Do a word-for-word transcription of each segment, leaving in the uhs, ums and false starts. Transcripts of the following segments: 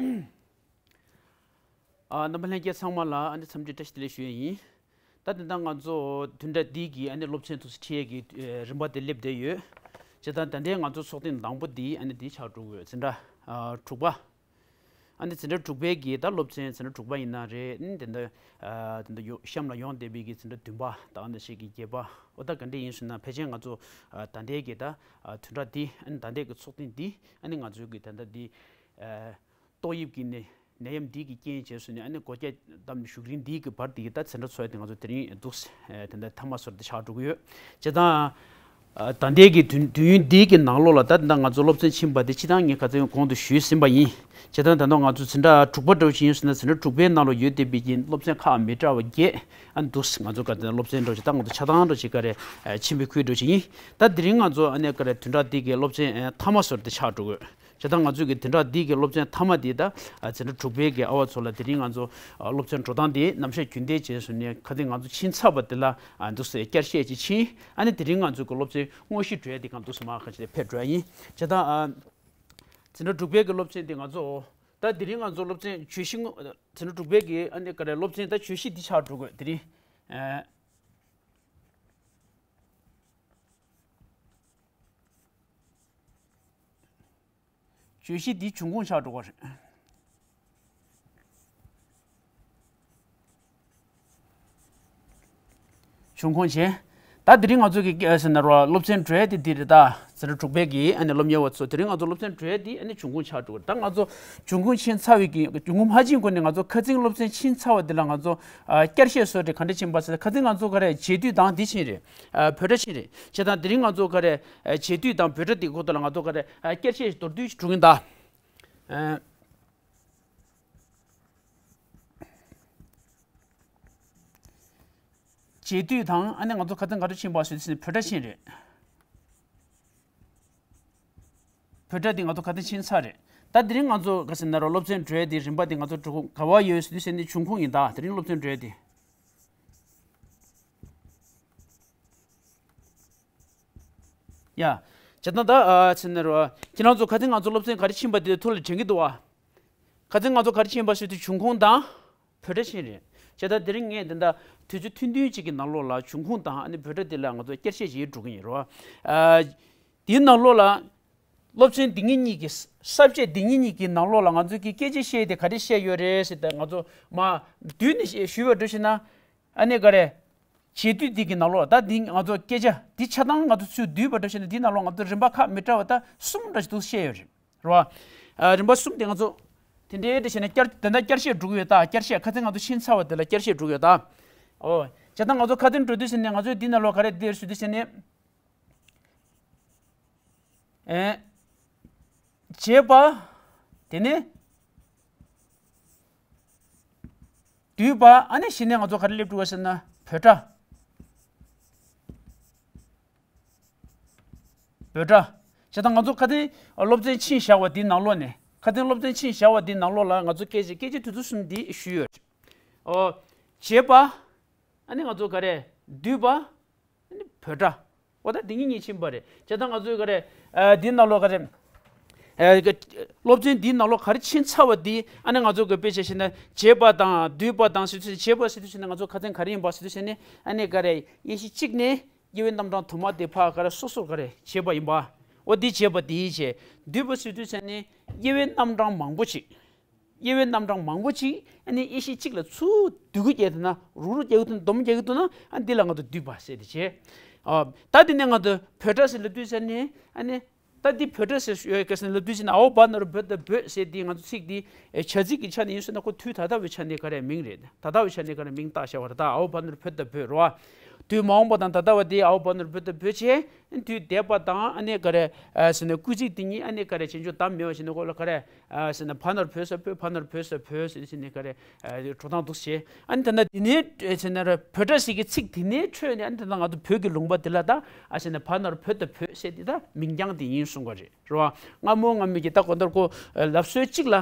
ཨ། རྣམ་པ་ལྷན་རྒྱས་ཚང་མ་ལ་ཨ་ནི་འཚམས་འདྲི་བཀྲ་ཤིས་བདེ་ལེགས་ཞུ་ཡས་ཡིན། ད་དེ་འདྲ་ང་ཚོ་བདུན་ཕྲག་འདི་གི་ཨ་ནི་སློབ་ཚན་དུ་ཁྲིད་ཡས་ཀྱི་ཨེ་རིམ་པ་དེ་སླེབས་བསྡད་ཡོད། བྱས་ཙང་ད་ལྟའི་ང་ཚོ་ཚོགས་ཐེངས་དང་པོ་འདི་ཨ་ནི་འདི་ཆགས་འགྲོ་གི་ཡོད། འཛིན་གྲྭ་ཨ་དྲུག་པ། ཨ་ནི་འཛིན་གྲྭ་དྲུག་པའི་གི་ད་སློབ་ཚན་འཛིན་གྲྭ་དྲུག་པ་ཡིན་ན་རེད། ཨ་ནི་དེ་འདྲ་ཨ་དེ་འདྲ་ཡོ་གཤམ་ལ་ཡོང་བསྡད་པའི་གི་འཛིན་གྲྭ་བདུན་པ་དང་ཨ་ནི་ཞིག་གི་བརྒྱད་པ། འོ་ད་ག་འདྲ་ཡིན་ཟེར་ན་ཕལ་ཆེར་ང་ཚོ་ཨ་ད་ལྟའི་གི་ད་ཨ་བདུན་ཕྲག་འདི་ཨ་ནི་ད་ལྟའི་གི་ཚོགས་ཐེངས་འདི་ཨ་ནི་ང་ཚོའི་གི་ད་ལྟ་འདི་ཨ་ཏོག་དབྱིབས་ཀྱི་ནད་ནད་ཡམས་འདི་གི་རྐྱེན་བྱས་སོང་ནས་ཨ་ནི་སྒོ་རྒྱ་བསྡམས་ནས་བཞུགས་རིང་འདི་གི་བར་འདི་གི་ད་འཛིན་གྲྭ་ཚོགས་ཡ་དེ་ང་ཚོ་དེ་རིང་འདུག་སེ་དེ་འདྲ་མཐའ་མ་སོར་དེ་ཆགས་འགྲོ་གི་ཡོད། བྱས་ཙང་ཨ་ད་ལྟའི་གི་དུས་དུས་ཡུན་འདི་གི་ནང་ལོགས་ལ་ད་ད་ང་ཚོ་སློབ་ཚན་ཕྱིན་པ་དེ་སྤྱིར་བཏང་ངས་ཁ་སང་གོང་དུ་ཞུས་ཟིན་པ་ཡིན། བྱས་ཙང་ད་ནང་ང་ཚོ་འཛིན་གྲྭ་དྲུག་པ་འདྲ་བོ་ཞིག་ཡིན་སོང་ན་འཛིན་གྲྭ་དྲུག་པའི་ནང་ལ་ཡོད་བསྡད་པའི་གི་སློབ་ཚན་ཁག་མི་འདྲ་བ་བརྒྱད་ཨ་འདུག་སེ་ང་ཚོ་ག་དེ་སློབ་ཚན་འདྲ་བོ་ཞིག་ད་ང་ཚོ་ཆ་ཚང་འདྲ་བོ་ཞིག་ག་རེ་ཕྱིན་པའི་ཁུལ་འདྲ་བོ་ཞིག་ཡིན། ད་དེ་རིང་ང་ཚོ་ཨ་ནི་ག་རེ་བདུན་ཕྲག་འདི་གི་སློབ་ཚན་མཐའ་མ་སོར་དེ་ཆགས་འགྲོ་གི་ཡོད། བྱས་ཙང་ང་ཚོས་ཀྱི་བདུན་ཕྲག་འདི་གི་སློབ་ཚན་མཐའ་མ་འདི་ད་འཛིན་གྲྭ་དྲུག་པའི་གི་ཨ་བ་ཚོ་ལ་དེ་རིང་ང་ཚོ་སློབ་ཚན་འགྲོ་སྟངས་འདི་རྣམ་གཞག་རྒྱུན་ལྡན་བྱས་སོང་ནས་ཁ་སང་ང་ཚོ་ཕྱིན་ཚར་བ་འདི་ལ་འདུག་སེ་བསྐྱར་བཤད་ཅིག་ཕྱིན། ཨ་ནི་དེ་རིང་ང་ཚོ་གི་སློབ་ཚན་དངོས་གཞི་འགྲོ་ཡ་འདི་གང་འདུག་སེ་མར་ཁ་ཅིག་ཕེབས་འགྲོ་ཡ་ཡིན། བྱས་ཙང་འཛིན་གྲྭ་དྲུག་པའི་གི་སློབ་ཚན་འདི་ང་ཚོ་ད་དེ་རིང་ང་ཚོ་སློབ་ཚན་བརྗོད་གཞི་དངོས་འཛིན་གྲྭ་དྲུག་པའི་གི་ཨ་ནི་ག་རེ་སློབ་ཚན་ད་བརྗོད་གཞི་འདི་ཆགས་འགྲོ་དགོས་དེ་རིང་། བརྗོད་གཞི་འདི་འབྱུང་ཁུངས་ཆགས་འགྲོ་གི་རེད། འབྱུང་ཁུངས་བྱས། ད་དེ་རིང་ང་ཚོ་གི་ཟེར་ན་རོ་སློབ་ཚན་འགྲོ་ཡ་དེ་འདི་རེད། ད་འཛིན་གྲྭ་དྲུག་པའི་གི་ཨ་ནི་སློབ་གཉེར་བ་ཚོ་དེ་རིང་ང་ཚོ་སློབ་ཚན་འགྲོ་ཡ་དེ་ཨ་ནི་འབྱུང་ཁུངས་ཆགས་འགྲོ་གི་རེད། ད་ང་ཚོ་འབྱུང་ཁུངས་ཕྱིན་ཚར་བའི་གི་འབྱུང་ཁུངས་མ་ཕྱིན་གོང་ནས་ང་ཚོ་ཁ་སང་སློབ་ཚན་ཕྱིན་ཚར་བ་དེ་ལ་ང་ཚོ་བསྐྱར་བཤད་བཟོ་འདྲ་ག་འདྲ་ཕྱིན་པ་ཟེར་ན་ཁ་སང་ང་ཚོ་ག་རེ་འབྱེད་སྡུད་དང་འདི་ཕྱིན་རེད། བོད་སྒྲ་ཕྱིན་རེད། བྱས་ཙང་དེ་རིང་ང་ཚོ་ག་རེ་འབྱེད་སྡུད་དང་བོད་སྒྲ་དེ་གོ་ཐོག་ལ་ང་ཚོ་ག་རེ་བསྐྱར་བཤད་མདོར་བསྡུས་ཤིག་འགྲོ་གི་ཡིན་ད། འབྱེད་སྡུད་དང་ཨ་ནི་ང་ཚོ་ཁ་སང་ག་རེ་ཕྱིན་པ་ཟེར་དུས་ནི་བོད་སྒྲ་ཕྱིན་རེད། བོད་སྒྲ་འདི་ང་ཚོ་ཁ་སང་ཕྱིན་ཚར་རེད། ད་དེ་རིང་ང་ཚོ་ག་ཟེར་ན་རོ་སློབ་ཚན་འགྲོ་ཡ་དེ་རིམ་པ་དེ་ང་ཚོ་འགྲོ་ག་བ་ཡོད་ཟེར་དུས་ནི་འབྱུང་ཁུངས་ཡིན་ད། དེ་རིང་སློབ་ཚན་འགྲོ་ཡ་དེ། ཡ། བྱས་ཙང་ད་ཨ་ཟེར་ན་རོ་ཁྱེད་རང་ཚོ་ཁ་སང་ང་ཚོ་སློབ་ཚན་ག་རེ་ཕྱིན་པ་དེ་ཐུགས་ལ་དྲན་གྱི་འདུག་བ། ཁ་སང་ང་ཚོ་ག་རེ་ཕྱིན་པ་ཟེར་དུས་འབྱུང་ཁུངས་དང་། བོད་སྒྲ་ཕྱིན་རེད། བྱས་ཙང་དེ་རིང་ངས་འདི་འདྲ་དུས་ཚོད་ཐུང་ཐུང་ཅིག་གི་ནང་ལོགས་ལ་འབྱུང་ཁུངས་དང་ཨ་ནི་བོད་སྒྲ་དེ་ལ་ང་ཚོ་བསྐྱར་བཤད་བྱེད་འགྲོ་གི་ཡིན་རོ། ཨ། དེའི་ནང་ལོགས་ལ། སློབ་ཚན་འདི་ཉིད་གཉིས་ཀྱི་ས་བཅད་འདི་ཉིད་གཉིས་ཀྱི་ནང་ལོགས་ལ་ང་ཚོ་གི་སྐད་ཆ་བཤད་དེ་ག་རེ་བཤད་ཡོད་རེད་ཟེར་ཏེ་ང་ཚོ་མ་བསྡུས་ནས་ཞུས་པ་འདྲ་ཞིག་ན། ཨ་ནི་ག་རེ། འབྱེད་སྡུད་འདི་གི་ནང་ལོགས་ད་འདི་ང་ཚོ་སྐད་ཆ་འདི་ཆ་ཚང་ང་ཚོ་ཚུར་བསྡུས་པ་འདྲ་ཞིག་ན་འདི་ནང་ལོགས་ང་ཚོ་རིམ་པ་ཁག་མི་འདྲ་བ་ད་གསུམ་འདྲ་ཞིག་འདུག་བཤད་ཡོད་རེད། རེད་བ། ཨ། རིམ་པ་གསུམ་དེ་ང་ཚོ་དེ་འདྲའི་འདྲ་བྱས་ནས་བསྐྱར་དེ་འདྲ་བསྐྱར་བཤད་འགྲོ་གི་ཡོད་ད། བསྐྱར་བཤད་ཁ་སང་ང་ཚོ་ཕྱིན་ཚར་བ་དེ་ལ་བསྐྱར་བཤད་འགྲོ་གི་ཡོད་ད། ཨོ། བྱས་ཙང་ང་ཚོ་ཁ་སང་འགྲོ་དུས་ཟེར་ནས་ང་ཚོས་འདི་ནང་ལོགས་ག་རེ་འདིར་ཞུ་དུས་ཟེར་ནས། ཨེ། འབྱེད་པ། དེ་ནས། བསྡུས་པ། ཨ་ནི་གཞི་ནས་ང་ཚོ་ག་རེ་སླེབས་འགྲོ་བ་ཟེར་ན་བོད་སྒྲ། བོད་སྒྲ། བྱས་ཙང་ང་ཚོ་ཁ་སང་སློབ་ཚན་ཕྱིན་བཞག་པ་འདིའི་ནང་ལོགས་ནས་ཁ་སང་སློབ་ཚན་ཕྱིན་བཞག་པ་འདིའི་ནང་ལོགས་ལ་ང་ཚོ་སྐད་ཆ་སྐད་ཆ་དུས་ཚོད་གསུམ་འདི་ཞུས་ཡོད། ཨོ། འབྱེད་པ། ཨ་ནི་ང་ཚོ་ག་རེ། བསྡུས་པ། ཨ་ནི་བོད་སྒྲ། འོ་ད་འདི་གཉིས་གཉིས་ཕྱིན་པ་རེད། བྱས་ཙང་ང་ཚོའི་ག་རེ། ཨ། འདིའི་ནང་ལོགས་ག་རེ། ཨ། སློབ་ཚན་འདིའི་ནང་ལོགས་ག་རེ་ཕྱིན་ཚར་བ་འདི་ཨ་ནི་ང་ཚོ་གི་དཔེ་ཆ་བཞག་ན་འབྱེད་པ་དང་བསྡུས་པ་དང་ཟེར་དུས་འབྱེད་པ་ཟེར་དུས་ན་ང་ཚོ་ཁ་སང་ག་རེ་ཡིན་པ་ཟེར་དུས་ནི་ཨ་ནི་ག་རེ་དབྱེ་གཞི་གཅིག་ནི། དབྱེ་བའི་རྣམ་གྲངས་དུ་མ་དེ་ཕར་ག་རེ་སོ་སོར་ག་རེ་འབྱེད་པ་ཡིན་པ། འོ་འདི་འབྱེད་པ་འདིའི་བྱས། བསྡུས་པ་ཟེར་དུས་ཙམ་ནས་དབྱེ་བའི་རྣམ་གྲངས་མང་པོ་ཅིག་དབྱེ་བའི་རྣམ་གྲངས་མང་པོ་ཅིག་ཨ་ནི་དབྱེ་གཞི་གཅིག་ལ་ཚུར་བསྡུ་གུ་བརྒྱབ་འདུག་ན་རུག་རུག་བརྒྱབ་འདུག་ན་སྡོམ་བརྒྱབ་འདུག་ན་ཨ་འདི་ལ་ང་ཚོ་བསྡུས་པ་ཟེར་དེ་བྱས། ཨ། ད་འདི་ནས་ང་ཚོ་བོད་སྒྲ་ཟེར་ལབ་དུས་ཙམ་ནས་ཨ་ནི། ད་འདི་བོད་སྒྲ་ཟེར་ཡོད་ག་ཟེར་ལབ་དུས་ཙམ་ནས་ཨའོ་བ་ན་རོ་བོ་ད་བོད་ཟེར་འདི་ང་ཚོ་ཚིག་འདི་བྱ་ཚིག་གི་ཆ་ནས་ཡིན་ཟེར་ན་ཁོ་དུས་ད་ལྟ་བའི་ཆ་ནས་ག་རེ་མིང་རེད། ད་ལྟ་བའི་ཆ་ནས་ག་རེ་མིང་བཏགས་བཞག་པ་རེད། ད་ཨའོ་བ་ན་རོ་བོ་ད་བོད་རོ། དུས་མ་འོངས་པ་དང་ད་ལྟ་བ་དེ་ཨའོ་བ་ན་རོ་བོ་ད་བོད་བྱས། དུས་འདས་པ་དང་ཨ་ནི་ག་རེ། ཨ། ཟེར་ན་སྐུལ་ཚིག་དེ་གཉིས་ཨ་ནི་ག་རེ་བྱེད་འཇོག་དམ་མེད་པ་བྱས་ནས་ཁོ་ལ་ག་རེ། ཨ། ཟེར་ན་བ་ན་རོ་བོ་ས་བོད། བ་ན་རོ་བོ་ས་བོད་ཟེར་ཟེར་ནས་ག་རེ། ཨ། འགྲོ་སྟངས་འདུག་བྱས། ཨ་ནི་ད་ལྟ་འདི་ནས་ཟེར་ན་ར་བོད་སྒྲ་ཟེར་གི་ཚིག་དེ་ནས་འཕྲོས་ནས་ཨ་ནི་ད་ལྟ་ང་ཚོ་བོད་ཀྱི་ལུང་པ་འདི་ལ་ད་ཨ་ཟེར་ན་བ་ན་རོ་བོ་ད་བོད་ཟེར་འདི་ད་མིང་རྐྱང་དེ་ཡིན་གསུང་གི་རེད། རེད་བ། སྔ་མོ་སྔ་མོ་གི་ད་གོ་ནོར་ཀོ་ལབ་སྲོལ་གཅིག་ལ།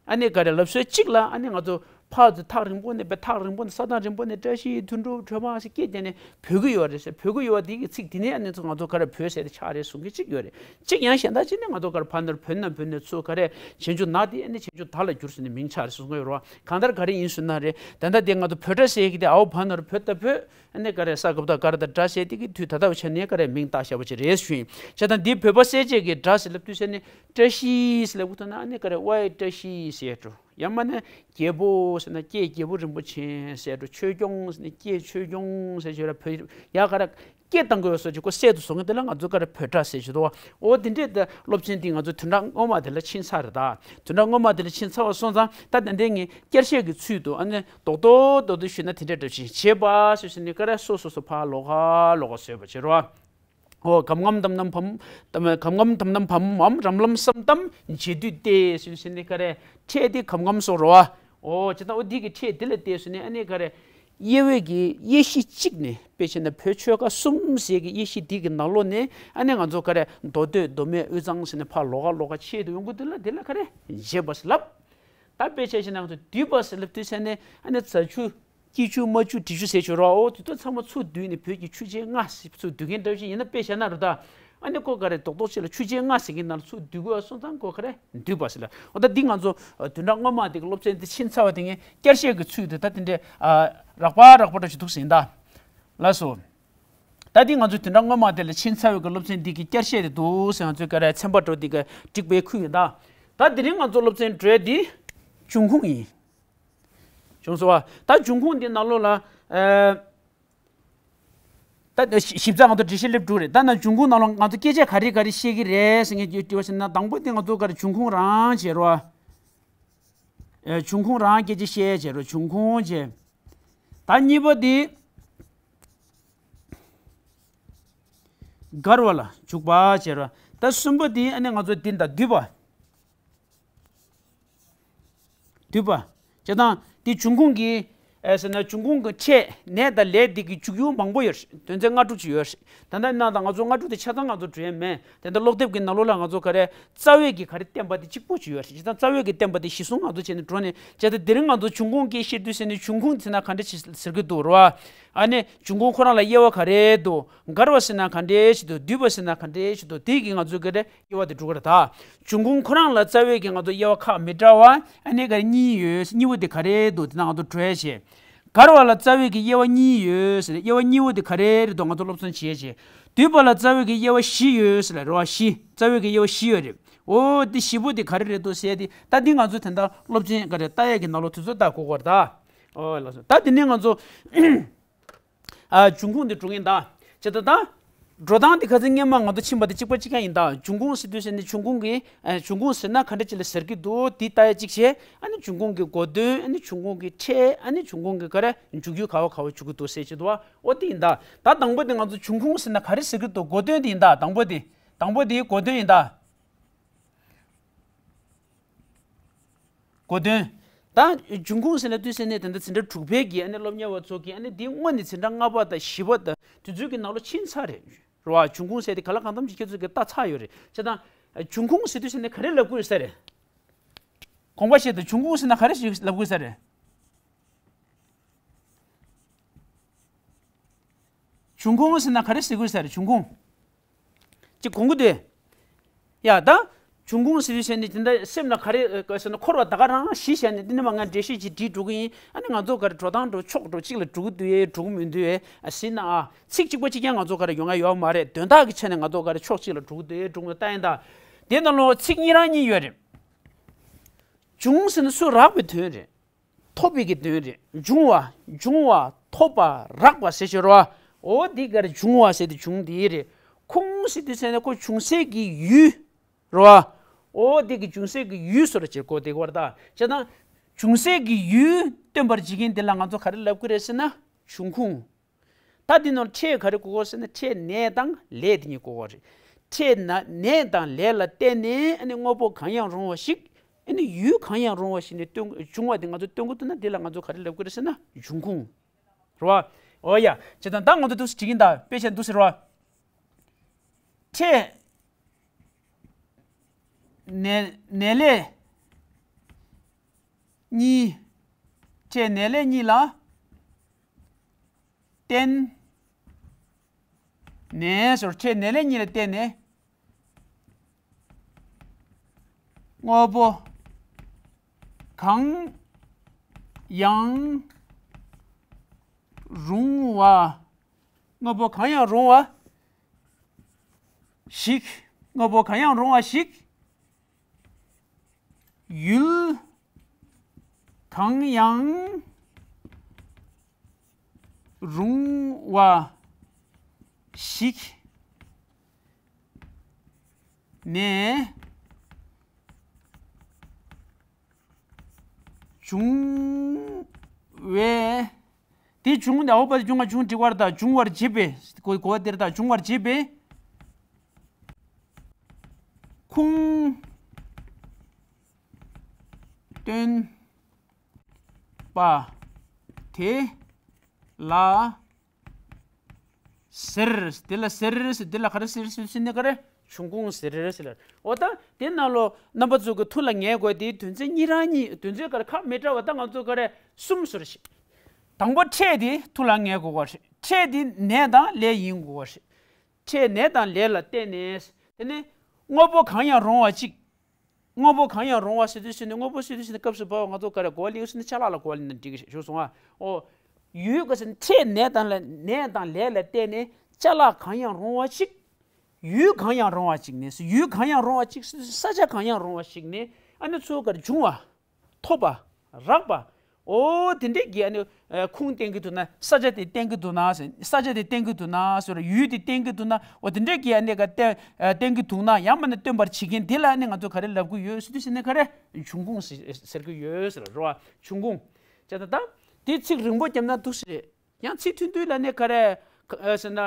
ཨ་ནི་ག་རེ་ལབ་སྲོལ་གཅིག་ལ་ཨ་ནི་ང་ཚོ་ ཕར་ཚུར་ཐག་རིང་པོ་ནས་པའི་ཐག་རིང་པོ་ནས་ས་ཐག་རིང་པོ་ནས་བཀྲ་ཤིས་དོན་གྲུབ་སྒྲོལ་མ་ཟེར་སྐད་བརྒྱབ་ནས་བོས་ཀྱི་ཡོད་རེད་ཟེར། བོས་ཀྱི་ཡོད་པ་དེ་གི་ཚིག་དེ་ནས་ཨ་ནི་ཚོ་ང་ཚོ་ག་རེ་བོས་ཟེར་ཏེ་ཆགས་རེད་གསུང་མཁན་གཅིག་ཡོད་རེད། གཅིག་ཡང་གཞན་དག་ཅིག་ནས་ང་ཚོ་ག་རེ་བ་ན་རོ་བོ་ན་བོས་ནས་ཚུར་ག་རེ་བྱང་ཆུབ་ན་དེ་ཨ་ནི་བྱང་ཆུབ་ད་ལ་བསྒྱུར་ཟེར་ནས་མིང་ཆགས་རེད་གསུང་གི་ཡོད་རེད་བ། གང་ལྟར་ག་རེ་ཡིན་ཟེར་ན་རེད། ད་ལྟ་དེ་ང་ཚོ་བོད་སྒྲ་ཟེར་གི་དེ་འ་བ་ན་རོ་བོ་ད་བོད། ཨ་ནི་ག་རེ་ས་ག་བ་ད་ག་ར་ད་སྒྲ་ཟེར་དེ་གི་དུས་ད་ལྟ་བ་ཆ་ནས་ག་རེ་མིང་བཏགས་བཞག་པ་ཅིག་རེད་ཞུ་ཡིན། བྱས་ཙང་འདི་བོད་པ་གསལ་བྱེད་ཀྱི་སྒྲ་ཟེར་ལབ་དུས་ཟེར་ནས་བཀྲ་ཤིས་ཟེར་ལབ་གི་འདུག་ན་ཨ་ནི་ག་རེ་ཝའི་བཀྲ་ཤིས་ཟེར་འགྲོ། ཡང་མིན་ན་རྒྱལ་པོ་ཟེར་ན་ཀྱེ་རྒྱལ་པོ་རིན་པོ་ཆེ་ཟེར་འགྲོ། ཆོས་སྐྱོང་ཟེར་ན་ཀྱེ་ཆོས་སྐྱོང་ཟེར་ཞོར་བོད་ཡ་ག་རེ་སྐད་བཏང་དགོས་སོགས་ཀྱི་ཁོ་གསལ་དུ་བཟོ་མཁན་དེ་ལ་ང་ཚོ་ག་རེ་བོད་སྒྲ་ཟེར་གྱི་འདུག་བ། འོ་དེ་འདྲས་ད་སློབ་ཚན་འདི་ང་ཚོ་བདུན་ཕྲག་སྔོན་མ་དེ་ལ་ཕྱིན་ཚར་རེད་ད། བདུན་ཕྲག་སྔོན་མ་དེ་ལ་ཕྱིན་ཚར་བ་སོང་ཙང་ད་དེ་འདྲས་ངས་བསྐྱར་བཤད་ཀྱི་ཚུལ་དུ་ཨ་ནི་རྡོག་རྡོག་རྡོག་རྡོག་ཞུས་ན་དེ་འདྲས་འདྲ་ཞིག་བྱེད་པ་ཞུ་ཞུ་ནི་ག་རེ་སོ་སོ་སོ་ཕར་ལོག་ག་ལོག་ག་བཟོས་པ་བྱེད་རོགས། ཨོ་གམ་ངམ་དམ་ནམ་བམ། གམ་ངམ་དམ་ནམ་བམ་འམ་རམ་ལམ་སམ་དམ་འབྱེད་སྡུད་དེ་ཞུ་ཞུ་ནི་ག་རེ་ཕྲད་དེ་གམ་ངམ་སོགས་རོ་བ། ཨོ་ཇི་ལྟར་ཨོ་འདི་གི་ཕྲད་འདི་ལ་བལྟས་སོ་ནས་ཨ་ནི་ག་རེ། དབྱེ་བའི་གི་དབྱེ་གཞི་གཅིག་ནས་དཔེ་བྱས་ན་བོད་ཆོལ་ཁ་གསུམ་ཟེར་གི་དབྱེ་གཞི་འདི་གི་ནང་ལོགས་ནས་ཨ་ནི་ང་ཚོ་ག་རེ་མདོ་སྟོད་མདོ་སྨད་དབུས་གཙང་ཟེར་ནས་ཕར་ལོགས་ཀ་ལོགས་ཀ་ཕྱེད་དུ་ཡོང་གི་འདི་ལ་འདི་ལ་ག་རེ་འབྱེད་པ་ཟེར་ལབ། ད་དཔེ་བྱས་བྱས་ན་ང་ཚོ་འདུས་པ་ཟེར་ལབ་དུས་ཟེར་ནས་ཨ་ནི་རྫ་ཆུ་སྐྱིད་ཆུ་རྨ་ཆུ་འབྲི་ཆུ་ཟེར་ཆོག་རོགས། ཨོ་དེ་ཚོ་ཚང་མ་ཚུར་བསྡུས་ནས་བོད་ཀྱི་ཆུ་ཆེན་ལྔ་ཟེར་ཚུར་བསྡུས་མཁན་འདྲ་བོ་ཞིག་ཡིན་ན་དཔེ་བྱས་ན་རོ་ད། ཨ་ནི་ཁོ་ག་རེ་རྡོག་རྡོག་ཅིག་ལ་ཆུ་ཆེན་ལྔ་ཟེར་གྱི་ནང་ལ་ཚུར་བསྡུས་དགོས་སོང་ཙང་ཁོ་ག་རེ་འདུས་པ་ཟེར་ལ། འོ་ད་འདི་ང་ཚོ་བདུན་ཕྲག་སྔོན་མ་དེ་གི་སློབ་ཚན་འདི་ཕྱིན་ཚར་བ་དེ་ངས་བསྐྱར་བཤད་ཀྱི་ཚུལ་དུ་ད་དེ་འདྲའི་རགས་པ་རགས་པ་འདྲ་ཞིག་འདུག་ཟིན་ད། ལགས་སོ། ད་འདི་ང་ཚོ་བདུན་ཕྲག་སྔོན་མ་དེ་ལ་ཕྱིན་ཚར་བའི་གི་སློབ་ཚན་འདི་གི་བསྐྱར་བཤད་དེ་འདུག་ཟེར་ང་ཚོའི་ག་རེ་ཚན་པ་འགྲོ་འདི་གི་འགྲིག་པའི་ཁུལ་ཡིན་ད། ད་དེ་རིང་ང་ཚོ་སློབ་ཚན་འགྲོ་ཡ་འདི་འབྱུང་ཁུངས་ཡིན། བྱུང་སོང་བ། ད་འབྱུང་ཁུངས་འདི་ནང་ལོགས་ལ། ཨ། ད་ཞིབ་ཚགས་ང་ཚོ་འགྲེལ་བཤད་སླེབས་འགྲོ་རེད། ད་ན་འབྱུང་ཁུངས་ནང་ལ་ང་ཚོ་སྐད་ཆ་ག་རེ་ག་རེ་བཤད་ཀྱི་རེད་ཟེར་ངས་དྲི་བ་ཞིག་ན་དང་པོ་དེ་ང་ཚོ་ག་རེ་འབྱུང་ཁུངས་རང་བྱེད་རོགས། ཨེ། འབྱུང་ཁུངས་རང་སྐད་ཆ་བཤད་བྱེད་རོགས། འབྱུང་ཁུངས་བྱེད། ད་གཉིས་པ་དེ་འགལ་བ་ལ་འཇུག་པ་བྱེད་རོགས། ད་གསུམ་པ་དེ་ཨ་ནི་ང་ཚོ་འདི་ད་འདུས་པ། འདུས་པ། བྱས་ཙང་དེ་འབྱུང་ཁུངས་ཀྱི། ཨེ་ཟེར་ན་འབྱུང་ཁུངས་ཀྱི་ཕྲད་ནས་དང་ལས་འདི་གི་འཇུག་ཡུལ་མང་པོ་ཡོད་རེད། དོན་ཚན་ལྔ་དྲུག་ཅིག་ཡོད་རེད། ད་ལྟ་ན་ད་ང་ཚོ་ལྔ་དྲུག་དེ་ཆ་ཚང་ང་ཚོ་འགྲོ་ཡ་མེད། དེ་འདྲ་ཀློག་དེབ་ཀྱི་ནང་ལོགས་ལ་ང་ཚོ་ག་རེ་རྩ་བའི་གི་ག་རེ་བསྟན་པ་དེ་གཅིག་པོ་ཅིག་ཡོད་རེད། བྱས་ཙང་རྩ་བའི་གི་བསྟན་པ་དེ་གཞི་བཟུང་ང་ཚོ་བྱས་ནས་འགྲོ་ནས་བྱས་ཙང་དེ་རིང་ང་ཚོ་འབྱུང་ཁུངས་ཀྱི་བཤད་དུས་ཟེར་ནས་འབྱུང་ཁུངས་ཟེར་ན་ག་འདྲ་ཅིག་ཟེར་གི་འདུག་རེད་བ། ཨ་ནི་འབྱུང་ཁུངས་ཁོ་རང་ལ་དབྱེ་བ་ག་རེ་འདུག་འགལ་བ་ཟེར་ན་ག་འདྲ་ཅིག་འདུག་འདུས་པ་ཟེར་ན་ག་འདྲ་ཅིག་འདུག་དེ་གི་ང་ཚོ་ག་རེ། དབྱེ་བ་དེ་འགྲོ་གི་རེད་ད། འབྱུང་ཁུངས་ཁོ་རང་ལ་རྩ་བའི་གི་ང་ཚོ་དབྱེ་བ་ཁག་མི་འདྲ་བ་ཨ་ནི་ག་རེ་གཉིས་ཡོད། གཉིས་པོ་དེ་ག་རེ་འདུག་དེ་ན་ང་ཚོ་འགྲོ་ཡ་བྱེད། འགལ་བ་ལ་རྩ་བའི་གི་དབྱེ་བ་གཉིས་ཡོད་ཟེར། དབྱེ་བ་གཉིས་པོ་དེ་ག་རེ་རེད་འདུག་ང་ཚོ་སློབ་ཚན་བྱེད་བྱེད། འདུས་པ་ལ་རྩ་བའི་གི་དབྱེ་བ་བཞི་ཡོད་ཟེར་ལ་རེད་བ། བཞི། རྩ་བའི་གི་དབྱེ་བ་བཞི་ཡོད་རེད། འོ་དེ་བཞི་པོ་དེ་ག་རེ་རེད་འདུག་ཟེར་དེ་ད་འདི་ང་ཚོ་དེ་འདྲ་སློབ་ཚན་ག་རེ་ལྟ་ཡ་གི་ནང་ལོགས་དུས་ཚོད་ལྟ་དགོས་ཀྱི་རེད་ད། འོ་ལགས་སོ། ད་དེ་ནས་ང་ཚོ། ཨ། འབྱུང་ཁུངས་འདི་འགྲོ་གིན་ད། ཇི་ལྟར་ད། འགྲོ་སྟངས་འདི་ཁ་སང་སྔོན་མ་ང་ཚོ་ཕྱིན་པ་དེ་གཅིག་པ་གཅིག་རྐྱང་ཡིན་ད། འབྱུང་ཁུངས་ཟེར་དུས་ཟེར་ནས་འབྱུང་ཁུངས་ཀྱི། ཨ། འབྱུང་ཁུངས་ཟེར་ན་ག་འདྲ་ཅིག་ལ་ཟེར་གི་འདུག་དེ་ལྟ་ཡ་གཅིག་བྱས། ཨ་ནི་འབྱུང་ཁུངས་ཀྱི་གོ་དོན། ཨ་ནི་འབྱུང་ཁུངས་ཀྱི་ཕྲད། ཨ་ནི་འབྱུང་ཁུངས་ཀྱི་ག་རེ་འཇུག་ཡུལ་ག་བ་ག་བ་འཇུག་གི་འདུག་ཟེར་གྱི་འདུག་བ། འོ་དེ་ཡིན་ད། ད་དང་པོ་དེ་ང་ཚོ་འབྱུང་ཁུངས་ཟེར་ན་ག་རེ་ཟེར་གི་འདུག་གོ་དོན་དེ་ཡིན་ད། དང་པོ་དེ། དང་པོ་དེ་གོ་དོན་ཡིན་ད། གོ་དོན། ད་འབྱུང་ཁུངས་ཟེར་ན་དུས་ཟེར་ནས་ད་ལྟ་འཛིན་གྲྭ་དྲུག་པའི་གི་ཨ་ནི་སློབ་གཉེར་བ་ཚོ་གིས་ཨ་ནི་འདི་སྔོན་ནས་འཛིན་གྲྭ་ལྔ་པ་དང་བཞི་པ་དང་དུས་ཚོད་ཀྱི་ནང་ལོགས་ཕྱིན་ཚར་རེད། རེད་བ། འབྱུང་ཁུངས་ཟེར་དེ་ག་ལ་གང་འཚམ་ཅིག་ཁྱེད་ཚོ་གིས་ལྟ་ཚར་ཡོད་རེད། བྱས་ཙང་། འབྱུང་ཁུངས་ཟེར་དུས་ཟེར་ནས་ག་རེ་ལབ་དགོས་ཡོད་ས་རེད། དགོངས་པ་བཞེས་དང་། འབྱུང་ཁུངས་ཟེར་ན་ག་རེ་ཞིག་ལབ་དགོས་ས་རེད། འབྱུང་ཁུངས་ཟེར་ན་ག་རེ་ཟེར་དགོས་ས་རེད། འབྱུང་ཁུངས། ཅིག་གོང་གི་དེ། ཡ་ད། འབྱུང་ཁུངས་ཟེར་དུས་ཟེར་ནས་དེ་འདྲ་སེམས་ལ་ག་རེ་ཟེར་ན་འཁོར་བ་ད་ག་རང་གཞི་བྱས་ནས་འདི་ནས་མ་ང་འགྲེལ་བཤད་ཅིག་བྲིས་འགྲོ་གི་ཡིན། ཨ་ནི་ང་ཚོ་ག་རེ་འགྲོ་སྟངས་འགྲོ་ཕྱོགས་འགྲོ་གཅིག་ལ་འགྲོ་གི་འདུག་ཡེ་འགྲོ་གི་མི་འདུག་ཡེ་ཨ་ཟེར་ན་ཨ་ཚིག་གཅིག་པ་གཅིག་རྐྱང་ང་ཚོ་ག་རེ་ཡོང་ཡ་ཡོད་མ་རེད། དོན་དག་གི་ཆ་ནས་ང་ཚོ་ག་རེ་ཕྱོགས་གཅིག་ལ་འགྲོ་གི་འདུག་ཡེ་འགྲོ་གི་མི་འདུག་ལྟ་ཡིན་ད། དེ་ནང་ལོགས་ཚིག་གཉིས་རང་གཉིས་ཡོད་རེད། འབྱུང་ཟེར་ན་སུ་རག་པའི་དོན་རེད། ཐོབ་པའི་གི་དོན་རེད། འབྱུང་བ། འབྱུང་བ། ཐོབ་པ། རག་པ་ཟེར་ཞོར་བ། འོ་འདི་གར་འབྱུང་བ་ཟེར་དེ་འབྱུང་དེ་རེད། ཁུངས་ཟེར་དུས་ཟེར་ན་ཁོ་འབྱུང་སའི་གི་ཡུལ། རེད་བ། འོ་འདི་གི་འབྱུང་སའི་གི་ཡུལ་སོ་ར་ཅེར་གོ་དེ་བར་ད། བྱས་ཙང་། འབྱུང་སའི་གི་ཡུལ་སྟོན་པར་བྱེད་མཁན་དེ་ལ་ང་ཚོ་ག་རེ་ལབ་གི་རེད་ཟེར་ན་འབྱུང་ཁུངས། ད་འདི་ནང་ཕྲད་ག་རེ་དགོས་གོ་ཟེར་ན་ཕྲད་ནས་དང་ལས་དེ་གཉིས་དགོས་གོ་རེད། ཕྲད་ན་ནས་དང་ལས་ལ་བརྟེན་ནས་ཨ་ནི་དངོས་པོ་གང་ཡང་རུང་བ་ཞིག་ཨ་ནི་ཡུལ་གང་ཡང་རུང་བ་ཞིག་ནས་སྟོན་འབྱུང་བ་དེ་ང་ཚོ་སྟོན་གོ་ཐུབ་ན་འདི་ལ་ང་ཚོ་ག་རེ་ལབ་གོ་རེད་ཟེར་ན་འབྱུང་ཁུངས། རེད་བ། འོ་ཡ། བྱས་ཙང་ད་ང་ཚོ་འདུག་སེ་བྲིས་ཀྱིན་ད། དཔེ་ཆ་འདུག་སེ་རེད་བ། ཕྲད། ནས་ནས་ལས། གཉིས། ཕྲད་ནས་ལས་གཉིས་ལ་བརྟེན་ནས་ཟེར། ཕྲད་ནས་ལས་གཉིས་ལ་བརྟེན་ནས་དངོས་པོ་གང་ཡང་རུང་བ། དངོས་པོ་གང་ཡང་རུང་བ་ཞིག་དངོས་པོ་གང་ཡང་རུང་བ་ཞིག་ཡུལ་གང་ཡང་རུང་བ་ཞིག་ནས་བྱུང་བས། དེ་བྱུང་ནས་འོ་པ་བྱུང་བ་བྱུང་འགྲིག་པར་དང་། འབྱུང་བར་བྱེད་པས། གོ་གོ་བ་དེར་དང་། འབྱུང་བར་བྱེད་པས་ཁུངས་སྟོན་པ་དེ་ལ་ཟེར། དེ་ལ་ཟེར། དེ་ལ་ག་རེ་ཟེར་ཟེར་ཟེར་ནས་ག་རེ། འབྱུང་ཁུངས་ཟེར་ཟེར་ལ། འོ་ད་དེ་ནང་ལོ་རྣམ་པ་ཚོ་གི་ཐུགས་ལ་ངེས་དགོས་དེའི་དོན་ཚན་གཉིས་རང་གཉིས། དོན་ཚན་ག་རེ་ཁ་མི་འདྲ་བ་ད་ང་ཚོ་ག་རེ་གསུམ་བཟོ་ར་ཤིག་དང་པོ་ཕྲད་དེ་ཐུགས་ལ་ངེས་དགོས་པ་རེད། ཕྲད་དེ་ནས་དང་ལས་ཡིན་དགོས་པ་རེད། ཕྲད་ནས་དང་ལས་ལ་བརྟེན་ནས། དེ་ནས་དངོས་པོ་གང་ཡང་རུང་བ་གཅིག་དངོས་པོ་གང་ཡང་རུང་བ་ཟེར་དུས་ཟེར་ནས། དངོས་པོ་ཟེར་དུས་ཟེར་ནས་སྐབས་སུ་བབ་པ་ང་ཚོ་ག་རེ་གོ་བ་ལེན་ཟེར་ན། ཅ་ལག་ལ་གོ་བ་ལེན་ན་འགྲིག་གི་རེད་ཞུ་སོང་ང་། ཨོ། ཡུལ་ག་ཟེར་ན་ཕྲད་ནས་དང་ལས། ནས་དང་ལས་ལ་བརྟེན་ནས་ཅ་ལག་གང་ཡང་རུང་བ་གཅིག་ཡུལ་གང་ཡང་རུང་བ་གཅིག་ནས། ཡུལ་གང་ཡང་རུང་བ་གཅིག་ཟེར་དུས་ས་ཆ་གང་ཡང་རུང་བ་ཞིག་ནས་ཨ་ནི་ཚུར་ག་རེ་འབྱུང་བ། ཐོབ་པ། རག་པ། ཨོ་དེ་འདྲས་ཀྱི་ཨ་ནི་ཨ་ཁུངས་བསྟན་གྱི་འདུག་ན། ས་ཆ་དེ་བསྟན་གྱི་འདུག་ན་ཟེར། ས་ཆ་དེ་བསྟན་གྱི་འདུག་ན་ཟེར། ཡུལ་དེ་བསྟན་གྱི་འདུག་ན། ཨོ་དེ་འདྲས་ཀྱི་ཨ་ནི་ག་བསྟན་ཨ་བསྟན་གྱི་འདུག་ན། ཡང་མིན་ན་སྟོན་པར་བྱེད་མཁན་དེ་ལ་ཨ་ནི་ང་ཚོ་ག་རེ་ལབ་ཀྱི་ཡོད་ཟེར་དུས་ཟེར་ན། ག་རེ་འབྱུང་ཁུངས་ཟེར་ཟེར་གྱི་ཡོད་ཟེར་རོ། འབྱུང་ཁུངས། བྱས་ཙང་ད་དེ་ཚིག་རིང་པོ་བརྒྱབ་ན་འདུག་ཟེར་རེད། ཡང་ཚིག་ཐུང་ཐུང་ལ་ནི་ག་རེ་ཟེར་ན།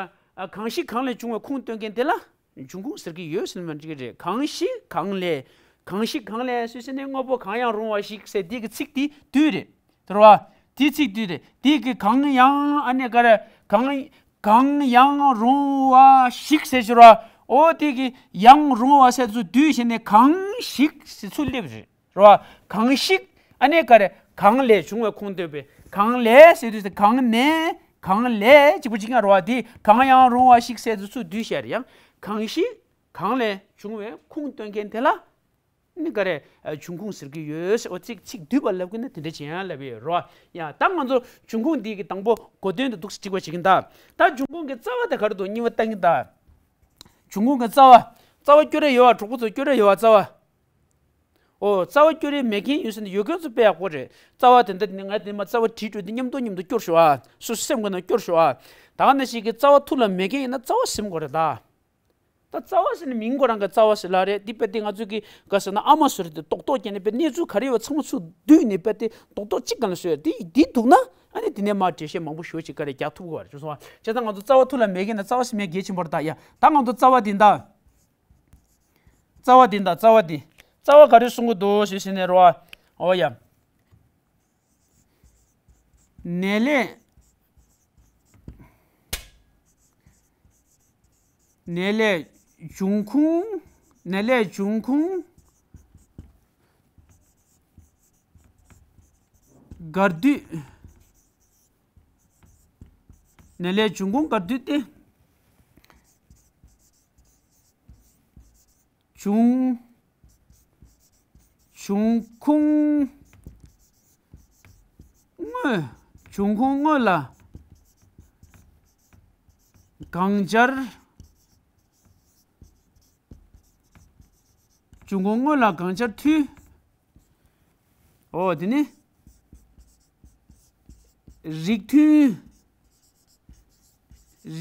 གང་ཞིག་གང་ལས་བྱུང་བའི་ཁུངས་སྟོན་མཁན་དེ་ལ་འབྱུང་ཁུངས་ཟེར་གྱི་ཡོད་ཟེར་ན་མ་འགྲིག་གི་རེད། གང་ཞིག་གང་ལས། གང་ཞིག་གང་ལས་ཟེར་ནས་དངོས་པོ་གང་ཡང་རུང་བ་ཞིག་ཟེར་དེ་གི་ཚིག་དེ་བསྡུས་རེད། དེ་རེད་བ། དེ་ཚིག་བསྡུས་རེད། དེ་གི་གང་ཡང་ཨ་ནི་ག་རེ། གང་གང་ཡང་རུང་བ་ཞིག་ཟེར་ཞོར་བ། ཨོ་དེ་གི་ཡང་རུང་བ་ཟེར་ཚུར་བསྡུས་བྱས་ནས་གང་ཞིག་ཟེར་ཚུར་སླེབས་རེད། རེད་བ། གང་ཞིག་ཨ་ནི་ག་རེ། གང་ལས་བྱུང་བའི་ཁུངས་སྟོན་པའི། གང་ལས་ཟེར་དུས་གང་ནས། གང་ལས་གཅིག་པུ་གཅིག་རྐྱང་རེད་བ། དེ་གང་ཡང་རུང་བ་ཞིག་ཟེར་དུས་ཚུར་བསྡུས་བྱས་རེད། ཡང་གང་ཞིག་གང་ལས་བྱུང་བའི་ཁུངས་སྟོན་མཁན་དེ་ལ་ནི་ག་རེ། འབྱུང་ཁུངས་ཟེར་གྱི་ཡོད་ཟེར། འོ་ཚིག་ཚིག་བསྡུས་པ་ལབ་ཀྱི་ན་དེ་འདྲ་བྱེད་ཡང་ལབ་ཡོད་རེད་བ། ཡང་ད་ང་ཚོ་འབྱུང་ཁུངས་འདི་གི་དང་པོ་གོ་དོན་དུ་འདུག་སེ་འགྲིག་པ་བྱེད་ཀྱིན་གདའ། ད་འབྱུང་ཁུངས་ཀྱི་རྩ་བ་དེ་ག་རེ་འདུག་གཉིས་པ་བཏང་གིན་གདའ། འབྱུང་ཁུངས་ཀྱི་རྩ་བ། རྩ་བ་སྐྱོ་རེ་ཡོད་བ། གྲོགས་པོ་ཚོ་སྐྱོ་རེ་ཡོད་བ་རྩ་བ། ཨོ་རྩ་བ་སྐྱོ་རེ་མེད་མཁན་ཡོད་ཟེར་ན་ཡོད་མཁན་ཚོ་དཔེ་ཡག་པོ་རེད། རྩ་བ་དེ་འདྲ་ནི་ང་དེ་མ་རྩ་བ་བྲིས་འགྲོ་དེ་མཉམ་དུ་མཉམ་དུ་སྐྱོར་ཤོག་ཨ། སོ་སོ་སེམས་ཁོ་ན་སྐྱོར་ཤོག་ཨ། ད་ག་ནང་བཞིན་གྱི་རྩ་བ་ཐུགས་ལ་མེད་མཁན་ཡིན་ན་རྩ་བ་ཟིན་དགོས་རེད་ད། ད་རྩ་བ་ཟེར་ནི་མིང་ཁོ་རང་གི་རྩ་བ་ཟེར་ལ་རེད། འདི་དཔེ་དེ་ང་ཚོ་གི་ག་ཟེར་ན་ཨ་མ་ཟེར་དེ་རྡོག་རྡོག་བརྒྱབ་ནས་དཔེ་གནས་ཚུལ་ག་རེ་ཡོད་ཚང་མ་ཚུར་བསྡུས་ནས་དཔེ་དེ་རྡོག་རྡོག་གཅིག་ག་ལ་བཟོས་དེ་འདི་འདུག་ན། ཨ་ནི་དེ་ནས་མར་འགྲེལ་བཤད་མང་པོ་ཞུ་བ་ཅིག་ག་རེ་རྒྱག་ཐུབ་དགོས་པ་རེད་སོང་བ། བྱས་ཙང་ང་ཚོ་རྩ་བ་ཐུགས་ལ་མེད་མཁན་ན་རྩ་བ་ཟེར་མཁན་གལ་ཆེན་པོ་རེད་ད། ཡ་ད་ང་ཚོ་རྩ་བ་དེ་འདྲ། རྩ་བ་འདི་དང་རྩ་བ་འདི། རྩ་བ་ག་རེ་གསུང་གི་འདུག་ཞེས་ཟེར་ནས་རོ། འོ་ཡ། ནས་ལས། ནས་ལས་འབྱུང་ཁུངས། ནས་ལས་འབྱུང་ཁུངས། འགལ་འདུས། ནས་ལས་འབྱུང་ཁུངས་འགལ་འདུས་ཏེ། འབྱུང་། འབྱུང་ཁུངས་དངོས། འབྱུང་ཁུངས་དངོས་ལ་གང་སྦྱར། འབྱུང་ཁུངས་དངོས་ལ་གང་སྦྱར་མཐུན། འོ་དེ་ནི། རིགས་མཐུན།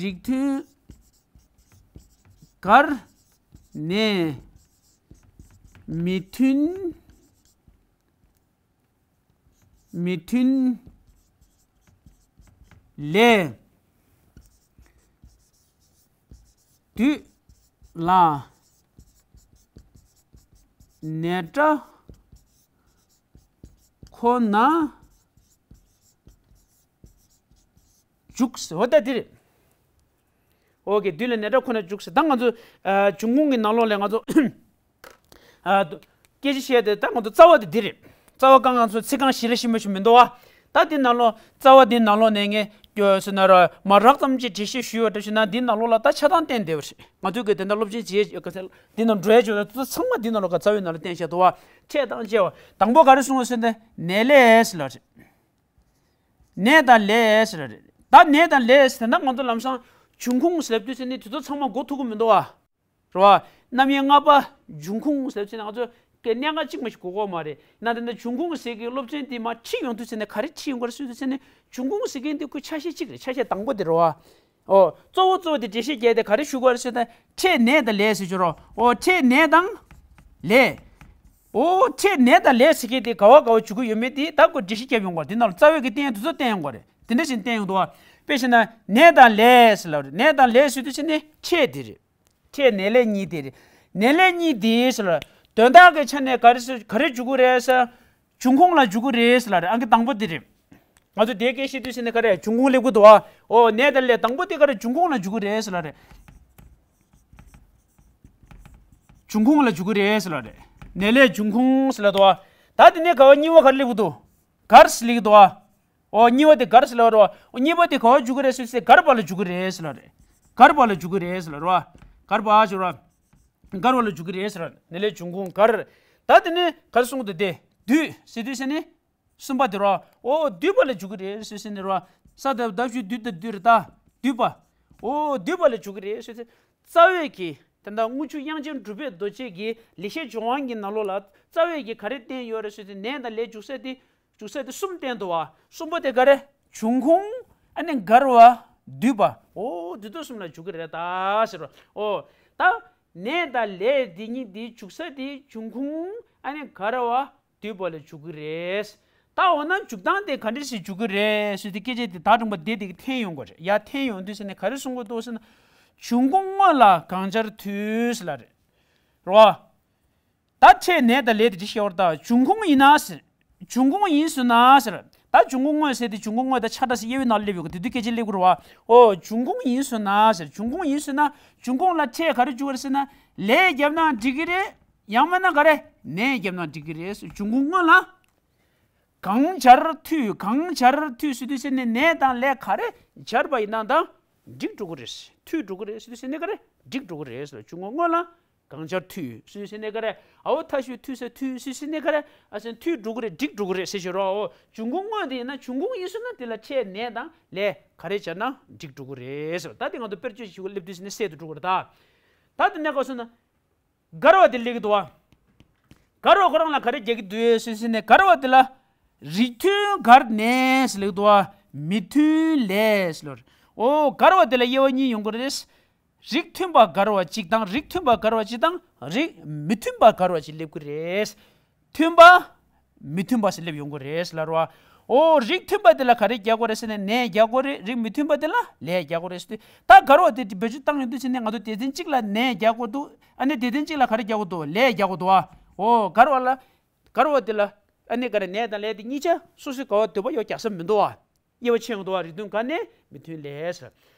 རིགས་མཐུན། གར། ནས། མི་མཐུན། མི་མཐུན། ལས། དུས་ལ་ནས་སྒྲ་ཁོ་ན་འཇུག་ཟེར་བ་ད་འདི་རེད། ཨོ་ཀེ། དུས་ལ་ནས་སྒྲ་ཁོ་ན་འཇུག་ཟེར། ད་ང་ཚོ་ཨ་འབྱུང་ཁུངས་ཀྱི་ནང་ལོགས་ལ་ང་ཚོ་ཨ་སྐད་ཆ་བཤད་དེ་ད་ང་ཚོ་རྩ་བ་དེ་འདི་རེད། རྩ་བ་གང་ང་ཚོ་ཚིག་རྐང་བཞི་ལ་ཤེས་མ་ཤེས་མི་འདུག་བ། ད་འདི་ནང་ལོགས་རྩ་བ་འདི་ནང་ལོགས་ནས་ངས་ཁྱོད་ཟེར་ན་ར་མ་རག་ཙམ་ཅིག་འགྲེལ་བཤད་ཞུས་པ་འདྲ་ཞུས་ན། འདི་ནང་ལོགས་ལ་ད་ཆ་ཚང་བསྟན་བསྡད་པ་རེད། ང་ཚོས་གི་དེ་འདྲ་སློབ་ཚན་བྱེད་ཡ་འདི་ནང་འགྲོ་ཡ་ཆོག་ན་ཚང་མ་འདི་ནང་ལོགས་ག་རྩ་བའི་ནང་ལ་བསྟན་བཞག་འདུག་བ། ཕྲད་དང་བཅས་པ། དང་པོ་ག་རེ་གསུངས་ཟེར་ན་ནས་ལས་ཟེར་ལབ་རེད། ནས་དང་ལས་ཟེར་རེད། ད་ནས་དང་ལས་ཟེར་ན་ང་ཚོ་ལམ་སང་འབྱུང་ཁུངས་ཟེར་དུས་ཟེར་ནས་དུས་ཚོད་ཚང་མ་འགོར་ཐུབ་ཀྱི་མི་འདུག་བ། རེད་བ། རྣམ་དབྱེ་ལྔ་པ་འབྱུང་ཁུངས་ཟེར་ཚེ་ང་ཚོ་གི་གནད་འགག་གཅིག་མ་ཞིག་གོ་གོ་མ་རེད། ན་དེ་འདྲ་འབྱུང་ཁུངས་ཟེར་གི་སློབ་ཚན་དེ་མ་ཁྲིད་ཡོང་དུས་ཚེ་ནས་ག་རེ་ཁྲིད་ཡོང་གི་རེད་ཟེར་དུས་ཚེ་ནས་འབྱུང་ཁུངས་ཟེར་མཁན་དེ་ཁོའི་ཆ་ཤས་གཅིག་རེད། ཆ་ཤས་དང་པོ་དེ་རེད་བ། ཨོ། གཙོ་བོ་གཙོ་བོ་དེ་འགྲེལ་བཤད་རྒྱག་དེ་ག་རེ་ཞུ་དགོས་རེད་ཟེར་ན་ཕྲད་ནས་དང་ལས་ཟེར་ཞུ་རོགས། ཨོ། ཕྲད་ནས་དང་ལས། ཨོ། ཕྲད་ནས་དང་ལས་ཟེར་མཁན་དེ་ག་བ་ག་བ་འཇུག་གི་ཡོད་མེད་དེ་ད་ཁོ་འགྲེལ་བཤད་རྒྱབ་ཡོང་གོ། དེ་ནང་ལ་རྩ་བའི་གི་བསྟན་དུས་ཚོད་བསྟན་ཡོང་གོ་རེད། དེ་འདྲ་བཞིན་བསྟན་ཡོང་འདུག་བ། དཔེ་བཞག་ན་ནས་དང་ལས་ཟེར་ལབ་རེད། ནས་དང་ལས་ཟེར་དུས་ཚེ་ནས་ཕྲད་དེ་རེད། ཕྲད་ནས་ལས་གཉིས་དེ་རེད། ནས་ལས་གཉིས་དེ་ཟེར་ལ། དོན་དག་གི་ཆ་ནས་ག་རེ་ཟེར་ག་རེ་འཇུག་གི་རེད་ཟེར། འབྱུང་ཁུངས་ལ་འཇུག་གི་རེད་ཟེར་ལ་རེད། ཨང་ཀི་དང་པོ་དེ་རེད། ང་ཚོ་དེའི་སྐད་བཤད་དུས་ཟེར་ནས་ག་རེ་འབྱུང་ཁུངས་སླེབས་གི་འདུག་བ། ཨོ། ནས་དང་ལས་དང་པོ་དེ་ག་རེ་འབྱུང་ཁུངས་ལ་འཇུག་གི་རེད་ཟེར་ལ་རེད། འབྱུང་ཁུངས་ལ་འཇུག་གི་རེད་ཟེར་ལ་རེད། ནས་ལས་འབྱུང་ཁུངས་ཟེར་ལ་འདུག་བ། ད་དེ་ནས་ག་བ་གཉིས་པ་ག་རེ་སླེབས་གི་འདུག་གར་ཟེར་ལེགས་འདུག་ཨ། ཨོ། གཉིས་པ་དེ་གར་ཟེར་ལབ་རོ། ཨོ། གཉིས་པ་དེ་ག་བ་འཇུག་གི་རེད་ཟེར་ཟེར་གར་བ་ལ་འཇུག་གི་རེད་ཟེར་ལབ་རེད། གར་བ་ལ་འཇུག་གི་རེད་ཟེར་ལབ་རོ། གར་བ་ཟེར་རོ། གར་བ་ལ་འཇུག་གི་རེད་ཟེར་ལབ་ནས་ལས་འབྱུང་ཁུངས་གར། ད་དེ་ནས་གར་གསུངས་འདུག་སྟེ། དུས་ཟེར་དུས་ཟེར་ནི། གསུམ་པ་དེ་རོ། ཨོ། དུས་པ་ལ་འཇུག་གི་རེད་ཟེར་ཟེར་ནི་རོ། ས་ད་ད་ཞུ་དུས་ད་དུས་རེད་ད། དུས་པ། ཨོ། དུས་པ་ལ་འཇུག་གི་རེད་ཟེར་ཟེར། རྩ་བའི་གི། དེ་འདྲ་དངུལ་ཆུ་དབྱངས་ཅན་གྲུབ་པའི་རྡོ་རྗེ་གི་ལེགས་བཤད་ལྗོན་དབང་གི་ནང་ལོགས་ལ་རྩ་བའི་གི་ག་རེ་བསྟན་ཡོད་རེད་ཟེར་དུས་ནས་དང་ལས་འཇུག་ས་དེ། འཇུག་ས་དེ་གསུམ་བསྟན་འདུག་བ། གསུམ་པོ་དེ་ག་རེ། འབྱུང་ཁུངས། ཨ་ནི་གར་བ། དུས་པ། ཨོ། དུས་ཚོད་གསུམ་ལ་འཇུག་གི་རེད་ད་ཟེར་རོ། ཨོ། ད། ནས་དང་ལས་དེ་གཉིས་དེ་འཇུག་ས་དེ་འབྱུང་ཁུངས། ཨ་ནི་གར་བ། དུས་པ་ལ་འཇུག་གི་རེད། ད་འོ་ན་འཇུག་སྟངས་དེ་ག་འདྲ་ཞིག་འཇུག་གི་རེད་ཟེར་དུས་སྐད་ཆ་དེ་ད་དྲང་པ་དེ་དེ་གི་འཐེན་ཡོང་གི་རེད། ཡ་འཐེན་ཡོང་དུས་ཟེར་ནས་ག་རེ་གསུང་གི་འདུག་ཟེར་ན། འབྱུང་ཁུངས་དངོས་ལ་གང་སྦྱར་འཐུས་ཟེར་ལབ་རེད། རོ། ད་ཕྲད་ནས་དང་ལས་དེ་ཅི་ཤེས་བར་ད་འབྱུང་ཁུངས་ཡིན་ན་ཟེར། འབྱུང་ཁུངས་ཡིན་ཟེར་ན་ཟེར། ད་འབྱུང་ཁུངས་དངོས་ཟེར་དེ་འབྱུང་ཁུངས་དངོས་དང་ཆ་འདྲ་ཞིག་དབྱེ་བའི་ནང་སླེབས་ཡོང་གི་དེ་དུས་སྐད་ཆ་སླེབས་དགོས་རེད་བ། ཨོ། འབྱུང་ཁུངས་ཡིན་ཟེར་ན་ཟེར། འབྱུང་ཁུངས་ཡིན་ཟེར་ན། འབྱུང་ཁུངས་ལ་ཕྲད་ག་རེ་འཇུག་གི་རེད་ཟེར་ན། ལས་བརྒྱབ་ན་འགྲིག་གི་རེད། ཡང་མིན་ན་ག་རེ། ནས་བརྒྱབ་ན་འགྲིག་གི་རེད་ཟེར། འབྱུང་ཁུངས་དངོས་ལ། གང་སྦྱར་འཐུས། གང་སྦྱར་འཐུས་ཟེར་དུས་ཟེར་ནས་ནས་དང་ལས་ག་རེ་སྦྱར་བ་ཡིན་ན་ད་འགྲིག་འགྲོ་གི་རེད། འཐུས་འགྲོ་གི་རེད་ཟེར་དུས་ཟེར་ནས་ག་རེ་འགྲིག་འགྲོ་གི་རེད་ཟེར། འབྱུང་ཁུངས་དངོས་ལ་གང་སྦྱར་འཐུས་ཟེར་དུས་ཟེར་ནས་ག་རེ། ཨའོ་ཐ་ཞུ་འཐུས་ས་འཐུས་ཟེར་དུས་ཟེར་ནས་ག་རེ། ཨ་ཟེར་འཐུས་འགྲོ་གི་རེད། འགྲིག་འགྲོ་གི་རེད་ཟེར་ཞུ་རོགས། འབྱུང་ཁུངས་དངོས་དེ་ཡིན་ན་འབྱུང་ཁུངས་ཡིན་སོང་ན་དེ་ལ་ཕྲད་ནས་དང་ལས་ག་རེ་སྦྱར་ན་འགྲིག་འགྲོ་གི་རེད་ཟེར། ད་དེ་ང་ཚོ་དཔེར་བརྗོད་ཞིག་སླེབས་དུས་ཟེར་ནས་གསལ་དུ་འགྲོ་གི་རེད་ད། ད་དེ་ནས་ག་སོང་ན། གར་བ་དེ་སླེབས་ཀྱི་འདུག་བ། གར་བ་ཁོ་རང་ལ་ག་རེ་རྒྱག་གི་འདུག་ཟེར་ཟེར་ནས་གར་བ་དེ་ལ། རིགས་མཐུན་གར་ནས་ཟེར་སླེབས་ཀྱི་འདུག་བ། མི་མཐུན་ལས་ཟེར་ལོ། ཨོ། གར་བ་དེ་ལ་དབྱེ་བ་གཉིས་ཡོང་གི་རེད། རིགས་མཐུན་པ་གར་བ་གཅིག་དང་རིགས་མཐུན་པ་གར་བ་གཅིག་དང་རིགས་མི་མཐུན་པ་གར་བ་གཅིག་སླེབས་ཀྱི་རེད། མཐུན་པ། མི་མཐུན་པ་ཟེར་སླེབས་ཡོང་གི་རེད་ལབ་རོ། ཨོ། རིགས་མཐུན་པ་དེ་ལ་ག་རེ་རྒྱག་དགོས་རེད་ཟེར་ན་ནས་རྒྱག་དགོས་རེད། རིགས་མི་མཐུན་པ་དེ་ལ་ལས་རྒྱག་དགོས་རེད་ཟེར་དུས་ད་གར་བ་དེ་བེད་སྤྱོད་བཏང་ཡོང་དུས་ཟེར་ནས་ང་ཚོ་སྡེ་ཚན་གཅིག་ལ་ནས་རྒྱག་དགོས་འདུག་ཨ་ནི་སྡེ་ཚན་གཅིག་ལ་ག་རེ་རྒྱག་དགོས་འདུག་ལས་རྒྱག་དགོས་འདུག་ཨ། ཨོ། གར་བ་ལ། གར་བ་དེ་ལ་ཨ་ནི་ག་རེ་ནས་དང་ལས་དེ་གཉིས་ཆ་སོ་སོའི་ག་བ་འདོད་པ་ཡོད་རྒྱག་ས་མི་འདུག་ཨ། དབྱེ་བ་ཕྱེ་ཡོང་འདུག་བ། རིགས་མཐུན་གར་ནས་མི་མཐུན་ལས་ཟེར།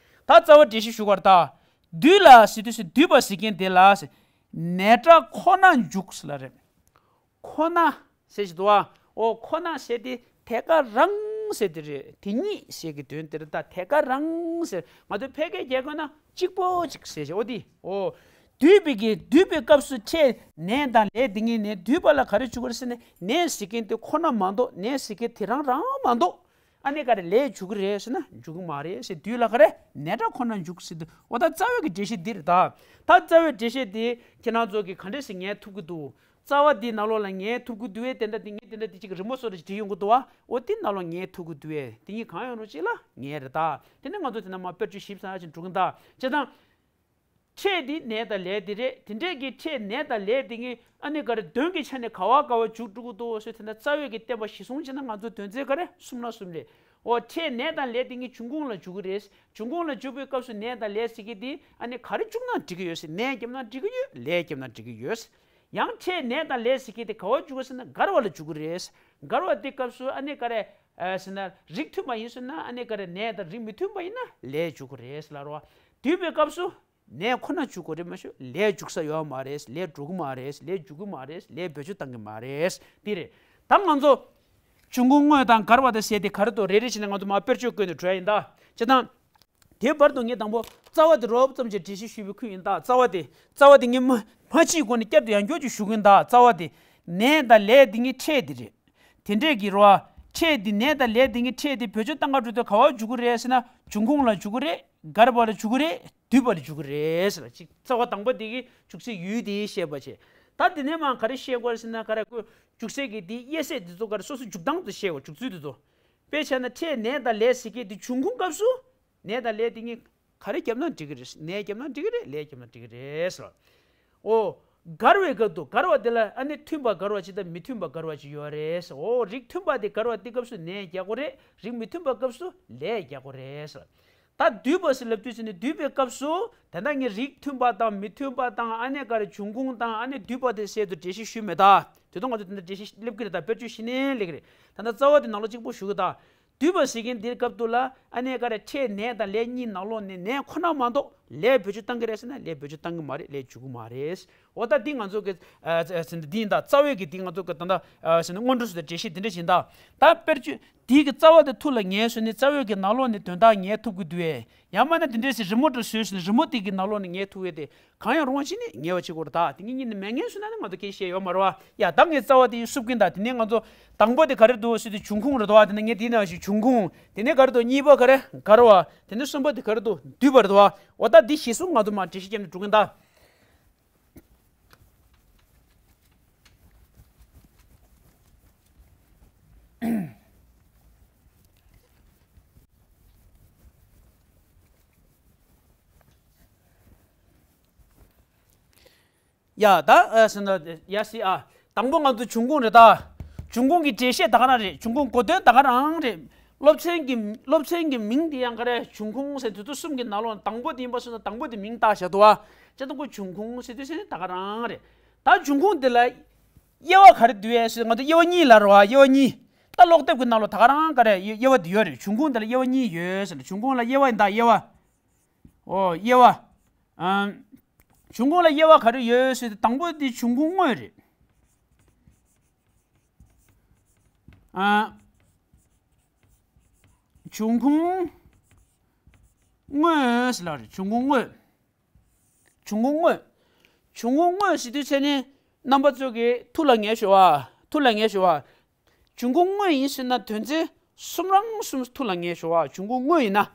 ད་རྩ་བ་འགྲེལ་བཤད་ཞུ་གར་ད། དུས་ལ་ཟེར་དུས་ཟེར་དུས་པ་ཟེར་མཁན་དེ་ལ་ཟེར། ནས་སྒྲ་ཁོ་ན་འཇུག་ཟེར་ལ་རེད། ཁོ་ན་ཟེར་ཞིག་འདུག་བ། ཨོ། ཁོ་ན་ཟེར་དེ་ཐད་ཀ་རང་ཟེར་དེ་རེད། དེ་ཉིད་ཟེར་གི་དོན་དེ་རེད་ད། ཐད་ཀ་རང་ཟེར་ང་ཚོ་ཕལ་སྐད་རྒྱག་དགོས་ན་གཅིག་པོ་གཅིག་ཟེར་ཞིག་ཨོ་དེ་ཨོ། དུས་པའི་གི་དུས་པའི་སྐབས་སུ་ཕྲད་ནས་དང་ལས་དེ་ངེས་ནས་དུས་པ་ལ་ག་རེ་བྱུག་གི་རེད་ཟེར་ནས་ནས་ཟེར་མཁན་དེ་ཁོ་ན་མ་གཏོགས་ནས་ཟེར་མཁན་དེ་རང་རང་མ་གཏོགས། ཨ་ནི་ག་རེ་ལས་འཇུག་གི་རེད་ཟེར་ན་འཇུག་གི་མ་རེད་ཟེར། དུས་ལ་ག་རེ་ནས་སྒྲ་ཁོ་ན་འཇུག་ཟེར་དུས་འོ་ད་རྩ་བའི་གི་འགྲེལ་བཤད་འདི་རེད་ད། ད་རྩ་བའི་འགྲེལ་བཤད་འདི་ཁྱེད་རང་ཚོ་གི་ག་འདྲས་སེ་ངེས་ཐུབ་ཀྱི་འདུག་རྩ་བ་འདི་ནང་ལོགས་ལ་ངེས་ཐུབ་ཀྱི་འདུག་བས། དེ་འདྲ་འདི་ངས་དེ་འདྲ་འདི་གཅིག་རི་མོ་བཟོ་འདྲ་ཞིག་བྲིས་ཡོང་གི་འདུག་བ། འོ་འདི་ནང་ལོགས་ངེས་ཐུབ་ཀྱི་འདུག་བས། འདི་གཉིས་གང་ཡོང་རུང་གཅིག་ལ་ངེས་རེད་ད། དེ་ནས་ང་ཚོ་དེ་ན་མ་དཔེར་བརྗོད་ཞིབ་ཚགས་ཅིག་འགྲོ་གི་ད། བྱས་ཙང་། ཕྲད་འདི་ནས་དང་ལས་འདི་རེད། དེ་འདྲས་ཀྱི་ཕྲད་ནས་དང་ལས་འདི་གཉིས་ཨ་ནི་ག་རེ་དོན་གྱི་ཆ་ནས་ག་བ་ག་བ་འཇུག་འགྲོ་གི་འདུག་ཟེར་དེ་ན་རྩ་བའི་གི་བསྟན་པ་གཞི་བཟུང་བྱས་ན་ང་ཚོ་དོན་ཚན་ག་རེ་གསུམ་ན་གསུམ་རེད། འོ་ཕྲད་ནས་དང་ལས་འདི་གཉིས་འབྱུང་ཁུངས་ལ་འཇུག་གི་རེད། འབྱུང་ཁུངས་ལ་འཇུག་པའི་སྐབས་སུ་ནས་དང་ལས་ཟེར་གི་འདི་ཨ་ནི་ག་རེ་བཅུག་ན་འགྲིག་གི་ཡོད་ཟེར། ནས་བརྒྱབ་ན་འགྲིག་གི་ཡོད། ལས་བརྒྱབ་ན་འགྲིག་གི་ཡོད། ཡང་ཕྲད་ནས་དང་ལས་ཟེར་གི་དེ་ག་བ་འཇུག་གི་ཟེར་ན་འགལ་བ་ལ་འཇུག་གི་རེད། འགལ་བ་དེ་སྐབས་སུ་ཨ་ནི་ག་རེ། ཨ་ཟེར་ན་རིགས་མཐུན་པ་ཡིན་ཟེར་ན་ཨ་ནི་ག་རེ་ནས་དང་རིགས་མི་མཐུན་པ་ཡིན་ན་ལས་འཇུག་གི་རེད་ཟེར་ལབ་རོ། དུས་པའི་སྐབས་སུ་ནས་ཁོ་ན་འཇུག་གི་རེད་མ་གཞི་ལས་འཇུག་ས་ཡོད་མ་རེད། ལས་འགྲོ་གི་མ་རེད། ལས་འཇུག་གི་མ་རེད། ལས་བེད་སྤྱོད་བཏང་གི་མ་རེད། དེ་རེད། ད་ང་ཚོ། འབྱུང་ཁུངས་དངོས་དང་འགལ་བ་དང་ཟེར་དེ་ག་རེ་འདུག་རེ་རེ་བྱས་ནས་ང་ཚོ་མར་དཔེར་བརྗོད་བཀོད་ནས་འགྲོ་ཡ་ཡིན་ད། བྱས་ཙང་། དེའི་བར་དུ་ངས་དང་པོ་རྩ་བ་དེ་རོབ་ཙམ་ཅིག་འགྲེལ་བཤད་ཞུས་པའི་ཁུལ་ཡིན་ད། རྩ་བ་དེ། རྩ་བ་དེ་ངས་མ་མ་ཕྱིའི་སྒོ་ནས་བསྐྱར་དུ་ཡང་བསྐྱར་ཅིག་ཞུ་གི་ཡིན་ད། རྩ་བ་དེ། ནས་དང་ལས་དེ་གཉིས་ཕྲད་དེ་རེད། དེ་འདྲས་ཀྱི་རོ། ཕྲད་དེ་ནས་དང་ལས་དེ་གཉིས་ཕྲད་དེ་བེད་སྤྱོད་བཏང་ག་འགྲོ་དུས་ག་བར་འཇུག་གི་རེད་ཟེར་ན་འབྱུང་ཁུངས་ལ་འཇུག་གི་རེད། འགལ་བ་ལ་འཇུག་གི་རེད། འདུས་པ་ལ་འཇུག་གི་རེད་ཟེར་ལ་ཅིག་རྩ་བ་དང་པོ་དེ་གི་འཇུག་སའི་ཡུལ་དེ་བཤད་པ་བྱས། ད་དེ་ནས་མར་ག་རེ་བཤད་དགོས་ཟེར་ན་ག་རེ་ཁོ་འཇུག་སའི་གི་དེ་དབྱེ་ཚད་དེ་ཚོ་ག་རེ་སོ་སོ་འཇུག་སྟངས་དེ་བཤད་དགོས། འཇུག་ཚུལ་དེ་ཚོ། དཔེ་བྱས་ན་ཕྲད་ནས་དང་ལས་ཟེར་མཁན་དེ་འབྱུང་ཁུངས་སྐབས་སུ། ནས་དང་ལས་དེ་གཉིས་ག་རེ་བརྒྱབ་ན་འགྲིག་གི་རེད། ནས་བརྒྱབ་ན་འགྲིག་གི་རེད། ལས་བརྒྱབ་ན་འགྲིག་གི་རེད་ཟེར། ཨོ། འགལ་བའི་སྐབས་དུ་འགལ་བ་དེ་ལ་ཨ་ནི་མཐུན་པ་འགལ་བ་ཅིག་དང་མི་མཐུན་པ་འགལ་བ་ཅིག་ཡོད་རེད་ཟེར། ཨོ། རིགས་མཐུན་པ་དེ་འགལ་བ་དེ་སྐབས་སུ་ནས་རྒྱག་དགོས་རེད། རིགས་མི་མཐུན་པ་སྐབས་སུ་ལས་རྒྱག་དགོས་རེད་ཟེར། ད་འདུས་པ་ཟེར་ལབ་དུས་ཙམ་ནས་འདུས་པའི་སྐབས་སུ་ད་ལྟ་ངས་རིགས་མཐུན་པ་དང་མི་མཐུན་པ་དང་ཨ་ནི་ག་རེ་འབྱུང་ཁུངས་དང་ཨ་ནི་འདུས་པ་དེ་བཤད་དུ་འགྲེལ་བཤད་ཞུས་མེད་ད། དེ་དུས་ང་ཚོ་དེ་འདྲ་འགྲེལ་བཤད་སླེབས་ཀྱི་རེད་ད། དཔེར་བརྗོད་ཞུས་ནའི་སླེབས་ཀྱི་རེད། ད་ལྟ་རྩ་བ་དེ་ནང་ལོགས་གཅིག་པོ་ཞུ་གི་ད། འདུས་པ་ཟེར་མཁན་འདིའི་སྐབས་དུ་ལ་ཨ་ནི་ག་རེ་ཕྲད་ནས་དང་ལས་གཉིས་ནང་ལོགས་ནས་ནས་ཁོ་ན་མ་གཏོགས་ལས་བེད་སྤྱོད་བཏང་གི་རེད་ཟེར་ན་ལས་བེད་སྤྱོད་བཏང་གི་མ་རེད། ལས་འཇུག་གི་མ་རེད། འོ་ད་འདི་ང་ཚོ་གི་ཨ་ཨ་འདི་ཡིན་ད། རྩ་བའི་གི་འདི་ང་ཚོ་གི་ད་ལྟ་ཨ་ཟེར་ན་སྔོན་འགྲོ་སུ་དང་འགྲེལ་བཤད་འདི་འདྲ་བྱེད་ད། ད་དཔེར་བརྗོད་འདི་གི་རྩ་བ་དེ་ཐུགས་ལ་ངེས་སོང་ནས་རྩ་བའི་གི་ནང་ལོགས་ནས་དོན་དག་ངེས་ཐུབ་ཀྱི་འདུག་ཨེ། ཡང་མིན་ན་འདི་འདྲས་སེ་རི་མོ་འདྲ་བཟོས་སོང་ནས་རི་མོ་དེ་གི་ནང་ལོགས་ནས་ངེས་ཐུབ་ཡས་དེ། གང་ཡང་རུང་བ་ཅིག་ནི་ངེས་པ་བྱེད་དགོས་རེད་ད། དེ་གཉིས་གཉིས་ནི་མེད་ངེས་སུ་ན་ནི་ང་ཚོ་སྐད་བཤད་ཡོད་མ་རེད་བ། ཡ་ད་ངས་རྩ་བ་དེ་བསུབ་ཀྱིན་ད། དེ་ནས་ང་ཚོ་དང་པོ་དེ་ག་རེ་འདུག་ཟེར་དུས་འབྱུང་ཁུངས་རེད་དོ། དེ་ནས་ངས་དེའི་ནང་བཞིན་འབྱུང་ཁུངས། དེ་ནས་ག་རེ་འདུག་གཉིས་པ་ག་རེ་འགལ་བ། དེ་ནས་གསུམ་པ་དེ་ག་རེ་འདུག་འདུས་པ་རེད་དོ། འོ་ད་འདི་གཞི་བཟུང་ང་ཚོ་མར་འགྲེལ་བཤད་བརྒྱབ་ནས་འགྲོ་གིན་ད། ཡ་ད་ཨ་ཟེར་ན་ཡ་སི་ཨ། དང་པོ་ང་ཚོ་འབྱུང་ཁུངས་རེད་ད། འབྱུང་ཁུངས་ཀྱི་འགྲེལ་བཤད་ད་ག་རང་རེད། འབྱུང་ཁུངས་གོ་དོན་ད་ག་རང་རེད། སློབ་ཚན་གྱི་སློབ་ཚན་གྱི་མིང་དེ་ཡང་ག་རེ། འབྱུང་ཁུངས་ཟེར་དུས་ཚོད་གསུམ་གྱི་ནང་ལོགས་དང་པོ་དེ་ཡིན་པ་སོང་ན་དང་པོ་དེ་མིང་བཏགས་བཞག་འདུག་བ། བྱས་ཙང་ཁོ་འབྱུང་ཁུངས་ཟེར་དུས་ཟེར་ནས་ད་ག་རང་རེད། ད་འབྱུང་ཁུངས་དེ་ལ་དབྱེ་བ་ག་རེ་འདུག་ཟེར་ང་ཚོ་དབྱེ་བ་གཉིས་ལབ་རེད་བ། དབྱེ་བ་གཉིས། ད་ཀློག་དེབ་ཀྱི་ནང་ལོགས་ད་ག་རང་ག་རེ་དབྱེ་བ་དེ་ཡོད་རེད། འབྱུང་ཁུངས་དེ་ལ་དབྱེ་བ་གཉིས་ཡོད་ཟེར་ན་འབྱུང་ཁུངས་ལ་དབྱེ་བ་ཡིན་ད། དབྱེ་བ། ཨོ་དབྱེ་བ། ཨམ། འབྱུང་ཁུངས་ལ་དབྱེ་བ་ག་རེ་ཡོད་ཟེར་དུས་དང་པོ་དེ་འབྱུང་ཁུངས་དངོས་རེད། ཨ། འབྱུང་ཁུངས་དངོས་ཟེར་ལབ་རེད། འབྱུང་ཁུངས་དངོས། འབྱུང་ཁུངས་དངོས། འབྱུང་ཁུངས་དངོས་ཟེར་དུས་ཚེ་ནི་རྣམ་པ་ཚོ་གི་ཐུགས་ལ་ངེས་ཤོག་ཨ། ཐུགས་ལ་ངེས་ཤོག་ཨ། འབྱུང་ཁུངས་དངོས་ཡིན་ཟེར་ན་དོན་ཚན་གསུམ་རང་གསུམ་ཐུགས་ལ་ངེས་ཤོག་ཨ། འབྱུང་ཁུངས་དངོས་ཡིན་ན།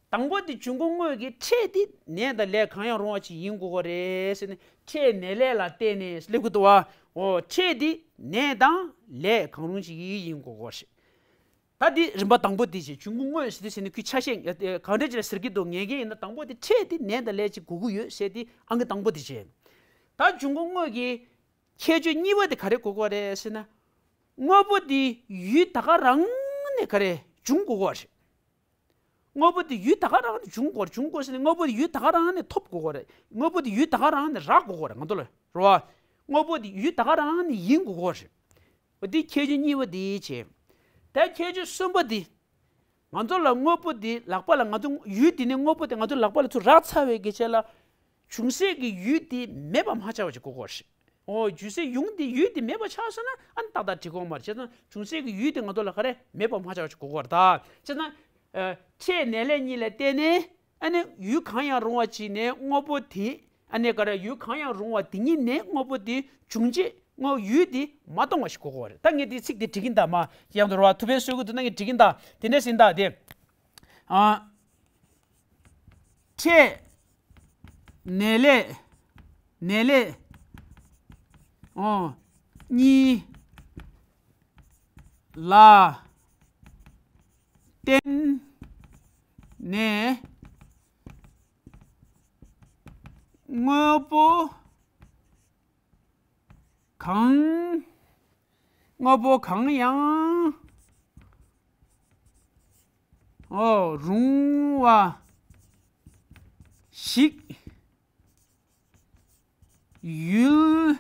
དང་པོ་དེ་འབྱུང་ཁུངས་དངོས་ཀྱི་ཕྲད་དེ་ནས་དང་ལས་གང་ཡང་རུང་བ་ཅིག་ཡིན་དགོས་ཀྱི་རེད་ཟེར་ནས་ཕྲད་ནས་ལས་ལ་བརྟེན་ནས་སླེབས་ཀྱི་འདུག་བ། འོ་ཕྲད་དེ་ནས་དང་ལས་གང་རུང་ཅིག་ཡིན་དགོས་ཀྱི་རེད། ད་འདི་རིམ་པ་དང་པོ་དེ་བྱས། འབྱུང་ཁུངས་དངོས་ཟེར་དུས་ཟེར་ནས་ཁོས་ཆ་ཤས་གང་འདྲ་ཅིག་ལ་ཟེར་གྱི་འདུག་ངེས་ཀྱི་ཡིན་ན། དང་པོ་དེ་ཕྲད་དེ་ནས་དང་ལས་ཅིག་དགོས་ཀྱི་ཡོད་ཟེར་དེ་ཨང་ཀི་དང་པོ་དེ་བྱས། ད་འབྱུང་ཁུངས་དངོས་ཀྱི་ཁྱད་ཆོས་གཉིས་པ་དེ་ག་རེ་དགོས་ཀྱི་རེད་ཟེར་ན། དངོས་པོ་དེ་ཡུལ་ད་ག་རང་ནས་ག་རེ་འབྱུང་དགོས་ཀྱི་རེད། དངོས་པོ་དེ་ཡུལ་ད་ག་རང་ནས་འབྱུང་དགོས་རེད། འབྱུང་དགོས་ཟེར་ནས་དངོས་པོ་དེ་ཡུལ་ད་ག་རང་ནས་ཐོབ་དགོས་ཀྱི་རེད། དངོས་པོ་དེ་ཡུལ་ད་ག་རང་ནས་རག་དགོས་ཀྱི་རེད། ང་ཚོ་ལ་རེད་བ། དངོས་པོ་དེ་ཡུལ་ད་ག་རང་ནས་ཡིན་དགོས་ཀྱི་རེད། འོ་དེ་ཁྱད་ཆོས་གཉིས་པ་དེ་བྱས། ད་ཁྱད་ཆོས་གསུམ་པ་དེ། ང་ཚོ་ལ་དངོས་པོ་དེ་ལག་པ་ལ་ང་ཚོ་ཡུལ་དེ་ནས་དངོས་པོ་དེ་ང་ཚོ་ལག་པ་ལ་ཚུར་རག་ཚར་བའི་སྐད་ཆ་ལ། འབྱུང་སའི་གི་ཡུལ་དེ་མེད་པ་མ་ཆགས་པ་ཞིག་དགོས་ཀྱི་རེད། འོ་འབྱུང་སའི་ཡུལ་དེ་ཡུལ་དེ་མེད་པ་ཆགས་སོང་ན་ཨ་ནི་ཏག་ཏག་འགྲིག་གི་མ་རེད། བྱས་ཙང་འབྱུང་སའི་གི་ཡུལ་དེ་ང་ཚོ་ལ་ག་རེ་མེད་པ་མ་ཆགས་པ་ཞིག་དགོས་ཀྱི་རེད་ད། བྱས་ཙང་། ཨ། ཕྲད་ནས་ལས་གཉིས་ལ་བརྟེན་ནས་ཨ་ནི་ཡུལ་གང་ཡང་རུང་བ་ཅིག་ནས་དངོས་པོ་དེ། ཨ་ནི་ག་རེ་ཡུལ་གང་ཡང་རུང་བ་དེ་ཉིད་ནས་དངོས་པོ་དེ་འབྱུང་བྱེད་དངོས་ཡུལ་དེ་མ་སྟོང་བ་ཞིག་དགོས་ཀྱི་རེད། ད་ངས་དེའི་ཚིག་དེ་འབྲི་གིན་ད་མ་ཡང་དུ་རོ་བ་ཐུབ་པའི་སྲོལ་གི་འདུག་ན་ངས་འབྲི་གིན་ད་དེ་འདྲ་ཟིན་ད་དེ། ཨ། ཕྲད། ནས་ལས། ནས་ལས། ཨོ། གཉིས། ལ། བརྟེན། ནས། དངོས་པོ། གང་། དངོས་པོ་གང་ཡང་། ཨོ། རུང་བ་ཞིག་ཡུལ་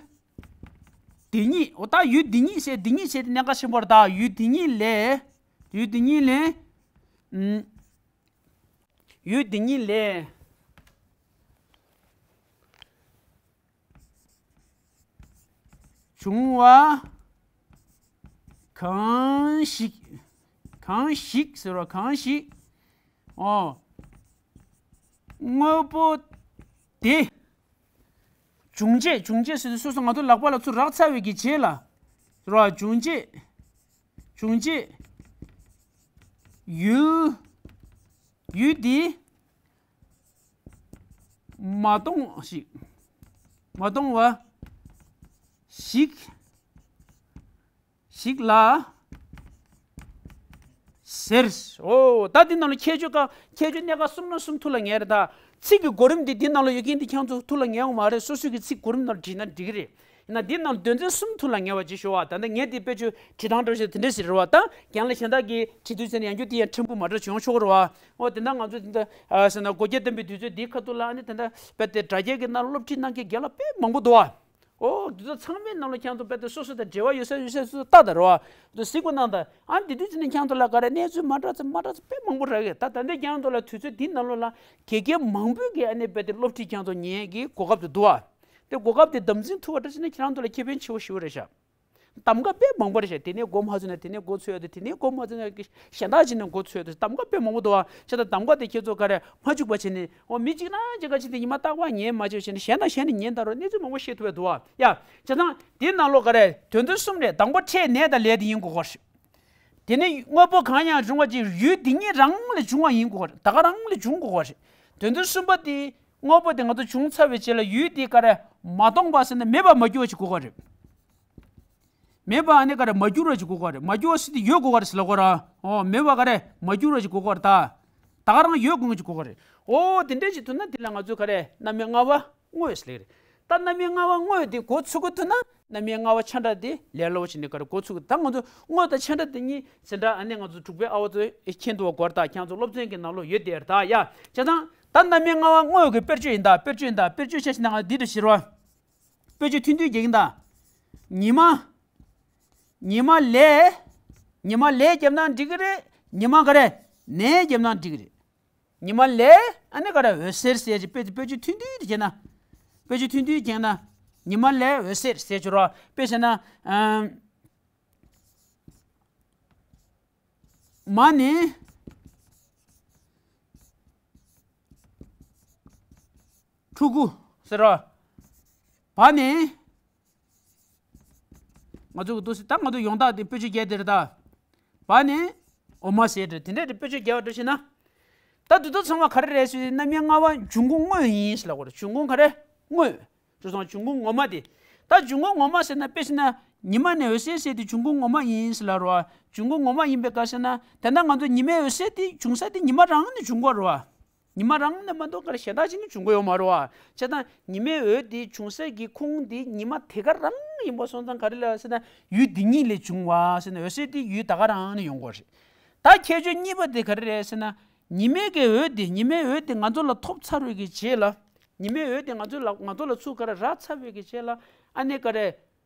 འདི་ཉིད། འོ་ད་ཡུལ་འདི་ཉིད་ཟེར། འདི་ཉིད་ཟེར་དེ་གནད་འགག་ཆེན་པོ་རེད་ད། ཡུལ་འདི་ཉིད་ལས། ཡུལ་འདི་ཉིད་ལས། ཨུམ། ཡུལ་འདི་ཉིད་ལས། བྱུང་བ་ གང་ཞིག་གང་ཞིག་ཟེར་བ་གང་ཞིག་ཨོ། དངོས་པོ་དེ། བྱུང་བྱེད། བྱུང་བྱེད་ཟེར་དུས་སོ་སོ་ང་ཚོ་ལག་པ་ལ་ཚུར་རག་ཚར་བའི་གི་རྗེས་ལ། རོ། བྱུང་བྱེད། བྱུང་བྱེད། ཡུལ། ཡུལ་འདི། མ་སྟོང་ཞིག་མ་སྟོང་བ། ཞིག་ཞིག་ལ་ཟེར། ཨོ། ད་འདི་ནང་ལ་ཁྱད་ཆོས་ཀ་ཁྱད་ཆོས་གནད་འགག་གསུམ་ལ་གསུམ་ཐུགས་ལ་ངེས་རེད་ད། ཚིག་གི་གོ་རིམ་འདི་འདི་ནང་ལ་ཡོད་མཁན་འདི་ཁྱེད་ཚོ་ཐུགས་ལ་ངེས་ཡོང་མ་རེད། སོ་སོ་གི་ཚིག་གོ་རིམ་ནང་བྲིས་ན་འགྲིག་གི་རེད། ཡིན་ན་འདི་ནང་དོན་ཚན་གསུམ་ཐུགས་ལ་ངེས་པ་ཅིག་ཤོག་ཨ། ད་ལྟ་ངས་འདི་དཔེ་ཆ་བྲིས་སྟངས་འདྲ་ཞིག་དེ་འདྲ་ཞིག་རེད་བ། ད་རྒན་ལགས་གཞན་དག་གིས་བྲིས་དུས་ཚོད་ནས་ཡང་རྒྱུ་དེ་ཡང་ཕྲན་བུ་མ་འདྲ་བྱུང་ཆོག་གི་རེད་བ། ཨོ། དེ་འདྲ་ང་ཚོ་དེ་འདྲ་ཟེར་ན་སྒོ་རྒྱ་བསྟན་པའི་དུས་ཚོད་འདིའི་ཁ་ཐུག་ལ་ཨ་ནི་དེ་འདྲ་དཔེ་དེ་དྲ་རྒྱའི་གི་ནང་སློབ་ཁྲིད་གནང་མཁན་རྒན་ལགས་དཔེ་མང་པོ་འདུག་བ། ཨོ། འདི་ཚོ་ཚང་མའི་ནང་ལ་ཁྱེད་ཚོ་དཔེ་དེ་སོ་སོ་དང་འབྲེལ་བ་ཡོད་ས་ཡོད་ས་སོ་སོ་ལྟ་དང་རོ། འདི་གཟིགས་པ་གནང་དང་། ཨ་འདི་དུས་ཚོད་ནས་ཁྱེད་ཚོ་ལ་ག་རེ་གནས་ཚུལ་མ་འདྲ་ཚོ་མ་འདྲ་ཚོ་དཔེ་མང་པོ་རག་གི། ད་ད་ལྟའི་ཁྱེད་ཚོ་ལ་དུས་ཚོད་འདི་ནང་ལོགས་ལ་དགེ་རྒན་མང་པོས་ཀྱི་ཨ་ནི་དཔེ་དེ་སློབ་ཁྲིད་ཁྱེད་ཚོ་ཉན་གི་གོ་སྐབས་དེ་འདུག་ཨ། དེ་གོ་སྐབས་དེ་དམ་འཛིན་ཐུབ་པ་འདྲ་བྱས་ན་ཁྱེད་རང་ཚོ་ལ་ཁེ་ཕན་ཆེ་བོ་ཞེ་པོ་རེད་ཤག་གདམ་ག་དཔེ་མང་པོ་རེད་ཤག་དེ་ནས་འགོ་མ་ཚུགས་ན་དེ་ནས་འགོ་ཚུགས་ཡོད་དེ། དེ་ནས་འགོ་མ་ཚུགས་ན་གཞན་དག་ཅིག་ནས་འགོ་ཚུགས་ཡོད་དེ། གདམ་ག་དཔེ་མང་པོ་འདུག་ཨ། བྱས་ཙང་གདམ་ག་དེ་ཁྱེད་ཚོ་ག་རེ་མ་བཅུག་པ་བྱས་ནས། འོ། མི་གཅིག་ན་གཅིག་ག་ཅིག་དེ་ཉི་མ་རྟག་པར་ཉན་མ་བཅུག་བྱས་ནས་གཞན་དང་གཞན་ནས་ཉན་ད་རོ། གནས་ཚུལ་མང་པོ་ཤེས་ཐུབ་པ་འདུག་ཨ། ཡ། བྱས་ཙང་དེའི་ནང་ལོགས་ག་རེ་དོན་ཚན་གསུམ་རེད། དང་པོ་འཕྲད་ནས་དང་ལས་དེ་ཡིན་དགོས་པ་རེད། དེ་ནས་དངོས་པོ་གང་ཡང་རུང་བ་ཅིག་ཡུལ་དེ་ཉིད་རང་ལས་བྱུང་བ་ཡིན་དགོས་པ་རེད། ད་ག་རང་ལས་བྱུང་དགོས་པ་རེད། དོན་ཚན་གསུམ་པ་དེ་དངོས་པོ་དེ་ང་ཚོ་བྱུང་ཚར་བའི་རྗེས་ལ་ཡུལ་དེ་ག་རེ་མ་སྟོང་པ་ཟེར་ན་མེད་པར་མ་གྱུར་བ་ཅིག་དགོས་པ་རེད། མེད་པ་ཨ་ནི་ག་རེ་མ་གྱུར་བ་ཅིག་དགོས་པ་རེད། མ་གྱུར་བ་ཟེར་དེ་ཡོད་དགོས་པ་རེད་ཟེར་ལབ་དགོས་ར། ཨོ། མེད་པ་ག་རེ་མ་གྱུར་བ་ཅིག་དགོས་པ་རེད་ད། ད་ག་རང་ཡོད་དགོས་ཅིག་དགོས་པ་རེད། ཨོ། དེ་འདྲ་ཞིག་ཐུག་ན་དེ་ལ་ང་ཚོས་ག་རེ་རྣམ་དབྱེ་ལྔ་པ་དངོས་ཟེར་ལེ་རེད། ད་རྣམ་དབྱེ་ལྔ་པ་དངོས་དེ་འགོ་ཚུགས་ཀྱི་ཐུག་ན་རྣམ་དབྱེ་ལྔ་པ་ཆ་འདྲ་དེ་ལས་སླ་པོ་བྱས་ནས་ག་རེ་འགོ་ཚུགས་ཀྱི། ད་ང་ཚོ་དངོས་དང་ཆ་འདྲ་དེ་གཉིས་ཟེར་འདྲ་ཨ་ནི་ང་ཚོ་དྲུག་པའི་ཨ་བ་ཚོས་མཁྱེན་ཐུབ་པ་དགོས་རེད་ད། ཁྱེད་ཚོ་སློབ་ཚན་གྱི་ནང་ལོགས་ཡོད་དེ་རེད་ད། ཡ། བྱས་ཙང་ད་རྣམ་དབྱེ་ལྔ་པ་དངོས་ཀྱི་དཔེར་བརྗོད་ཡིན་ད། དཔེར་བརྗོད་ཡིན་ད། དཔེར་བརྗོད་བྱས་ཤིག་ན་ང་འདི་འདྲ་ཞིག་རེད་བ། དཔེ་ཆ་ཐུང་ཐུང་རྒྱག་གི་ཡིན་ད། ཉི་མ། ཉི་མ་ལས། ཉི་མ་ལས་བརྒྱབ་ན་འགྲིག་གི་རེད། ཉི་མ་ག་རེ་ནས་བརྒྱབ་ན་འགྲིག་གི་རེད། ཉི་མ་ལས་ཨ་ནི་ག་རེ་འོད་ཟེར་ཟེར་གྱི་དཔེ་དཔེ་ཆ་ཐུང་ཐུང་དེ་བྱས་ན། དཔེ་ཆ་ཐུང་ཐུང་བྱས་ན། ཉི་མ་ལས་འོད་ཟེར་ཟེར་གྱི་རོ། དཔེ་བྱས་ན། ཨམ། མ་ནི། ཕྲུ་གུ་ཟེར་རོ། བ་ནི། ང་ཚོ་གི་འདུག་སེ་ད་ང་ཚོ་ཡོངས་གྲགས་དེ་དཔེ་ཆ་རྒྱག་དེ་རེད་ད། བ་ནི་འོ་མ་ཟེར་རེད། དེ་འདྲ་རེད། དཔེ་ཆ་རྒྱག་པ་འདྲ་ཞིག་ན། ད་འདི་ཚོ་ཚང་མ་ག་རེ་རེད་ཟེར་ན་རྣམ་དབྱེ་ལྔ་པ་འབྱུང་ཁུངས་དངོས་ཡིན་ཟེར་ལབ་དགོས་རེད། འབྱུང་ཁུངས་ག་རེ་དངོས། བྱས་ཙང་འབྱུང་ཁུངས་ངོ་མ་དེ། ད་འབྱུང་ཁུངས་ངོ་མ་ཟེར་ན་དཔེ་བྱས་ན་ཉི་མ་ནས་འོད་ཟེར་ཟེར་དེ་འབྱུང་ཁུངས་ངོ་མ་ཡིན་ཟེར་ལབ་རེད་བ། འབྱུང་ཁུངས་ངོ་མ་ཡིན་པའི་སྐབས་ཟེར་ན་དེ་འདྲ་ང་ཚོ་ཉི་མའི་འོད་ཟེར་དེ་བྱུང་ས་དེ་ཉི་མ་རང་ནས་བྱུང་གི་རེད་བ། ཉི་མ་རང་ནས་མ་གཏོགས་ག་རེ་གཞན་དག་ཅིག་ནས་བྱུང་གི་ཡོད་མ་རེད་བ། བྱས་ཙང་ཉི་མའི་འོད་དེ་བྱུང་ས་གི་ཁུངས་དེ་ཉི་མ་དེ་ག་རང་ཡིན་པ་སོང་ཙང་ག་རེ་ལབ་ཟེར་ན་ཡུལ་དེ་ཉིད་ལས་བྱུང་བ་ཟེར་ན་འོད་ཟེར་དེ་ཡུལ་ད་ག་རང་ནས་ཡོང་གི་རེད། ད་ཁྱད་ཆོས་གཉིས་པ་དེ་ག་རེ་རེད་ཟེར་ན་ཉི་མའི་གི་འོད་དེ་ཉི་མའི་འོད་དེ་ང་ཚོ་ལ་ཐོབ་ཚར་བའི་གི་རྗེས་ལ། ཉི་མའི་འོད་དེ་ང་ཚོ་ལ་ང་ཚོ་ལ་ཚུར་ག་རེ་རག་ཚར་བའི་གི་རྗེས་ལ་ཨ་ནི་ག་རེ།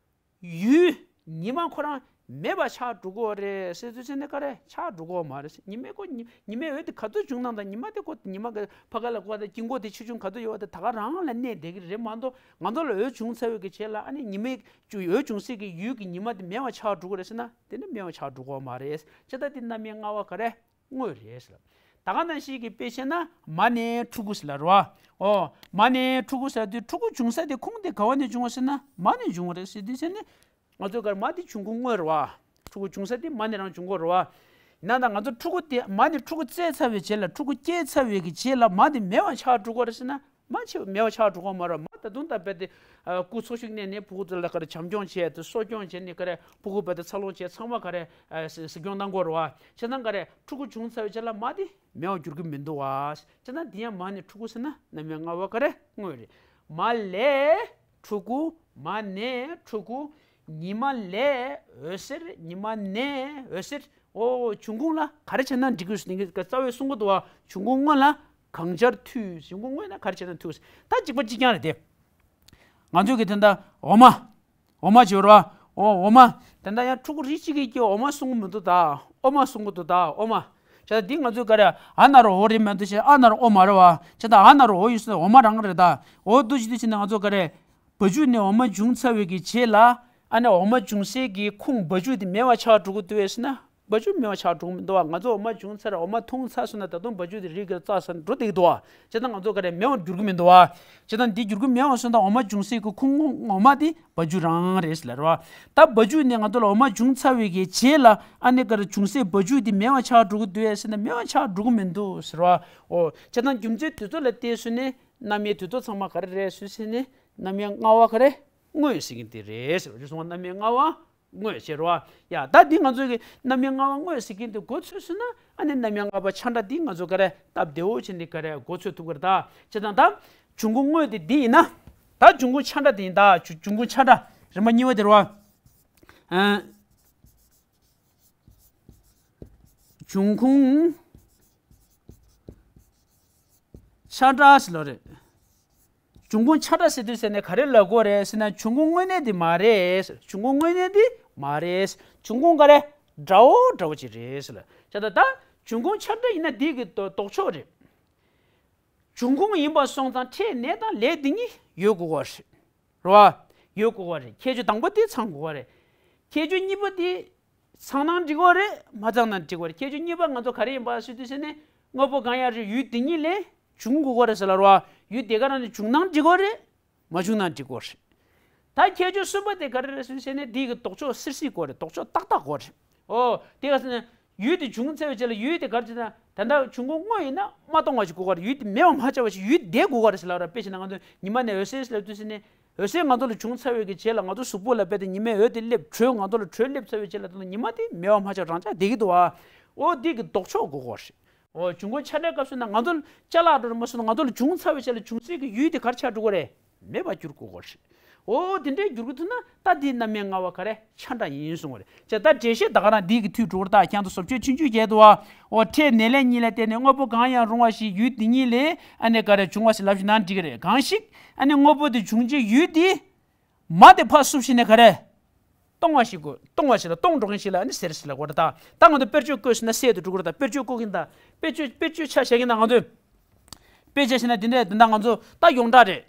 ཡུལ། ཉི་མ་ཁོ་རང་མེད་པ་ཆགས་འགྲོ་གི་རེད་ཟེར་དུས་ཙམ་ནས་ག་རེ་ཆགས་འགྲོ་གི་མ་རེད། ཉི་མའི་ཁོ་ཉི་ཉི་མའི་འོད་དེ་ག་ཚོད་བྱུང་ན་དང་ཉི་མ་དེ་ཁོ་ཉི་མ་གི་ཕ་ག་ལ་ཁོ་དང་དཀྱིལ་འཁོར་དེ་ཆེ་ཆུང་ག་ཚོད་ཡོད་པ་དེ་ད་ག་རང་ལ་གནས་བསྡད་ཀྱི་རེད་མ་གཏོགས་ང་ཚོ་ལ་འོད་བྱུང་ཚར་བའི་གི་རྗེས་ལ་ཨ་ནི་ཉི་མའི་འོད་བྱུང་སའི་གི་ཡུལ་གྱི་ཉི་མ་དེ་མེད་པ་ཆགས་འགྲོ་གི་རེད་ཟེར་ན་དེ་ནི་མེད་པ་ཆགས་འགྲོ་གི་མ་རེད། བྱས་ཙང་དེ་རྣམ་དབྱེ་ལྔ་པ་ག་རེ། དངོས་རེད་ཟེར། ད་ག་ནང་བཞིན་གྱི་དཔེ་བཤད་ན་མ་ནས་ཕྲུ་གུ་ཟེར་ལབ་རེད་བ། ཨོ། མ་ནས་ཕྲུ་གུ་ཟེར་དུས་ཕྲུ་གུ་བྱུང་ས་དེ་ཁུངས་དེ་ག་བ་ནས་བྱུང་བ་ཟེར་ན་མ་ནས་བྱུང་བ་རེད་ཟེར་དུས་ཟེར་ནས། ང་ཚོས་ག་རེ་མ་དེ་འབྱུང་ཁུངས་དངོས་རེད་བ། ཕྲུ་གུ་བྱུང་ས་དེ་མ་ནས་རང་བྱུང་གི་རེད་བ། ཡིན་ན་ད་ང་ཚོ་ཕྲུ་གུ་དེ་མ་ནས་ཕྲུ་གུ་བཙས་ཚར་བའི་རྗེས་ལ་ཕྲུ་གུ་སྐྱེས་ཚར་བའི་གི་རྗེས་ལ་མ་དེ་མེད་པ་ཆགས་འགྲོ་གི་རེད་ཟེར་ན། མ་ཆེ་བ་མེད་པ་ཆགས་འགྲོ་གི་མ་རེད། མ་ད་དུང་ད་རྦད་དེ་སྐུ་འཚོ་བཞུགས་གནས་ནས་ཕྲུ་གུ་དེ་ལ་ག་རེ་བྱམས་སྐྱོང་བྱས་ཏེ་གསོ་སྐྱོང་བྱས་ནས་ག་རེ་ཕྲུ་གུ་རྦད་དེ་འཚར་ལོངས་བྱས་ཚང་མ་ག་རེ་གཟིགས་སྐྱོང་གནང་དགོས་རེད་བ། བྱས་ཙང་ག་རེ་ཕྲུ་གུ་བྱུང་ཚར་བའི་རྗེས་ལ་མ་དེ་མེད་པ་འགྱུར་གི་མི་འདུག་བ། བྱས་ཙང་དེ་ཡང་མ་ནས་ཕྲུ་གུ་ཟེར་ན་རྣམ་དབྱེ་ལྔ་པ་ག་རེ་དངོས་རེད། མ་ལས་ཕྲུ་གུ། མ་ནས་ཕྲུ་གུ། ཉི་མ་ལས་འོད་ཟེར། ཉི་མ་ནས་འོད་ཟེར། ཨོ། འབྱུང་ཁུངས་ལ་ག་རེ་བྱས་ན་འགྲིག་གི་ཟེར་ནས་རྩ་བའི་གསུང་གི་འདུག་བ། འབྱུང་ཁུངས་དངོས་ལ་གང་བྱར་མཐུད། འབྱུང་ཁུངས་དངོས་ལ་ག་རེ་བྱས་ན་མཐུད། ད་གཅིག་པ་གཅིག་རྐྱང་རེད་དེ། ང་ཚོས་གི་དེ་འདྲ་འོ་མ། འོ་མ་བྱོས་རོ། ཨོ། འོ་མ། དེ་འདྲ་ཡང་ཕྲུ་གུ་རིགས་གཅིག་གིས་ཀྱི་འོ་མ་གསུང་གི་མི་འདུག་ད། འོ་མ་གསུང་གི་འདུག་ད། འོ་མ། བྱས་ཙང་འདི་ང་ཚོས་ག་རེ་ཨ་ན་རོ་འོ་རེད་མ་འདུག་བྱས་ཨ་ན་རོ་འོ་མ་རེད་བ། བྱས་ཙང་ཨ་ན་རོ་འོ་ཡོད་ས་འོ་མ་རང་རེད་ད། འོ་འདུག་བྱས་དུས་ཕྱིན་ན་ང་ཚོ་ག་རེ། བ་ཕྱུགས་ནས་འོ་མ་བྱུང་ཚར་བའི་གི་རྗེས་ལ། ཨ་ནི་འོ་མ་འབྱུང་སའི་གི་ཁུངས་བ་ཕྱུགས་དེ་མེད་པ་ཆགས་འགྲོ་གི་འདུག་ཟེར་ན། བ་ཕྱུགས་མེད་པ་ཆགས་འགྲོ་གི་མི་འདུག་བ། ང་ཚོ་འོ་མ་བྱུང་ཚར། འོ་མ་འཐུང་ཚར་སོང་ན་ད་དུང་བ་ཕྱུགས་དེ་རི་གི་རྩ་ས་ནས་འགྲོ་བསྡད་ཀྱི་འདུག་བ། བྱས་ཙང་ང་ཚོ་ག་རེ་མེད་པར་འགྱུར་གྱི་མི་འདུག་བ། བྱས་ཙང་འདི་འགྱུར་གྱི་མེད་པ་སོང་ཙང་འོ་མ་འབྱུང་སའི་གི་ཁུངས་འོ་མ་དེ་བ་ཕྱུགས་རང་རེད་ཟེར་ལ་རེད་བ། ད་བ་ཕྱུགས་ནས་ང་ཚོ་ལ་འོ་མ་བྱུང་ཚར་བའི་གི་རྗེས་ལ་ཨ་ནི་ག་རེ་འབྱུང་སའི་བ་ཕྱུགས་དེ་མེད་པ་ཆགས་འགྲོ་གི་འདུག་ཟེར་ན། མེད་པ་ཆགས་འགྲོ་གི་མི་འདུག་ཟེར་བ། འོ། བྱས་ཙང་རྒྱུ་མཚན་དེ་ཚོ་ལ་བལྟས་སོང་ནས་རྣམ་དབྱེ་དེ་ཚོ་ཚང་མ་ག་རེ་རེད་ཟེར་ན། རྣམ་དབྱེ་ལྔ་པ་ག་རེ། དངོས་ཟེར་མཁན་དེ་རེད་ཟེར་བ། རྣམ་དབྱེ་ལྔ་པ་དངོས་ཟེར་བ། ཡ། ད་འདི་ང་ཚོ་གི་རྣམ་དབྱེ་ལྔ་པ་དངོས་ཟེར་མཁན་དེ་མགོ་ཚོས་སོང་ན། ཨ་ནི་རྣམ་དབྱེ་ལྔ་པ་ཆ་འདྲ་འདི་ང་ཚོ་ག་རེ་སྟབས་བདེ་བོ་བྱས་ནས་ག་རེ་མགོ་ཚོས་ཐུབ་ཀྱི་རེད་ད། བྱས་ཙང་ད་འབྱུང་ཁུངས་དངོས་དེ་འདི་ཡིན་ན། ད་འབྱུང་ཁུངས་ཆ་འདྲ་དེ་ཡིན་ད། འབྱུང་འབྱུང་ཁུངས་ཆ་འདྲ་རིམ་པ་གཉིས་པ་དེ་རེད་བ། ཨ། འབྱུང་ཁུངས་ཆ་འདྲ་ཟེར་ལབ་རེད། འབྱུང་ཁུངས་ཆ་འདྲ་ཟེར་དུས་ཟེར་ནས་ག་རེ་ལབ་དགོས་རེད་ཟེར་ན། འབྱུང་ཁུངས་དངོས་གནས་དེ་མ་རེད། འབྱུང་ཁུངས་དངོས་གནས་དེ་མ་རེད། འབྱུང་ཁུངས་ག་རེ་འདྲ་བོ་འདྲ་བོ་ཅིག་རེད་ཟེར་ལ། བྱས་ཙང་ད་འབྱུང་ཁུངས་ཆ་འདྲ་ཡིན་ན་འདི་གི་ལྡོག་ཕྱོགས་རེད། འབྱུང་ཁུངས་ཡིན་པ་སོང་ཙང་ཕྲད་ནས་དང་ལས་དེ་གཉིས་ཡོད་དགོས་པ་རེད། རེད་བ། ཡོད་དགོས་པ་རེད། ཁྱད་ཆོས་དང་པོ་དེ་ཚང་དགོས་པ་རེད། ཁྱད་ཆོས་གཉིས་པ་དེ་ཚང་ན་འགྲིག་གི་རེད། མ་ཚང་ན་འགྲིག་གི་རེད། ཁྱད་ཆོས་གཉིས་པ་ང་ཚོ་ག་རེ་ཡིན་པ་ཟེར་དུས་ཟེར་ནས། དངོས་པོ་གང་ཡང་རེད། ཡུལ་དེ་གཉིས་ལས་བྱུང་དགོས་ཀྱི་རེད་ཟེར་ལ་རེད་བ། ཡུལ་དེ་ག་རང་ནས་བྱུང་ན་འགྲིག་གི་རེད། མ་བྱུང་ན་འགྲིག་གི་རེད། ད་ཁྱད་ཆོས་གསུམ་པ་དེ་ག་རེ་རེད་ཟེར་ནས། འདི་གི་ལྡོག་ཕྱོགས་སིལ་སིལ་དགོས་རེད། ལྡོག་ཕྱོགས་ཏག་ཏག་དགོས་རེད། ཨོ། དེ་ག་ཟེར་ན། ཡུལ་དེ་བྱུང་ཚར་བའི་རྗེས་ལ་ཡུལ་དེ་ག་རེ་བྱེད་ན། ད་ལྟ་འབྱུང་ཁུངས་དངོས་ཡིན་ན་མ་གཏོང་བ་ཞིག་དགོས་ཀྱི་རེད། ཡུལ་དེ་མེད་པ་མ་ཆགས་པ་ཞིག་ཡུལ་དེ་དགོས་ཀྱི་རེད་ཟེར་ལབ་ར། དཔེ་བྱས་ན་ང་ཚོ་ཉི་མ་ནས་འོད་གསལ་ཟེར་ལབ་དུས་ཟེར་ནས། འོད་གསལ་ང་ཚོ་ལ་བྱུང་ཚར་བའི་གི་རྗེས་ལ་ང་ཚོ་གཟུགས་པོ་ལ་རྦད་དེ་ཉི་མའི་འོད་དེ་སླེབས། དྲོད་ང་ཚོ་ལ་དྲོད་སླེབས་ཚར་བའི་རྗེས་ལ་ད་ལྟ་ཉི་མ་དེ་མེད་པ་མ་ཆགས་རང་ཆགས་བསྡད་ཀྱི་འདུག་བ། ཨོ། འདི་གི་ལྡོག་ཕྱོགས་དགོས་ཀྱི་རེད། ཨོ། འབྱུང་ཁུངས་ཆ་འདྲའི་སྐབས་སུ་ན་ང་ཚོ་ལ་ཅ་ལག་འགྲོ་རེད་མ་སོང་ན། ང་ཚོ་ལ་བྱུང་ཚར་བའི་རྗེས་ལ་བྱུང་སའི་གི་ཡུལ་དེ་ག་རེ་ཆགས་འགྲོ་གི་རེད། མེད་པར་འགྱུར་དགོས་ཀྱི་རེད། ཨོ། དེ་འདྲའི་འགྱུར་གྱི་ཐུབ་ན་ད་འདི་རྣམ་དབྱེ་ལྔ་པ་ག་རེ་ཆ་འདྲ་ཡིན་གསུངས་པ་རེད། བྱས་ཙང་ད་འགྲེལ་བཤད་ད་ག་རང་འདི་གི་མཐུད་འགྲོ་གི་རེད། ད་ཁྱེད་ཚོ་བཟོ་བཅོས་ཆུང་ཆུང་བྱས་འདུག་བ། ཨོ། ཕྲད་ནས་ལས་གཉིས་ལ་བརྟེན་ནས་དངོས་པོ་གང་ཡང་རུང་བ་ཞིག་ཡུལ་དེ་གཉིས་ལས་ཨ་ནི་ག་རེ་བྱུང་བ་ཞིག་ལབ་ཞིག་ན་འགྲིག་གི་རེད། གང་ཞིག་ཨ་ནི་དངོས་པོ་དེ་བྱུང་རྗེས་ཡུལ་དེ་མ་དེ་ཕར་བསུབས་ཤིག་ནས་ག་རེ། སྟོང་བ་ཞིག་དགོས། སྟོང་བ་ཞིག་ལ་སྟོང་འགྲོ་མཁན་ཞིག་ལ་ཨ་ནི་ཟེར་ཞིག་ལབ་དགོས་རེད། ད་ད་ང་ཚོ་དཔེར་བརྗོད་བཀོད་ཟིན་ན་གསལ་དུ་འགྲོ་གི་རེད། ད་དཔེར་བརྗོད་བཀོད་མཁན་ད་དཔེར་བརྗོད་དཔེར་བརྗོད་ཆ་བཞག་མཁན་ད་ང་ཚོས། དཔེ་ཆ་བཞག་ན་དེ་འདྲ་དེ་འདྲ་ང་ཚོ་ད་ཡོངས་གྲགས་རེད།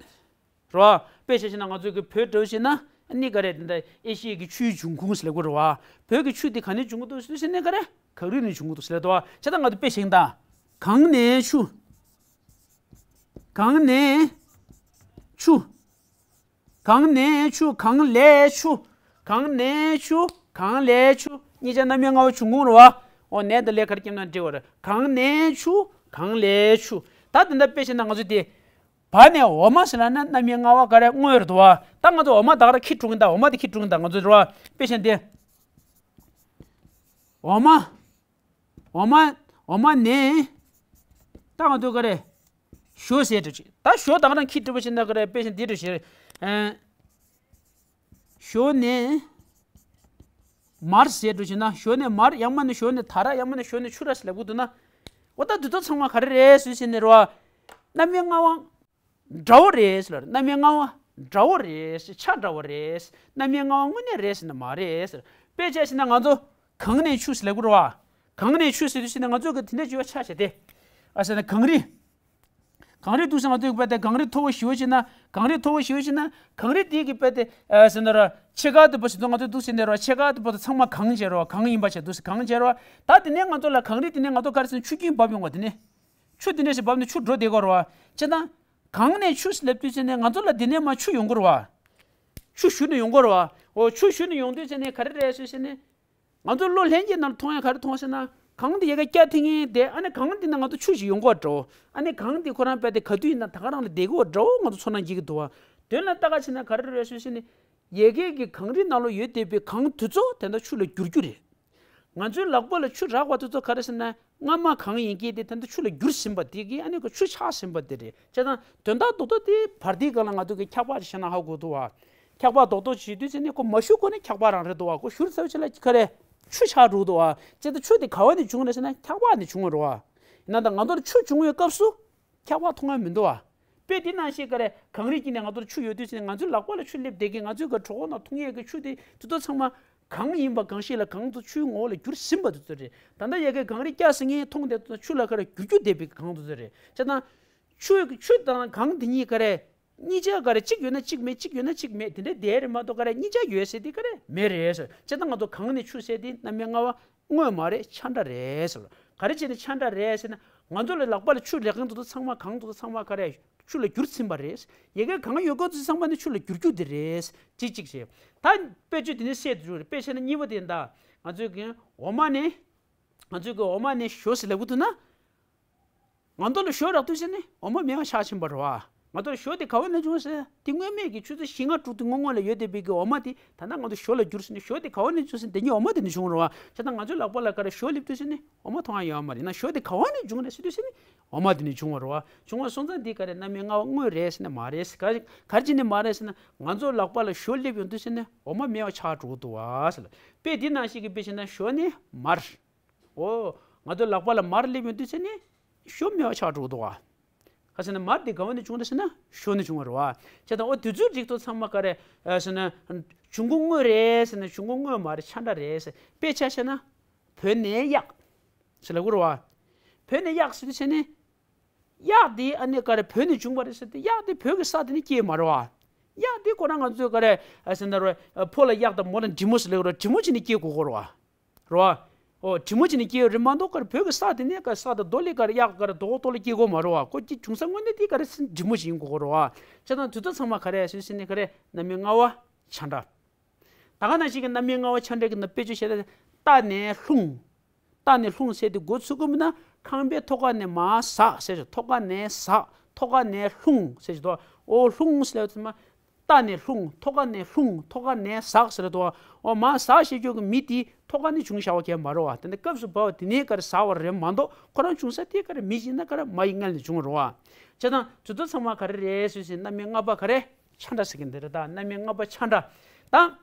རེད་བ། དཔེ་ཆ་བཞག་ན་ང་ཚོ་གི་བོད་འགྲོ་བཞིན་ན་ཨ་ནི་ག་རེ། དེ་འདྲ་ཨེ་ཤི་ཡའི་གི་ཆུའི་འབྱུང་ཁུངས་ཟེར་ལབ་དགོས་རེད་བ། བོད་ཀྱི་ཆུ་དེ་ག་ནས་འབྱུང་གི་འདུག་ཟེར་ན་ག་རེ། གངས་རི་ནས་འབྱུང་གི་འདུག་ཟེར་ལབ་དོ་བ། བྱས་ཙང་ང་ཚོ་དཔེ་བཞག་ད། གངས་ནས་ཆུ། གངས་ནས་ཆུ། གངས་ནས་ཆུ། གངས་ལས་ཆུ། གངས་ནས་ཆུ། གངས་ལས་ཆུ། གཉིས་ཆ་རྣམ་དབྱེ་ལྔ་པོ་འབྱུང་ཁུངས་རེད་བ། འོ། ནས་དང་ལས་ག་རེ་སྐྱེས་ན་འགྲིག་པ་རེད། གངས་ནས་ཆུ། གངས་ལས་ཆུ། ད་དེ་འདྲ་དཔེ་བྱས་ན་ང་ཚོ་དེ། བ་ནས་འོ་མ་ཟེར་ལབ་ན་རྣམ་དབྱེ་ལྔ་པ་ག་རེ་དངོས་རེད་དོ་བ། ད་ང་ཚོ་འོ་མ་ད་ག་རེ་འཁྱེར་འགྲོ་གིན་ད། འོ་མ་དེ་འཁྱེར་འགྲོ་གིན་ད་ང་ཚོ་རེད་བ། དཔེ་བྱས་ན་དེ། འོ་མ། འོ་མ། འོ་མ་ནས། ད་ང་ཚོ་ག་རེ། ཞོ་ཟེར་འགྲོ་ཅིག་ད་ཞོ་ད་ག་རང་འཁྱེར་འགྲོ་བ་ཞིག་ན་ག་རེ། དཔེ་བཞིན་འདི་འགྲོ་ཞེས། ཨན། ཞོ་ནས་མར་ཟེར་འགྲོ་ཞིག་ན། ཞོ་ནས་མར། ཡང་མིན་ན་ཞོ་ནས་དར། ཡང་མིན་ན་ཞོ་ནས་ཆུ་ར་ཟེར་ལབ་གི་འདུག་ན། འོ། ད་འདི་ཚོ་ཚང་མ་ག་རེ་རེད་ཟེར་ཞིག་ནས་རོ། རྣམ་དབྱེ་ལྔ་པ་འདྲ་བོ་རེད་ཟེར་ལ། རྣམ་དབྱེ་ལྔ་པ་འདྲ་བོ་རེད། ཆ་འདྲ་བོ་རེད། རྣམ་དབྱེ་ལྔ་པ་དངོས་གནས་རེད་ཟེར་ན་མ་རེད་ཟེར། དཔེ་བྱས་ཞིག་ན་ང་ཚོ་གངས་ནས་ཆུ་ཟེར་ལབ་གི་རེད་བ། གངས་ནས་ཆུ་ཟེར་དུས་ཞིག་ན་ང་ཚོ་གི་དེ་འདྲ་བྱེད་པ་ཆ་བྱས་ཏེ། ཨ་ཟེར་ན་གངས་རི། གངས་རི་འདུག་ཟེར། ང་ཚོའི་དཔེ་དེ་གངས་རི་མཐོ་བོ་ཞེ་པོ་ཅིག་ན། གངས་རི་མཐོ་བོ་ཞེ་པོ་ཅིག་ན། གངས་རི་དེའི་གི་དཔེ་དེ་ཨ་ཟེར་ན་ར་ཕྱེད་ཀ་དེ་པོ་ཞིག་འདུག་ང་ཚོ་འདུག་ཟེར་ནས་ར་ཕྱེད་ཀ་དེ་པོ་དེ་ཚང་མ་གངས་བྱས་ར་བ། གངས་ཡིན་པ་བྱས་འདུག་ཟེར། གངས་བྱས་ར་བ། ད་དེ་ནས་ང་ཚོ་ལ་གངས་རི་དེ་ནས་ང་ཚོ་ག་རེ་ཟེར་ན་ཆུ་རྒྱུན་འབབ་ཡོང་བ། དེ་ནས་ཆུ་དེ་འདྲ་ཞིག་འབབ་ནས་ཆུ་འགྲོ་བསྡད་ཀྱི་ཡོད་རེད་བ། བྱས་ཙང་གངས་ནས་ཆུ་ཟེར་ལབ་དུས་ཙམ་ནས་ང་ཚོ་ལ་དེ་ནས་མར་ཆུ་ཡོང་གི་རེད་བ། ཆུ་ཞུ་ནས་ཡོང་གི་རེད་བ། འོ། ཆུ་ཞུ་ནས་ཡོང་དུས་ཙམ་ནས་ག་རེ་རེད་ཟེར་ཟེར་ནས། ང་ཚོ་གློ་ལྷན་སྐྱེས་ནང་ལ་མཐོང་ཡ་ག་རེ་མཐོང་ཟེར་ན། གངས་དེ་ཡལ་ག་བཀྱག་ཐིང་ངེ་དེ། ཨ་ནི་གངས་དེ་ནས་ང་ཚོ་ཆུ་ཞིག་ཡོང་གི་ཡོད་འགྲོ། ཨ་ནི་གངས་དེ་ཁོ་རང་རྦད་དེ་ག་དུས་ཡིན་ན་ད་ག་རང་ལ་བསྡད་ཀྱི་ཡོད་འགྲོ། ང་ཚོ་ཚོར་སྣང་སྐྱེ་གི་འདུག་བ། དོན་ལ་ལྟ་ག་ཕྱིན་ན་ག་རེ་རེད་ཟེར་ཟེར་ནས། ཡལ་གའི་གི་གངས་རི་ནང་ལ་ཡོད་བསྡད་པའི་གངས་དེ་ཚོ་དེ་འདྲ་ཆུ་ལ་འགྱུར་རྒྱུ་རེད། ང་ཚོའི་ལག་པ་ལ་ཆུ་རག་པ་དེ་ཚོ་ག་རེ་ཟེར་ན། སྔ་མ་གངས་ཡིན་གྱི་དེ་ད་ལྟ་ཆུ་ལ་འགྱུར་ཟིན་པ་དེ་གིས་ཨ་ནི་ཁོ་ཆུ་ཆགས་ཟིན་པ་དེ་རེད། བྱས་ཙང་དོན་དག་རྡོག་རྡོག་དེ་བར་དེའི་སྒང་ལ་ང་ཚོ་གི་འཁྱག་པ་ཞིག་བཞག་ན་ཧ་གོ་འདུག་བ། འཁྱག་པ་རྡོག་རྡོག་ཅིག་བྱེད་དུས་ཙམ་ནས་ཁོ་མ་ཞུ་གོང་ནས་འཁྱག་པ་རང་རེད་འདུག་བ། ཁོ་ཞུ་ཚར་བའི་རྗེས་ལ་ག་རེ། ཆུ་ཆགས་འགྲོ་གི་འདུག་བ། བྱས་ཙང་ཆུ་དེ་ག་བ་ནས་བྱུང་རེད་ཟེར་ན་འཁྱག་པ་ནས་བྱུང་བ་རེད་བ། ཡིན་ན་ད་ང་ཚོར་ཆུ་བྱུང་བའི་སྐབས་སུ། འཁྱག་པ་མཐོང་ཡ་མི་འདུག་བ། དཔེ་དེ་ནང་བཞིན་ག་རེ། གངས་རི་དཀྱིལ་ནས་ང་ཚོར་ཆུ་ཡོད་དུས་ཙམ་ནས་ང་ཚོའི་ལག་པ་ལ་ཆུ་སླེབས་བསྡད་མཁན། ང་ཚོའི་གི་གྲོད་ཁོག་ནང་འཐུང་ཡས་ཀྱི་ཆུ་དེ་དེ་ཚོ་ཚང་མ་གངས་ཡིན་པ། གངས་ཤིག་ལ་གངས་དེ་ཆུའི་ངོ་བོ་ལ་འགྱུར་ཟིན་པ་དེ་ཚོ་རེད། ད་ལྟ་ཡལ་གའི་གངས་རི་བཀྱག་ཟིན་མཁན་མཐོང་བསྡད་དུས་ཆུ་ལ་ག་རེ་འགྱུར་རྒྱུ་བསྡད་པའི་གངས་དེ་ཚོ་རེད། བྱས་ཙང་ཆུ་ཆུ་དང་གངས་དེ་གཉིས་ག་རེ། གཉིས་ཆ་ག་རེ་གཅིག་ཡོད་ན་གཅིག་མེད། གཅིག་ཡོད་ན་གཅིག་མེད། དེ་འདྲའི་བསྡད་རེད་མ་གཏོགས་ག་རེ་གཉིས་ཆ་ཡོད་ཟེར་དེ་ག་རེ་མེད་རེད་ཟེར། བྱས་ཙང་ང་ཚོ་གང་ནས་འཆུ་ཟེར་དེ་རྣམ་དབྱེ་ལྔ་པ་དངོས་མ་རེད། ཆ་འདྲ་རེད་ཟེར། ག་རེ་བྱས་ནས་ཆ་འདྲ་རེད་ཟེར་ན། ང་ཚོ་ལ་ལག་པ་ལ་ཆུ་ལེན་མཁན་དེ་ཚོ་ཚང་མ་གང་དེ་ཚོ་ཚང་མ་ག་རེ་ཆུ་ལ་འགྱུར་ཟིན་པ་རེད། ཡ་གི་གང་ཡོད་མཁན་དེ་ཚོ་ཚང་མ་ནི་ཆུ་ལ་འགྱུར་རྒྱུ་དེ་རེད། གཅིག་གཅིག་བྱས། ད་དཔེ་བརྗོད་དེ་ནས་བཤད་དུ་འཇུག་རེད། དཔེ་བྱས་ན་གཉིས་པ་དེ་ཡིན་ད། ང་ཚོས་ཀྱི་འོ་མ་ནི། ང་ཚོས་ཀྱི་འོ་མ་ནི་ཞོ་ཟེར་ལབ་གི་འདུག་ན། ང་ཚོ་ལ་ཞོ་རག་དུས་ཟེར་ནས་འོ་མ་མེད་པ་ཆགས་ཕྱིན་པ་རེད་བ། ང་ཚོ་ལ་ཞོ་དེ་ག་བ་ནས་བྱུང་ཟེར། དེ་སྔོན་མེད་ཀྱི་ཆུ་ཚོད་བཞི་ལྔ་དྲུག་དེ་སྔོན་སྔོན་ལ་ཡོད་བསྡད་པའི་གི་འོ་མ་དེ་ད་ལྟ་ང་ཚོ་ཞོ་ལ་འགྱུར་ཟེར་ནས། ཞོ་དེ་ག་བ་ནས་བྱུང་ཟེར་ནས་དེ་གཉིས་འོ་མ་དེ་ནས་བྱུང་བ་རེད་བ། བྱས་ཙང་ང་ཚོའི་ལག་པ་ལ་ག་རེ་ཞོ་སླེབས་དུས་ཟེར་ནས་འོ་མ་མཐོང་ཡ་ཡོད་མ་རེད། ཡིན་ན་ཞོ་དེ་ག་བ་ནས་བྱུང་རེད་ཟེར་དུས་ཟེར་ནས་འོ་མ་དེ་ནས་བྱུང་བ་རེད་བ། བྱུང་བ་སོང་ཙང་དེ་ག་རེ་རྣམ་དབྱེ་ལྔ་པ་དངོས་རེད་ཟེར་ན་མ་རེད་ཟེར། ག་ག་རེ་བྱས་ནས་མ་རེད་ཟེར་ན། ང་ཚོ་ལག་པ་ལ་ཞོ་སླེབས་ཡོང་དུས་ཟེར་ནས་འོ་མ་མེད་པ་ཆགས་འགྲོ་གི་འདུག་བ་ཟེར་ལ། དཔེ་འདི་ནང་བཞིན་གྱི་དཔེ་བྱས་ན་ཞོ་ནི་མར། འོ། ང་ཚོ་ལག་པ་ལ་མར་སླེབས་ཡོང་དུས་ཟེར་ནས་ཞོ་མེད་པ་ཆགས་འགྲོ་གི་འདུག་བ། ག་ཟེར་ན་མར་དེ་ག་བ་ནས་བྱུང་རེད་ཟེར་ན་ཞོ་ནས་བྱུང་བ་རེད་བ། བྱས་ཙང་འོ་དེ་ཚོའི་རིགས་དེ་ཚང་མ་ག་རེ་ཟེར་ན། འབྱུང་ཁུངས་དངོས་རེད་ཟེར་ན་འབྱུང་ཁུངས་དངོས་མ་རེད། ཆ་འདྲ་རེད་ཟེར། དཔེ་ཆ་བཞག་ན། བོད་ནས་གཡག་ཟེར་ལབ་ཀྱི་རེད་བ། བོད་ནས་གཡག་ཟེར་དུས་ཟེར་ནས། གཡག་དེ་ཨ་ནི་ག་རེ་བོད་ནས་བྱུང་བ་རེད་ཟེར་ཏེ། གཡག་དེ་བོད་ཀྱི་ས་དེ་ནས་སྐྱེས་མ་རེད་བ། གཡག་དེ་ཁོ་རང་ང་ཚོས་ག་རེ་ཟེར་ན་རོ། ཕོ་ལ་གཡག་དང་མོ་ལ་འབྲི་མོ་ཟེར་ལབ་ཀྱི་རེད་བ། འབྲི་མོ་བྱས་ནས་སྐྱེས་དགོས་ཀྱི་རེད་བ། རེད་བ། འོ་འབྲི་མོ་བྱས་ནས་སྐྱེས་ཡོད་རེད་མ་གཏོགས་ག་རེ་བོད་ཀྱི་ས་དེ་ནས་ག་རེ་ས་དང་རྡོ་ལས་ག་རེ་གཡག་ག་རེ་རྡོ་གོ་རྡོ་ལ་སྐྱེས་དགོས་མ་རེད་བ། ཁོ་སྐྱེ་བྱུང་ས་དངོས་གནས་དེ་ག་རེ་ཟེར་ན་འབྲི་མོ་ཞིག་ཡིན་དགོས་ཀྱི་རེད་བ། བྱས་ཙང་དེ་ཚོ་ཚང་མ་ག་རེ་ཟེར་ཟེར་ནས་ག་རེ་རྣམ་དབྱེ་ལྔ་པ་ཆ་འདྲ། ད་ག་ནང་བཞིན་གྱི་རྣམ་དབྱེ་ལྔ་པ་ཆ་འདྲ་གི་ནང་དཔེ་བརྗོད་བྱས་ན། རྟ་ནས་ལྷུང་། རྟ་ནས་ལྷུང་ཟེར་དེ་འགོ་ཚུགས་ཀྱི་མིན་ན་ཁང་པའི་ཐོག་ཁ་ནས་མར་ཟགས་ཟེར། ཐོག་ཁ་ནས་ཟགས། ཐོག་ཁ་ནས་ལྷུང་ཟེར་གྱི་འདུག་འོ་ལྷུང་ཟེར་ལབ་དུས་མ། རྟ་ནས་ལྷུང་། ཐོག་ཁ་ནས་ལྷུང་། ཐོག་ཁ་ནས་ཟགས་ཟེར་འདུག་འོ་མར་ཟགས་བྱེད་རྒྱུ་གི་མི་དེ་ཐོག་ཁ་ནས་བྱུང་བཞག་པ་གང་ཡང་མ་རེད་བ། དེ་ནས་སྐབས་སུ་བབས་པ་དེ་ནས་ག་རེ་ཟགས་པ་རེད་མ་གཏོགས་ཁོ་རང་བྱུང་ས་དེ་ག་རེ་མི་ཞིག་ན་ག་རེ་མ་ཡི་མངལ་ནས་བྱུང་བ་རེད་བ། བྱས་ཙང་དེ་ཚོ་ཚང་མ་ག་རེ་རེད་ཟེར་ཟེར་རྣམ་དབྱེ་ལྔ་པ་ག་རེ་ཆ་འདྲ་ཟེར་གྱི་འདི་རེད། ད་རྣམ་དབྱེ་ལྔ་པ་ཆ་འདྲ་དང་།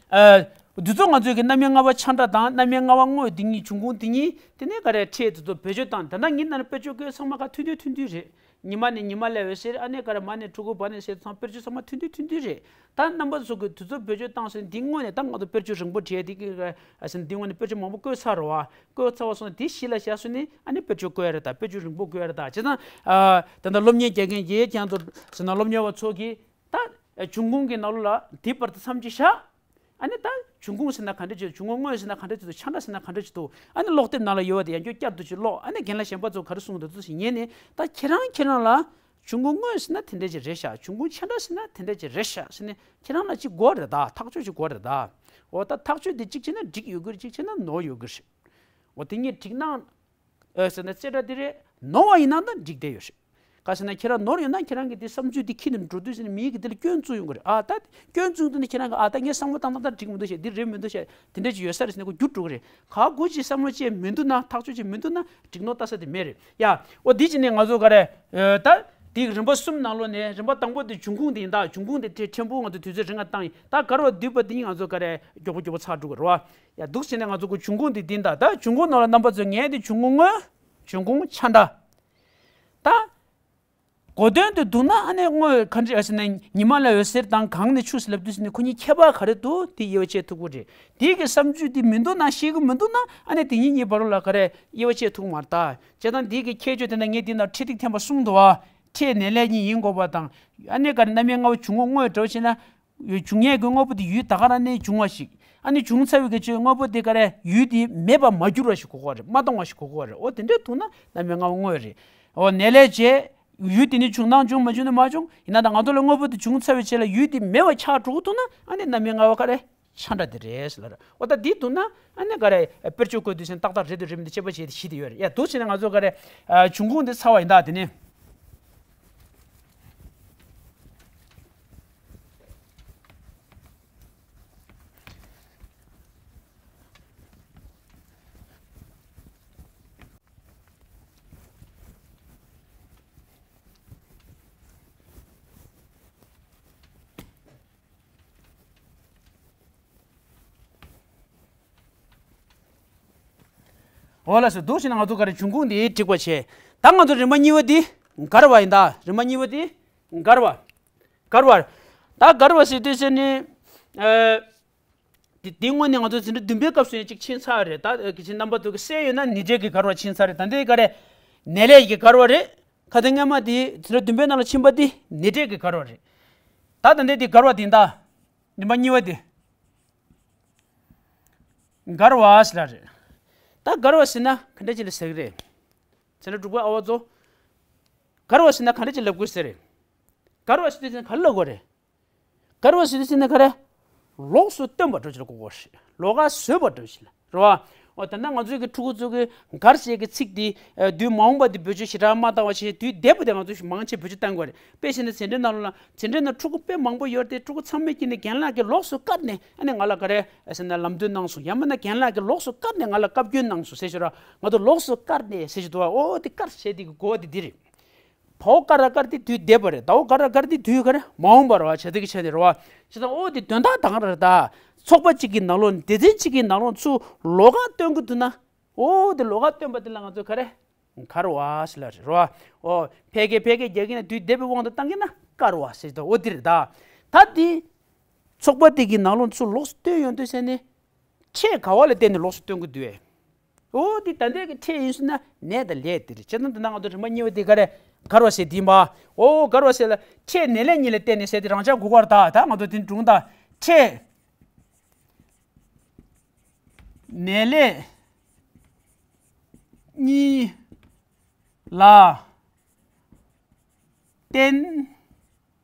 ཨ། འདི་ཚོ་ང་ཚོའི་གི་རྣམ་དབྱེ་ལྔ་པ་ཆ་འདྲ་དང་རྣམ་དབྱེ་ལྔ་པ་དངོས་དེ་གཉིས། འབྱུང་ཁུངས་དེ་གཉིས་དེ་ནས་ག་རེ་ཕྲད་དེ་ཚོ་བེད་སྤྱོད་བཏང་། ད་ལྟ་ངའི་ནང་ལ་དཔེར་བརྗོད་བཀོད་ཚང་མ་ག་མཐུན་མཐུན་མཐུན་མཐུན་རེད། ཉི་མ་ནས་ཉི་མ་ལ་འོད་ཟེར། ཨ་ནི་ག་རེ་མ་ནས་ཕྲུ་གུ། བ་ནས་ཟེར་ཚང་དཔེར་བརྗོད་ཚང་མ་མཐུན་མཐུན་མཐུན་མཐུན་རེད། ད་རྣམ་པ་ཚོ་གི་དེ་ཚོ་བེད་སྤྱོད་བཏང་ཟེར་འདི་དངོས་ནས་ད་ང་ཚོ་དཔེར་བརྗོད་རིང་པོ་བྲིས་དེ་གི་ཨ་ཟེར་འདི་དངོས་ནས་དཔེར་བརྗོད་མང་པོ་བཀོད་ཚར་རེད་བ། བཀོད་ཚར་བ་སོང་ན་དེ་གཞི་ལ་བཞག་སོང་ནས་ཨ་ནི་དཔེར་བརྗོད་བཀོད་ཡ་རེད། ད་དཔེར་བརྗོད་རིང་པོ་བཀོད་ཡ་རེད། ད་བྱས་ཙང་ཨ་ད་ལྟ་སློབ་གཉེར་རྒྱག་མཁན་གྱིས་ཁྱེད་ཚོ་ཟེར་ན་སློབ་གཉེར་བ་ཚོ་གིས། ད་འབྱུང་ཁུངས་ཀྱི་ནང་ལོགས་ལ་དེ་བར་དུ་མཚམས་ཅིག་བཞག་ཨ་ནི་ད་འབྱུང་ཁུངས་ཟེར་ན་ག་འདྲ་ཅིག་འདུག་འབྱུང་ཁུངས་དངོས་ཟེར་ན་ག་འདྲ་ཅིག་འདུག་ཆ་འདྲ་ཟེར་ན་ག་འདྲ་ཅིག་འདུག་ཨ་ནི་ཀློག་དེབ་ནང་ལ་ཡོད་པ་དེ་ཡང་བསྐྱར་བསྐྱར་དུ་ཅིག་ཀློག་ཨ་ནི་རྒན་ལགས་གཞན་པ་ཚོ་ག་རེ་གསུངས་འདུག་ཚོ་ཞིག་ཉན་ནས། ད་ཁྱེད་རང་ཁྱེད་རང་ལ་འབྱུང་ཁུངས་དངོས་ཟེར་ན་དེ་འདྲ་ཅིག་རེད་ཤག་འབྱུང་ཁུངས་ཆ་འདྲ་ཟེར་ན་དེ་འདྲ་ཅིག་རེད་ཤག་ཟེར་ནས་ཁྱེད་རང་ལ་ཅིག་དགོས་རེད། ད་ཐག་གཅོད་ཅིག་དགོས་རེད། ད་འོ་ད་ཐག་གཅོད་དེ་གཅིག་བྱས་ན་འགྲིག་ཡོད་ཀྱི་རེད། གཅིག་བྱས་ན་ནོར་ཡོད་ཀྱི་རེད། འོ་དེ་གཉིས་འགྲིག་ན། ཨེ་ཟེར་ན་རྩེ་གྲ་དེ་རེད། ནོར་བ་ཡིན་ན་ད་འགྲིག་བསྡད་ཡོད་རེད། ག་ཟེར་ན་ཁྱེད་རང་ནོར་ཡོད་ན་ཁྱེད་རང་གི་དེ་བསམ་ཚུལ་དེ་ཁྱི་ནས་འགྲོ་དུས་ཟེར་ནས་མིའི་གི་དེ་ལ་སྐྱོན་བཙུགས་ཡོང་གི་རེད། ཨ་ད་སྐྱོན་བཙུགས་དུས་ནས་ཁྱེད་རང་གི་ཨ་ད་ངའི་བསམ་བློ་བཏང་སྟངས་ད་འགྲིག་མི་འདུག་ཤག་འདི་རེད་མི་འདུག་ཤག་དེ་འདྲ་ཅིག་ཡོད་ས་རེད་ཟེར་ནས་ཁོ་འགྱུར་འགྲོ་གི་རེད། ག་གུ་ཅིག་བསམ་བློ་ཅིག་མི་འདུག་ན་ཐག་གཅོད་ཅིག་མི་འདུག་ན་འགྲིག་ནོ་ལྟ་ས་དེ་མེད་རེད་ཡ། འོ་དེ་ཅིག་ནས་ང་ཚོ་ག་རེ། ཨེ་ད་དེ་གི་རིམ་པ་གསུམ་ནང་ལོགས་ནས་རིམ་པ་དང་པོ་དེ་འབྱུང་ཁུངས་དེ་ཡིན། ད་འབྱུང་ཁུངས་དེ་ཕྲན་བུ་ང་ཚོ་དུས་ཚོད་རིང་ང་བཏང་ཡིན། ད་ག་རེ་བ་བསྡུས་པ་དེ་ཡིན། ང་ཚོ་ག་རེ་མགྱོགས་པོ་མགྱོགས་པོ་ཚར་འགྲོ་གི་རེད་བ། ཡ་འདུག་བྱས་ནས་ང་ཚོ་གི་འབྱུང་ཁུངས་དེ་འདི་ཡིན། ད་ད་འབྱུང་ཁུངས་ནང་ལ་རྣམ་པ་ཚོས་ངས་དེ་འབྱུང་ཁུངས་དངོས། འབྱུང་ཁུངས་ཆ་འདྲ། ད། གོ་དོན་དེ་འདུག་ན་ཨ་ནི་དངོས་ག་འདྲ་ཟེར་ན་ཉི་མ་ལ་འོད་ཟེར་དང་གངས་ནས་ཆུ་ཟེར་ལབ་དུས་ཟེར་ནས་ཁོ་གཉིས་ཁྱད་པར་ག་རེ་འདུག་དེ་དབྱེ་བ་ཕྱེ་ཐུབ་ཀྱི་རེད། དེའི་གི་བསམ་ཚུལ་དེ་མི་འདུག་ན་ཤེས་ཀྱི་མི་འདུག་ན་ཨ་ནི་དེ་གཉིས་གཉིས་བར་ལ་ག་རེ་དབྱེ་བ་ཕྱེ་ཐུབ་མ་རེད། ད་བྱས་ཙང་དེའི་གི་ཁྱད་ཆོས་དེ་འདྲ་ངས་འདི་ན་ཁྲིད་སྟེགས་ཐེངས་པ་གསུམ་འདུག་བ། ཕྲད་ནས་ལས་གཉིས་ཡིན་དགོས་པ་དང་། ཨ་ནི་ག་རེ་རྣམ་དབྱེ་ལྔ་པོ་འབྱུང་ཁུངས་དངོས་འདྲ་བོ་བྱས་ན། འབྱུང་ཡས་ཀྱི་དངོས་པོ་དེ་ཡུལ་ད་ག་རང་ནས་བྱུང་བ་ཞིག་ཨ་ནི་བྱུང་ཚར་བའི་གི་ཆོས་དངོས་པོ་དེ་ག་རེ་ཡུལ་དེ་མེད་པར་མ་གྱུར་བ་ཞིག་གོ་གོ་རེད། མ་སྟོང་བ་ཞིག་གོ་གོ་རེད། འོ་དེ་འདྲའི་ཐོག་ན་རྣམ་དབྱེ་ལྔ་པོ་དངོས་རེད། འོ་ནས་ལས་བྱས། ཡུལ་དེ་ནི་བྱུང་ན་བྱུང་། མ་བྱུང་ན་མ་བྱུང་། ཡིན་ན་ད་ང་ཚོ་ལ་དངོས་པོ་དེ་བྱུང་ཚར་བའི་རྗེས་ལ་ཡུལ་དེ་མེད་པ་ཆགས་འགྲོ་གི་འདུག་ན་ཨ་ནི་རྣམ་དབྱེ་ལྔ་པོ་ག་རེ་ཆ་འདྲ་དེ་རེད་ཟེར་ལ་རེད། འོ་ད་འདི་འདུག་ན་ཨ་ནི་ག་རེ་དཔེར་བརྗོད་བཀོད་དུས་ཟེར་ན་ཏག་ཏག་རེད་འདུག་རེད་མི་འདུག་དཔྱད་པ་བྱས་ཏེ་ཤེས་བསྡད་ཡོད་རེད། ཡ་འདུག་བྱས་ན་ང་ཚོ་ག་རེ་འབྱུང་ཁུངས་དེ་ཚར་བ་ཡིན། ད་དེ་ནི། འོ་ལགས་སོ། འདུག་བྱས་ན་ང་ཚོ་ག་རེ་འབྱུང་ཁུངས་དེ་འགྲིག་པ་བྱས། ད་ང་ཚོ་རིམ་པ་གཉིས་པ་དེ་འགལ་བ་ཡིན། ད་རིམ་པ་གཉིས་པ་དེ་འགལ་བ། འགལ་བ། ད་འགལ་བ་ཟེར་དུས་ཟེར་ནི། ཨ། དེ་དེ་སྔོན་ནས་ང་ཚོ་འཛིན་གྲྭ་བདུན་པའི་སྐབས་སུ་ཡང་གཅིག་ཕྱིན་ཚར་རེད། ད་གི་ཕྱིན་རྣམ་པ་ཚོ་གི་གསལ་ཡོད་ན་ནི་འབྲས་ཀྱི་འགལ་བ་ཕྱིན་ཚར་རེད། ད་འདི་ག་རེ། ནས་ལས་ཀྱི་འགལ་བ་རེད། ཁ་དོན་སྔ་མ་དེ་འཛིན་གྲྭ་བདུན་པའི་ནང་ལ་ཕྱིན་པ་དེ་ནེ་ཊའི་གི་འགལ་བ་རེད། ད་ད་འདི་དེ་འགལ་བ་དེ་ད། རིམ་པ་གཉིས་པ་དེ། འགལ་བ་ཟེར་ལ་རེད། ད་འགལ་བ་ཟེར་ན་ག་འདྲ་ཅིག་ལ་ཟེར་གི་རེད། འཛིན་གྲྭ་དྲུག་པ་ཨ་བ་ཚོ། འགལ་བ་ཟེར་ན་ག་འདྲ་ཅིག་ལབ་དགོས་ཟེར་རེད། འགལ་བ་ཟེར་དུས་ཙམ་ག་ལ་ལབ་དགོས་རེད། འགལ་བ་ཟེར་དུས་ཙམ་ན་ག་རེ། ལོགས་སུ་སྟོན་པ་འདྲ་ཅིག་ལ་གོ་དགོས་རེད། ལོགས་ཀ་བཟོས་པ་འདྲ་ཅིག་ལ་རེད་བ། འོ་ད་ལྟ་ང་ཚོའི་གི་ཕྲུ་གུ་ཚོ་གི་འགལ་ཟེར་གི་ཚིག་འདི་དུས་མ་འོངས་པ་འདི་བེད་སྤྱོད་ཞེ་དྲག་མ་བཏང་བ་བྱས། དུས་འདས་པོ་དེ་ང་ཚོ་མང་ཆེ་བེད་སྤྱོད་བཏང་དགོས་རེད། དཔེ་བྱས་ན་འཛིན་གྲྭའི་ནང་ལ་འཛིན་གྲྭའི་ནང་ཕྲུ་གུ་དཔེ་མང་པོ་ཡོད་དེ། ཕྲུ་གུ་ཚང་མས་ཀྱིས་ནི་རྒན་ལགས་ཀྱིས་ལོགས་སུ་བཀར་ནས་ཨ་ནི་ང་ལ་ག་རེ་ཟེར་ན་ལམ་སྟོན་གནང་སོང་། ཡང་མིན་ན་རྒན་ལགས་ཀྱིས་ལོགས་སུ་བཀར་ནས་ང་ལ་བཀའ་བཀྱོན་གནང་སོང་ཟེར་ཞོར། ང་ཚོ་ལོགས་སུ་བཀར་ནས་ཟེར་ཞིག་འདུག་བ། འོ་དེ་བཀར་ཟེར་དེ་གི་གོ་བ་དེ་འདི་རེད། བའོ་ཀ་ར་ཀར་དེ་དུས་འདས་པ་རེད། དའོ་ཀ་ར་ཀར་དེ་དུས་ག་རེ་མ་འོངས་པ་རེད་བ། བྱ་དེ་གི་ཆ་ནས་རེད་བ། བྱས་ཙང་འོ་དེ་དོན་དག་དང་རེད་ད། ཚོགས་པ་གཅིག་གི་ནང་ལོགས་སྡེ་ཚན་གཅིག་གི་ནང་ལོགས་ཚུར་ལོགས་ཀ་སྟོན་གི་འདུག་ན། འོ་དེ་ལོགས་ཀ་སྟོན་པ་དེ་ལ་ང་ཚོ་ག་རེ་འགལ་བ་ཟེར་ལ་རེད་བ། འོ་ཕལ་སྐད་ཕལ་སྐད་རྒྱག་གི་ན་དུས་འདས་པའི་དབང་དུ་བཏང་གི་ན་བཀར་བ་ཟེར་ད། འོ་དེ་རེད་ད། ད་དེ་ཚོགས་པ་དེ་གི་ནང་ལོགས་ཚུར་ལོགས་སུ་སྟོན་ཡོང་དུས་ཟེར་ནས། ཕྲད་ག་བ་ལ་བརྟེན་ནས་ལོགས་སུ་སྟོན་གི་འདུག་བས། འོ་དེ་ད་ལྟའི་གི་ཕྲད་ཡིན་ཟེར་ན་ནས་དང་ལས་དེ་རེད། བྱས་ཙང་འདི་ན་ང་ཚོ་རིམ་པ་གཉིས་པ་དེ་ག་རེ་འགལ་བ་ཟེར་དེ་ཡིན་པ། འོ་འགལ་བ་ཟེར་ལ་ཕྲད་ནས་ལས་གཉིས་ལ་བརྟེན་ནས་ཟེར་དེ་རང་འཇགས་གོ་དགོས་རེད་ད། ད་ང་ཚོ་དེ་སྒྲུང་ད་ཕྲད་ནས་ལས་གཉིས་ལ་བརྟེན།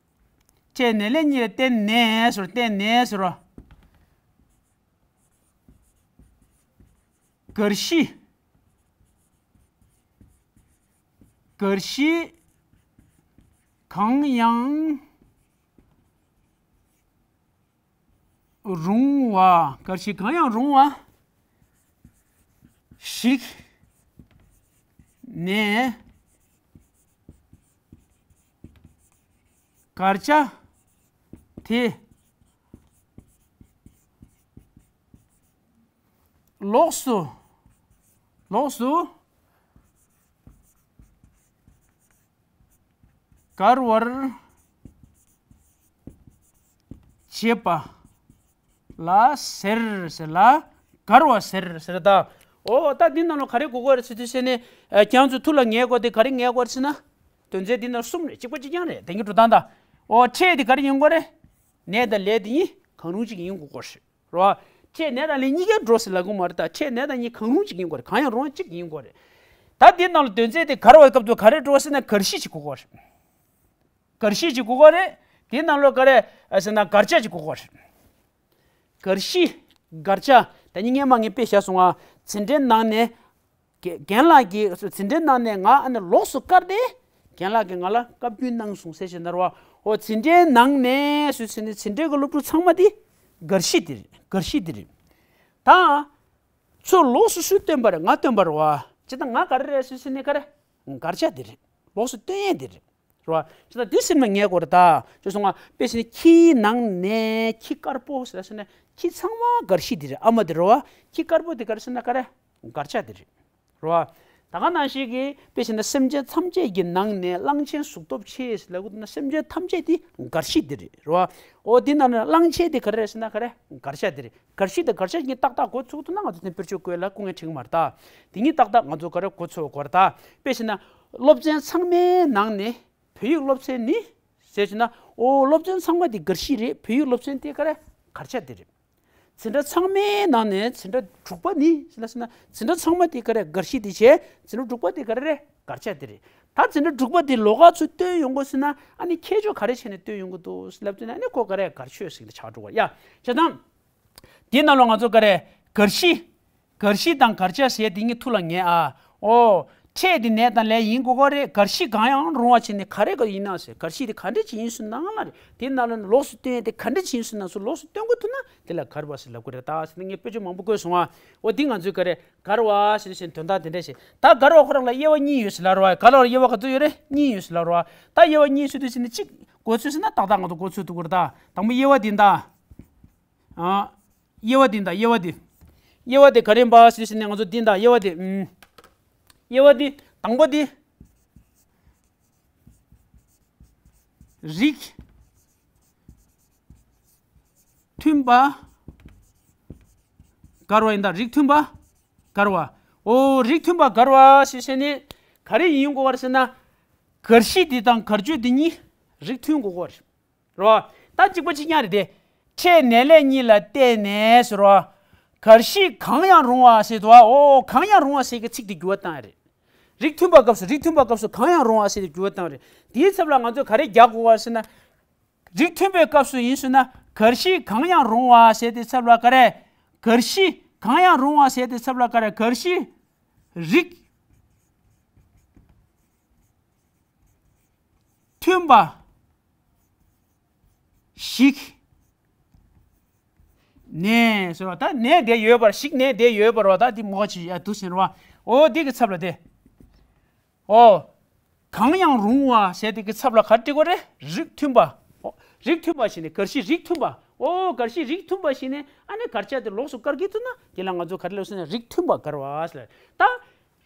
ཕྲད་ནས་ལས་གཉིས་ལ་བརྟེན་ནས་ཟེར། བརྟེན་ནས་ཟེར། འགལ་གཞི། འགལ་གཞི་གང་ཡང་རུང་བ། འགལ་གཞི་གང་ཡང་རུང་བ་ཞིག་ནས་བཀར་བྱ་དེ་ལོགས་སུ། ལོགས་སུ་བཀར་བར་བྱེད་པ་ལ་ཟེར། ཟེར་ལ་བཀར་བ་ཟེར། ཟེར་ད། འོ་ད་འདི་ནང་ལ་ག་རེ་གོ་དགོས་རེད་ཟེར་དུས་ཟེར་ནས། ཨ་ཁྱེད་ཚོ་ཐུགས་ལ་ངེས་དགོས་དེ་ག་རེ་ངེས་དགོས་རེད་ཟེར་ན། དོན་ཚན་འདི་ནང་གསུམ་རེད། གཅིག་པ་གཅིག་རྐྱང་རེད། དེང་གི་འགྲོ་སྟངས་ད། འོ་ཕྲད་དེ་ག་རེ་ཡིན་དགོས་རེད། ནས་དང་ལས་དེ་གཉིས་གང་རུང་གཅིག་ཡིན་དགོས་དགོས་རེད། རེད་བ། ཕྲད་ནས་དང་ལས་གཉིས་ཀའི་འགྲོ་ཟེར་ལབ་དགོས་མ་རེད་ད། ཕྲད་ནས་དང་གཉིས་གང་རུང་གཅིག་ཡིན་དགོས་རེད། གང་ཡང་རུང་བ་གཅིག་ཡིན་དགོས་རེད། ད་འདི་ནང་ལ་དོན་ཚན་དེ་ག་རེ་བ་སྐབས་དུ་ག་རེ་འགྲོ་ཟེར་ན་འགལ་གཞི་གཅིག་དགོས་དགོས་རེད། འགལ་གཞི་གཅིག་དགོས་དགོས་རེད། དེའི་ནང་ལོགས་ག་རེ་ཟེར་ན་བཀར་བྱ་གཅིག་དགོས་དགོས་རེད། འགལ་གཞི། བཀར་བྱ། ད་ནི་སྔོན་མ་ངས་དཔེ་བཞག་སོང་ང་། འཛིན་གྲྭའི་ནང་ནས། རྒན་རྒན་ལགས་ཀྱིས་འཛིན་གྲྭའི་ནང་ནས་ང་ཨ་ནི་ལོགས་སུ་བཀར་ཏེ། རྒན་ལགས་ཀྱིས་ང་ལ་བཀའ་བཀྱོན་གནང་སོང་ཟེར་བྱས་ན་རེད་བ། འོ་འཛིན་གྲྭའི་ནང་ནས་སུ་ཟེར་ནས་འཛིན་གྲྭའི་གི་སློབ་ཕྲུག་ཚང་མ་དེ་འགལ་གཞི་དེ་རེད། འགལ་གཞི་དེ་རེད། ད་ཚུར་ལོགས་སུ་སུས་སྟོན་པ་རེད། ང་སྟོན་པ་རེད་བ། ཅི་ད་ང་ག་རེ་རེད་སུ་ཟེར་ནས་ག་རེ། བཀར་བྱ་དེ་རེད། ལོགས་སུ་སྟོན་ཡས་དེ་རེད། རེད་བ། ཅི་ད་དེ་སེམས་ལ་ངེས་དགོས་རེད་ད། ཅེས་སོང་ང་དཔེ་ཟེར་ནས་ཁྱིའི་ནང་ནས་ཁྱི་དཀར་པོ་ཟེར་ཟེར་ནས་ཁྱི་ཚང་མ་འགལ་གཞི་དེ་རེད། ཨ་མ་དེ་རེད་བ། ཁྱི་དཀར་པོ་དེ་ག་རེ་ཟེར་ན་ག་རེ། བཀར་བྱ་དེ་རེད། རེད་བ། ད་ག་ནང་བཞིན་གྱི་དཔེ་བྱས་ན་སེམས་ཅན་ཐམས་ཅད་ཀྱི་ནང་ནས་གླང་ཆེན་གཟུགས་སྟོབས་ཆེ་ཟེར་ལབ་དགོས་འདུག་ན་སེམས་ཅན་ཐམས་ཅད་དེ་འགལ་གཞི་དེ་རེད། རེད་བ། འོ་དེ་ནང་ནས་གླང་ཆེན་དེ་ག་རེ་རེད་ཟེར་ན་ག་རེ། བཀར་བྱ་དེ་རེད། འགལ་གཞི་དང་བཀར་བྱ་གཉིས་ཏག་ཏག་འགོ་ཚུགས་ཐུབ་ན་ང་ཚོ་དེ་དཔེར་བརྗོད་བཀོད་ལ་སྐུ་ངལ་འཕྲད་ཀྱི་མ་རེད་ད། དེ་གཉིས་ཏག་ཏག་ང་ཚོ་ག་རེ་འགོ་ཚུགས་དགོས་རེད་ད། དཔེ་བྱས་ན། སློབ་ཚན་ཚང་མའི་ནང་ནས་བོད་ཡིག་སློབ་ཚན་ནི། ཟེར་བྱས་ན། འོ་སློབ་ཚན་ཚང་མ་དེ་འགལ་གཞི་རེད། བོད་ཡིག་སློབ་ཚན་དེ་ག་རེ། བཀར་བྱ་དེ་རེད། འཛིན་གྲྭ་ཚང་མའི་ནང་ནས་འཛིན་གྲྭ་དྲུག་པ་ནི་ཟེར་ལ་ཟེར་ན། འཛིན་གྲྭ་ཚང་མ་དེ་ག་རེ་འགལ་གཞི་དེ་བྱས། འཛིན་གྲྭ་དྲུག་པ་དེ་ག་རེ་རེད། བཀར་བྱ་དེ་རེད། ད་འཛིན་གྲྭ་དྲུག་པ་དེ་ལོགས་ཀ་ཚུར་སྟོན་ཡོང་དགོས་ཟེར་ན། ཨ་ནི་ཁྱད་ཆོས་ག་རེ་བྱས་ནས་སྟོན་ཡོང་གི་འདུག་ལབ་དུས་ན། ཨ་ནི་ཁོ་ག་རེ་བཀར་ཆོས་ཟེར་གི་ཆགས་འགྲོ་བ་ཡ། བྱས་ཙང་། དེའི་ནང་ལ་ང་ཚོ་ག་རེ། འགལ་གཞི། འགལ་གཞི་དང་བཀར་བྱ་ཟེར་དེ་གཉིས་ཐུགས་ལ་ངེས་ཨ། འོ། ཕྲད་དེ་ནས་དང་ལས་ཡིན་དགོས་ཀྱི་རེད། འགལ་གཞི་གང་ཡང་རུང་བ་བྱས་ནས་ག་རེ་ག་ཡིན་ན་ཟེར། འགལ་གཞི་དེ་ག་འདྲ་ཅིག་ཡིན་ཟེར་ན་ལ་རེད། དེའི་ནང་ལ་ལོགས་སུ་སྟོན་ཡས་དེ་ག་འདྲ་ཅིག་ཡིན་ཟེར་ན་ཚུར་ལོགས་སུ་སྟོན་དགོས་ཐུག་ན་དེ་ལ་འགལ་བ་ཟེར་ལབ་ཀྱི་རེད་ད་ཟེར་ནས་ངས་དཔེ་ཆ་མང་པོ་བཀོད་སོང་ཨ། འོ་དེ་ང་ཚོས་ག་རེ། འགལ་བ་ཟེར་ཟེར་དོན་དག་དེ་འདྲ་ཞིག་ད་འགལ་བ་ཁོ་རང་ལ་དབྱེ་བ་གཉིས་ཡོད་ཟེར་ལབ་རོགས་ཨ། འགལ་བ་ལ་དབྱེ་བ་ག་ཚོད་ཡོད་རེད། གཉིས་ཡོད་ཟེར་ལབ་རོགས་ཨ། ད་དབྱེ་བ་གཉིས་ཟེར་དུས་ཟེར་ནས་གཅིག་གོ་ཚོད་ཟེར་ན་ཏག་ཏག་ང་ཚོ་གོ་ཚོད་ཐུབ་ཀྱི་རེད་ད། དང་པོ་དབྱེ་བ་དེ་ད། ཨ། དབྱེ་བ་དེ་ད་དབྱེ་བ་དེ། དབྱེ་བ་དེ་ག་རེ་ཡིན་པ་ཟེར་ཟེར་ནས་ང་ཚོ་འདི་ད་དབྱེ་བ་དེ། ཨུམ། དབྱེ་བ་དེ་དང་པོ་དེ། རིགས་མཐུན་པ་འགལ་བ་ཡིན་ད། རིགས་མཐུན་པ་འགལ་བ། འོ་རིགས་མཐུན་པ་འགལ་བ་ཟེར་ཟེར་ནས་ག་རེ་ཡིན་དགོས་པ་རེད་ཟེར་ན། གར་གཞི་འདི་དང་གར་སྤྱོད་འདི་གཉིས་རིགས་མཐུན་དགོས་ཀྱི་རེད། རེད་བ། ད་གཅིག་པ་གཅིག་རྐྱང་རེད་དེ། ཕྲད་ནས་ལས་གཉིས་ལ་བརྟེན་ནས་ཟེར་བ། གར་གཞི་གང་ཡང་རུང་བ་ཟེར་དུས། འོ། གང་ཡང་རུང་བ་ཟེར་གྱི་ཚིག་དེ་འགྱུར་བ་བཏང་ཡ་རེད། རིགས་མཐུན་པ་སྐབས་སུ། རིགས་མཐུན་པ་སྐབས་སུ་གང་ཡང་རུང་བ་ཟེར་དེ་འགྱུར་བ་བཏང་ཡ་རེད། དེའི་ཚབ་ལ་ང་ཚོས་ག་རེ་རྒྱག་དགོས་པ་ཟེར་ན། རིགས་མཐུན་པའི་སྐབས་སུ་ཡིན་ཟེར་ན། གར་གཞི་གང་ཡང་རུང་བ་ཟེར་དེ་ཚབ་ལ་ག་རེ། གར་གཞི་གང་ཡང་རུང་བ་ཟེར་དེ་ཚབ་ལ་ག་རེ། གར་གཞི་རིགས་མཐུན་པ་ཞིག་ནས་ཟེར་བ། ད་ནས་དེ་ཡོད་པར། ཞིག་ནས་དེ་ཡོད་པར་བ། ད་འདི་མོ་ཆི་ཡ་འདུག་ཟེར་བ། འོ། འདི་གི་ཚབ་ལ་དེ། འོ། གང་ཡང་རུང་བ་ཟེར་དེ་གི་ཚབ་ལ་ག་རེ་འབྲི་དགོས་རེད། རིགས་མཐུན་པ། འོ། རིགས་མཐུན་པ་ཞེས་ནས་གར་གཞི་རིགས་མཐུན་པ། འོ། གར་གཞི་རིགས་མཐུན་པ་ཞེས་ནས་ཨ་ནི་གར་ཆ་དེ་ལོགས་སུ་བཀར་གྱི་འདུག་ན། དེ་ལ་ང་ཚོ་ག་རེ་ལབ་ཟེར་ན། རིགས་མཐུན་པ་བཀར་བ་ཟེར། ད་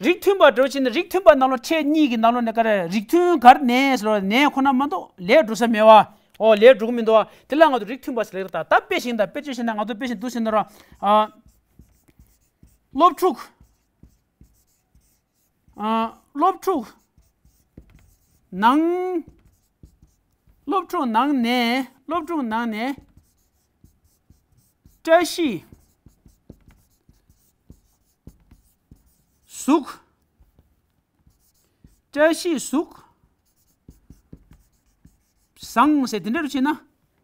རིགས་མཐུན་པ་འདྲ་བོ་བྱས་ན། རིགས་མཐུན་པ་ནང་ལོགས། ཕྲད་གཉིས་ཀྱི་ནང་ལོགས་ནས་ག་རེ། རིགས་མཐུན་གར་ནས་ཟེར་བ། ནས་ཁོ་ན་མ་གཏོགས་ལས་འགྲོ་ས་མེད་བ། འོ། ལས་འགྲོ་གི་མི་འདུག་བ། དེ་ལ་ང་ཚོ་རིགས་མཐུན་པ་ཟེར་ལེ་རེད། ད་ད་དཔེ་བཞིན་དང་། དཔེ་བརྗོད་བྱས་ན། ང་ཚོ་དཔེ་བཞིན་འདུག་ཟེར་ན་ར། ཨ། སློབ་ཕྲུག་ཨ། སློབ་ཕྲུག་ནང་། སློབ་ཕྲུག་ནང་ནས། སློབ་ཕྲུག་ནང་ནས་བཀྲ་ཤིས་གཟུགས། བཀྲ་ཤིས་གཟུགས་བཟང་ཟེར་དེ་འདྲ་རུ་བྱས་ན།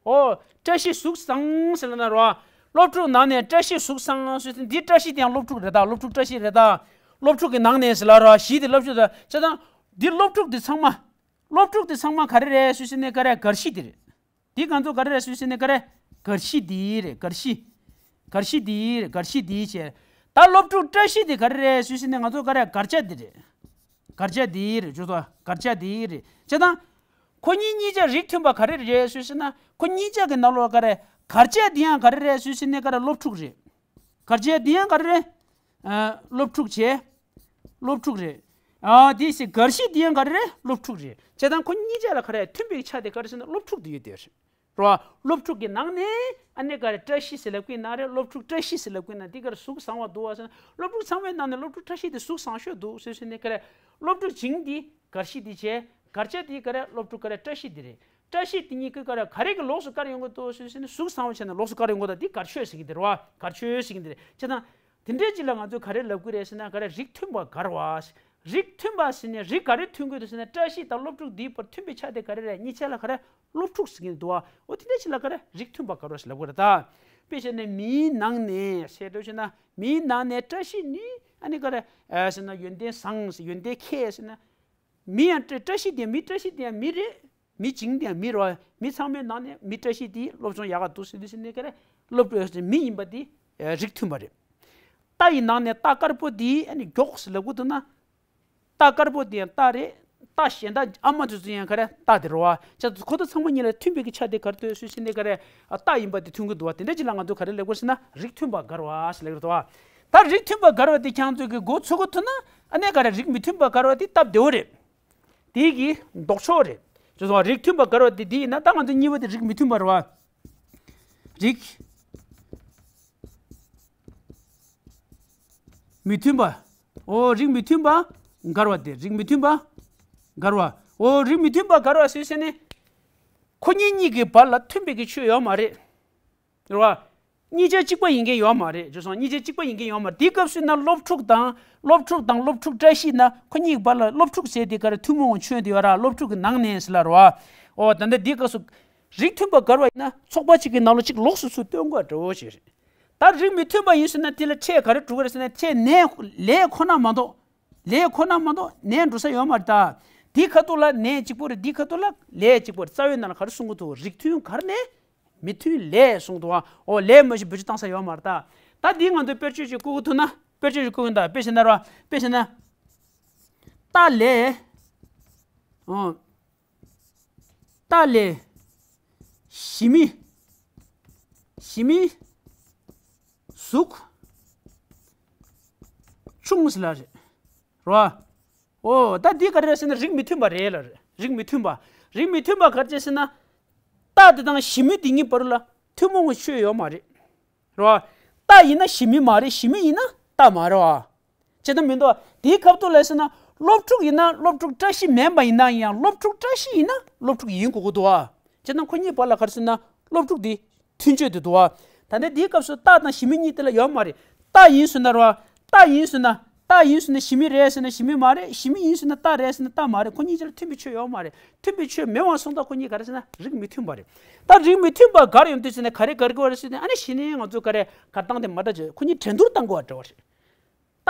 འོ། བཀྲ་ཤིས་གཟུགས་བཟང་ཟེར་ལབ་ན་རོ། སློབ་ཕྲུག་ནང་ནས་བཀྲ་ཤིས་གཟུགས་བཟང་ཟེར་དུས། འདི་བཀྲ་ཤིས་དེ་ཡང་སློབ་ཕྲུག་རེད་ད། སློབ་ཕྲུག་བཀྲ་ཤིས་རེད་ད། སློབ་ཕྲུག་གི་ནང་ནས་ཟེར་ལབ་རོ། གཞི་དེ་སློབ་ཕྲུག་དང་བྱས་ཙང་། འདི་སློབ་ཕྲུག་དེ་ཚང་མ། སློབ་ཕྲུག་དེ་ཚང་མ་ག་རེ་རེད་ཟེར་ན། ག་རེ། གར་གཞི་དེ་རེད། འདི་ང་ཚོ་ག་རེ་རེད་ཟེར་ན། ག་རེ། གར་གཞི་འདི་རེད། གར་གཞི། གར་གཞི་འདི་རེད། གར་གཞི་འདི་བྱས། ད་སློབ་ཕྲུག་བཀྲ་ཤིས་དེ་ག་རེ་རེད་ཟེར་ན། ང་ཚོ་ག་རེ། གར་ཆ་འདི་རེད། གར་ཆ་འདི་རེད། ཇོ་ཚོ། གར་ཆ་འདི་རེད། བྱས་ཙང་། ཁོ་གཉིས་གཉིས་ཆ་རིགས་མཐུན་པ་ག་རེ་རེད་ཟེར་ན། ཁོ་གཉིས་ཆ་གི་ནང་ལོགས་ག་རེ། གར་ཆ་འདི་ཡང་ག་རེ་རེད་ཟེར་ན། ག་རེ། སློབ་ཕྲུག་རེད། གར་ཆ་འདི་ཡང་ག་རེ་རེད། ཨ། སློབ་ཕྲུག་བྱས། སློབ་ཕྲུག་རེད། ཨ། དེ་བཞིན་གར་གཞི་འདི་ཡང་ག་རེ་རེད། སློབ་ཕྲུག་རེད། བྱས་ཙང་ཁོ་གཉིས་ཆ་ལ་ག་རེ། མཐུན་པའི་ཆ་དེ་ག་རེ་ཟེར་ན། སློབ་ཕྲུག་དེ་ཡོད་དེ་རེད། རོ། སློབ་ཕྲུག་གི་ནང་ནས་ཨ་ནི་ག་རེ། བཀྲ་ཤིས་ཟེར་ལབ་ཀྱི་ན་རེད། སློབ་ཕྲུག་བཀྲ་ཤིས་ཟེར་ལབ་ཀྱི་ན། འདི་ག་རེ། གཟུགས་བཟང་བ་འདུག་བ་ཟེར་ན། སློབ་ཕྲུག་ཚང་མའི་ནང་ནས་སློབ་ཕྲུག་བཀྲ་ཤིས་དེ་གཟུགས་བཟང་ཤོས་འདུག་ཟེར་ཟེར་ནས། ག་རེ། སློབ་ཕྲུག་བྱིངས་འདི་གར་གཞི་འདི་བྱས། གར་ཆ་འདི་ག་རེ། སློབ་ཕྲུག་ག་རེ། བཀྲ་ཤིས་འདི་རེད། བཀྲ་ཤིས་འདི་གཉིས་ཀྱི་ག་རེ། ག་རེ་གི་ལོགས་སུ་བཀར་ཡོང་གི་འདུག་ཟེར་ཟེར་ནས། གཟུགས་བཟང་བ་བྱས་ན་ལོགས་སུ་བཀར་ཡོང་གི་འདུག། འདི་གར་ཆོས་ཟེར་གྱི་འདི་རེད་བ། གར་ཆོས་ཟེར་གྱི་འདི་རེད། བྱས་ཙང་། དེ་འདྲའི་ཅིག་ལ་ང་ཚོས་ག་རེ་ལབ་ཀྱི་རེད་ཟེར་ན། ག་རེ། རིགས་མཐུན་པ་བཀར་བ། རིགས་མཐུན་པ་ཟེར་ནས་རིགས་ག་རེ་མཐུན་དགོས་འདུག་ཟེར་ན། བཀྲ་ཤིས་དང་སློབ་ཕྲུག་འདིའི་བར་མཐུན་པའི་ཆ་དེ་ག་རེ་རེད། གཉིས་ཆ་ལ་ག་རེ། སློབ་ཕྲུག་ཟེར་གྱི་འདུག་བ། འོ། དེ་འདྲ་ཅིག་ལ་ག་རེ། རིགས་མཐུན་པ་བཀར་བ་ཟེར་ལབ་ཀྱི་རེད་ད། དཔེ་བྱས་ན། མིའི་ནང་ནས་ཟེར་འདུག་བྱས་ན། མིའི་ནང་ནས་བཀྲ་ཤིས་ནི་ཨ་ནི་ག་རེ། ཨ། ཟེར་ན། ཡོན་ཏན་བཟང་ཟེར། ཡོན་ཏན་མཁས་ཟེར་ན། མི་ཡང་བཀྲ། བཀྲ་ཤིས་དེ། མི་བཀྲ་ཤིས་དེ་ཡང་མི་རེད། མི་བྱིངས་དེ་ཡང་མི་རེད་བ། མི་ཚང་མའི་ནང་ནས་མི་བཀྲ་ཤིས་དེ་སློབ་སྦྱོང་ཡག་ག་འདུག་ཟེར་དུས་ཟེར་ནས། ག་རེ། སློབ་ཕྲུག་མི་ཡིན་པ་དེ་རིགས་མཐུན་པ་རེད། རྟ་ཡི་ནང་ནས་རྟ་དཀར་པོ་དེ་ཨ་ནི་མགྱོགས་ཟེར་ལབ་ཀྱི་འདུག་ན། རྟ་དཀར་པོ་དེ་ཡང་རྟ་རེད། རྟ་གཞན་དག་ཨ་མ་དེ་ཚོ་ཡང་ག་རེ། རྟ་དེ་རེད་བ། བྱས་ཙང་ཁོ་ཚོ་ཚང་མ་གཉིས་ལ་མཐུན་པའི་གི་ཆ་དེ་ག་རེ་འདུག་ཟེར་ནས། ག་རེ། རྟ་ཡིན་པ་དེ་མཐུན་གྱི་འདུག་བ། དེ་འདྲ་ཅིག་ལ་ང་ཚོ་ག་རེ་ལབ་དགོས་ཟེར་ན། རིགས་མཐུན་པ་བཀར་བ་ཟེར་ལབ་ཀྱི་རེད་བ། ད་རིགས་མཐུན་པ་བཀར་བ་དེ་ཁྱེད་ཚོས་གི་མགོ་ཚོད་ཀྱི་འདུག་ན། ཨ་ནི་ག་རེ། རིགས་མི་མཐུན་པ་བཀར་བ་དེ་སྟབས་བདེ་བོ་རེད། དེ་གི་ལྡོག་ཕྱོགས་རེད། ཅེས་སོ། རིགས་མཐུན་པ་བཀར་བ་དེ་འདི་ཡིན་ན། ད་ང་ཚོ་གཉིས་པ་དེ་རིགས་མི་མཐུན་པ་རེད་བ། རིགས་མི་མཐུན་པ། འོ། རིགས་མི་མཐུན་པ་བཀར་བ་དེ། རིགས་མི་མཐུན་པ་བཀར་བ། འོ། རིགས་མི་མཐུན་པ་བཀར་བ་ཟེར་ཟེར་ནས། ཁོ་གཉིས་གཉིས་ཀྱི་བར་ལ་མཐུན་པའི་གི་ཆོས་ཡོད་མ་རེད། རེད་བ། གཉིས་ཆ་གཅིག་པ་ཡིན་མཁན་ཡོད་མ་རེད། ཅེས་སོ། གཉིས་ཆ་གཅིག་པ་ཡིན་མཁན་ཡོད་མ་རེད། དེའི་སྐབས་སུ་ན། སློབ་ཕྲུག་དང་། སློབ་ཕྲུག་དང་སློབ་ཕྲུག་བཀྲ་ཤིས་ན། ཁོ་གཉིས་བར་ལ། སློབ་ཕྲུག་ཟེར་དེ་ག་རེ། ཐུན་མོང་མཚོན་དེ་ཡོད་ར། སློབ་ཕྲུག་གི་ནང་ནས་ཟེར་ལབ་ར་བ། འོ། ད་ལྟ་འདིའི་སྐབས་སུ་རིགས་མཐུན་པ་བཀར་བ་ཡིན་ན། ཚོགས་པ་གཅིག་གི་ནང་ལོགས་གཅིག་ལོགས་སུ་ཚུར་སྟོན་དགོས་འདྲ་བོ་ཞིག་རེད། ད་རིགས་མི་མཐུན་པ་ཡིན་ཟེར་ན། དེ་ལ་ཕྲད་ག་རེ་འགྲོ་གི་རེད་ཟེར་ན། ཕྲད་ནས་ལས་ཁོ་ན་མ་གཏོགས། ལས་ཁོ་ན་མ་གཏོགས་ནས་འགྲོ་ས་ཡོད་མ་རེད་ད། དེའི་ཁ་ཐུག་ལ་ནས་གཅིག་པོ་རེད། དེའི་ཁ་ཐུག་ལ་ལས་གཅིག་པོ་རེད། རྩ་བའི་ནང་ལ་ག་རེ་གསུང་གི་འདུག། རིགས་མཐུན་གར་ནས་མི་མཐུན་ལས་གསུང་གི་འདུག་བ། འོ། ལས་མ་གཞི་བེད་སྤྱོད་བཏང་ས་ཡོད་མ་རེད་ད། ད་འདི་ང་ཚོས་དཔེར་བརྗོད་ཅིག་བཀོད་གི་འདུག་ན། དཔེར་བརྗོད་ཅིག་བཀོད་གི་འདུག། དཔེ་བྱས་ན་ར། དཔེ་བྱས་ན། རྟ་ལས། འོ། རྟ་ལས་ཞི་མི། ཞི་མི་གཟུགས་ཆུང་ཟེར་ལབ་རེད། རེད་བ། འོ། ད་འདི་ག་རེ་རེད་ཟེར་ན། རིགས་མི་མཐུན་པ་རེད་ལབ་རེད། རིགས་མི་མཐུན་པ། རིགས་མི་མཐུན་པ་ག་རེ་བྱས་ཟེར་ན། རྟ་འདི་དང་ཞི་མི་འདི་གཉིས་བར་ལ་ཐུན་མོང་གི་ཆོས་ཡོད་མ་རེད། རེད་བ། རྟ་ཡིན་ན་ཞི་མི་མ་རེད། ཞི་མི་ཡིན་ན་རྟ་མ་རེད་བ། བྱས་ཙང་མི་འདུག་བ། དེའི་ཁ་ཐུག་ལ་ཟེར་ན། སློབ་ཕྲུག་ཡིན་ན་སློབ་ཕྲུག་བཀྲ་ཤིས་མིན་པ་ཡིན་ན་ཡང་སློབ་ཕྲུག་བཀྲ་ཤིས་ཡིན་ན་སློབ་ཕྲུག་ཡིན་དགོས་ཀྱི་འདུག་བ། བྱས་ན་ཁོ་གཉིས་བར་ལ་ག་རེ་ཟེར་ན་སློབ་ཕྲུག་དེ་མཐུན་ཆོས་དེ་འདུག་བ། ད་ལྟ་དེའི་སྐབས་སུ་རྟགས་དང་གཞི་མི་གཉིས་དེ་ལ་ཡོད་མ་རེད། རྟགས་ཡིན་ཟེར་ན་རོ། རྟགས་ཡིན་ཟེར་ན། རྟགས་ཡིན་ཟེར་ན་གཞི་མི་རེད་ཟེར་ན་གཞི་མི་མ་རེད། གཞི་མི་ཡིན་ཟེར་ན་རྟགས་རེད་ཟེར་ན་རྟགས་མ་རེད། ཁོ་གཉིས་ཆར་མཐུན་པའི་ཆོས་ཡོད་མ་རེད། མཐུན་པའི་ཆོས་མེད་པ་སོང་ཙང་ཁོ་གཉིས་ག་རེ་ཟེར་ན་རིགས་མི་མཐུན་པ་རེད། ད་རིགས་མི་མཐུན་པ་ག་རེ་ཡོང་དུས་ཟེར་ན་ག་རེ་ག་རེ་ག་རེ་ཟེར་ན་ཨ་ནི་གཞི་ནས་ང་ཚོ་ག་རེ་ག་བཏང་དེ་མ་འདྲ་བྱས་ཁོ་གཉིས་འགྲན་བསྡུར་བཏང་དགོས་པ་འདྲ་བ་རེད།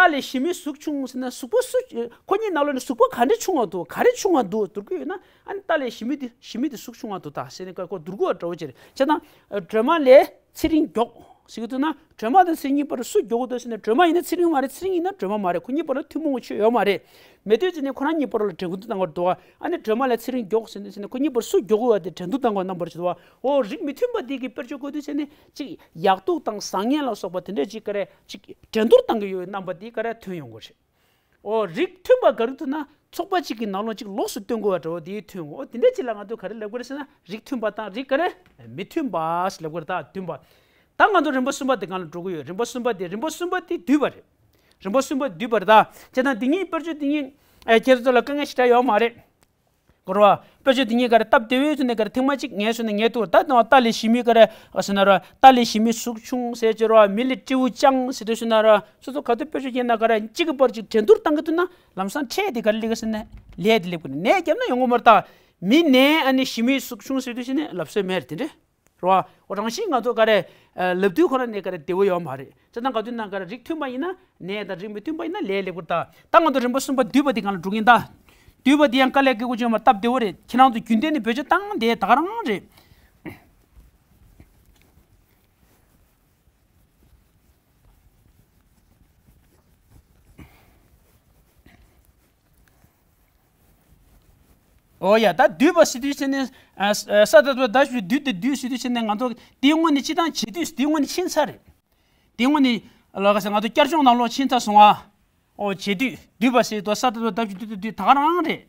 རྟགས་ལས་གཞི་མི་གཟུགས་ཆུང་ཟེར་ན་གཟུགས་པོ་སུ། ཁོ་གཉིས་ནང་ལོགས་ནས་གཟུགས་པོ་ག་འདྲ་ཆུང་བ་འདུག་ག་རེ་ཆུང་བ་འདུག་བསྡུར་གྱི་ཡོད་ན་ཨ་ནི་རྟགས་ལས་གཞི་མི་དེ་གཞི་མི་དེ་གཟུགས་ཆུང་བ་འདུག་ད་ཟེར་ནས་ཀ་ཀོ་བསྡུར་དགོས་འདྲ་བོ་ཅིག་རེད། བྱས་ཙང་སྒྲོལ་མ་ལས་ཚེ་རིང་མགྱོགས་ཟེར་གྱི་འདུག་ན་སྒྲོལ་མ་དང་ཚེ་རིང་གཉིས་བར་སུ་མགྱོགས་འདུག་ཟེར་ན་སྒྲོལ་མ་ཡིན་ན་ཚེ་རིང་མ་རེད། ཚེ་རིང་ཡིན་ན་སྒྲོལ་མ་མ་རེད། ཁོ་གཉིས་བར་ལ་ཐུན་མོང་གི་ཆོས་ཡོད་མ་རེད། མེད་དུས་ཙི་ནས་ཁོ་རང་གཉིས་བར་ལ་འགྲན་བསྡུར་བཏང་གི་འདུག་ཨ་ནི་སྒྲོལ་མ་ལས་ཚེ་རིང་མགྱོགས་ཟེར་ནས་ཟེར་ན་ཁོ་གཉིས་བར་སུ་མགྱོགས་པ་དེ་འགྲན་བསྡུར་བཏང་དགོས་རྣམ་པར་ཞུ་འདུག་བ། འོ་རིགས་མི་མཐུན་པ་དེ་གི་དཔེར་བརྗོད་བཀོད་དུས་ཙི་ནས་ཅིག་ཡག་སྡུག་དང་བཟང་ངན་ལ་སོགས་པ་དེ་འདྲ་ཅིག་ག་རེ་ཅིག་འགྲན་བསྡུར་བཏང་གི་ཡོད་རྣམ་པ་དེ་ག་རེ་ཐོན་ཡོང་གི་རེད། འོ་རིགས་མཐུན་པ་ག་རེ་ཐོན་ན་ཚོགས་པ་གཅིག་གི་ནང་ལོགས་གཅིག་ལོགས་སུ་སྟོན་དགོས་པ་འདྲ་བོ་དེ་ཐོན་འོ་དེ་འདྲ་ཅིག་ལ་ང་ཚོ་ག་རེ་ལབ་དགོས་རེད་ཟེར་ན་རིགས་མཐུན་པ་དང་རིགས་ག་རེ་མི་མཐུན་པ་ཟེར་ལབ་དགོས་རེད། ད་བདུན་པ། ད་ང་ཚོ་རིམ་པ་གསུམ་པ་དེ་སྒང་ལ་འགྲོ་གི་ཡོད། རིམ་པ་གསུམ་པ་དེ་རིམ་པ་གསུམ་པ་དེ་བསྡུས་པ་རེད། རིམ་པ་གསུམ་པ་བསྡུས་པ་རེད། ད་བྱས་ན་འདི་གཉིས་དཔེར་བརྗོད་འདི་གཉིས་ཨེ་ཁྱེད་ཚོ་ལ་དཀའ་ངལ་ཞེ་དྲག་ཡོད་མ་རེད། གོ་ར། དཔེར་བརྗོད་འདི་གཉིས་ག་རེ་སྟབས་བདེ་བོའི་ཚུལ་ནས་ག་རེ་ཐེངས་མ་གཅིག་ངལ་གསོ་ནས་ངལ་འདུག་ད་དང་རྟགས་ལས་གཞི་མི་ག་རེ་ཟེར་ན་ར་རྟགས་ལས་གཞི་མི་གཟུགས་ཆུང་ཟེར་གྱི་ར་མི་ལས་སྤྲེའུ་སྤྱང་ཟེར་དུས་ཟེར་ན་ར་སོ་སོ་ག་དུས་དཔེར་བརྗོད་བྱས་ན་ག་རེ་གཅིག་གི་བར་གཅིག་འགྲན་བསྡུར་བཏང་གི་འདུག་ན་ལམ་སང་ཕྲད་དེ་ག་རེ་སླེབས་ཀྱི་ཟེར་ན་ལས་དེ་སླེབས་ཀྱི་ནས་ནས་བརྒྱབ་ན་ཡོང་གི་མ་རེད། ད་མི་ནས་ཨ་ནི་གཞི་མི་གཟུགས་ཆུང་ཟེར་དུས་ཟེར་ན་ལབ་སྲོལ་མེད་རེད་དེ་འདྲ། རེད་བ། འོ་རང་བཞིན་ང་ཚོ་ག་རེ། ཨ་ལབ་དུས་ཁོ་རང་ནས་ག་རེ་བདེ་བོ་ཡོད་མ་རེད། བྱས་ཙང་ག་དུས་ན་ག་རེ་རིགས་མཐུན་པ་ཡིན་ན་ནས་དང་རིགས་མི་མཐུན་པ་ཡིན་ན་ལས་ལེགས་པོ་རེད་ད། ད་ང་ཚོ་རིམ་པ་གསུམ་པ་བསྡུས་པ་དེ་སྒང་ལ་འགྲོ་གི་ཡིན་ད། བསྡུས་པ་དེ་ཡང་དཀའ་ལས་སྐྱེ་དགོས་ཀྱི་ཡོད་མ་རེད། སྟབས་བདེ་བོ་རེད། ཁྱེད་རང་ཚོ་རྒྱུན་ལྡན་ནས་བེད་སྤྱོད་བཏང་དེ་ད་ག་རང་རེད། ཨོ་ཡ། ད་བསྡུས་པ་ཟེར་དུས་ཙ་ནས་ཨ་ས་ད་ད་ཞུ་བསྡུས་ཏེ་བསྡུས་ཟེར་དུས་ཙ་ནས་ང་ཚོ་དེའི་སྔོན་ནས་སྤྱི་བཏང་བྱེད་དུས་དེའི་སྔོན་ནས་ཕྱིན་ཚར་རེད། དེའི་སྔོན་ནས་ལ་ག་ས་ང་ཚོ་བསྐྱར་སྦྱོང་ནང་ལོགས་ཕྱིན་ཚར་སོང་ཨ། ཨོ་བྱེད་དུས་བསྡུས་པ་ཟེར་དུས་ས་ད་ད་ཞུ་བསྡུས་ཏེ་བསྡུས་ད་ག་རང་རེད།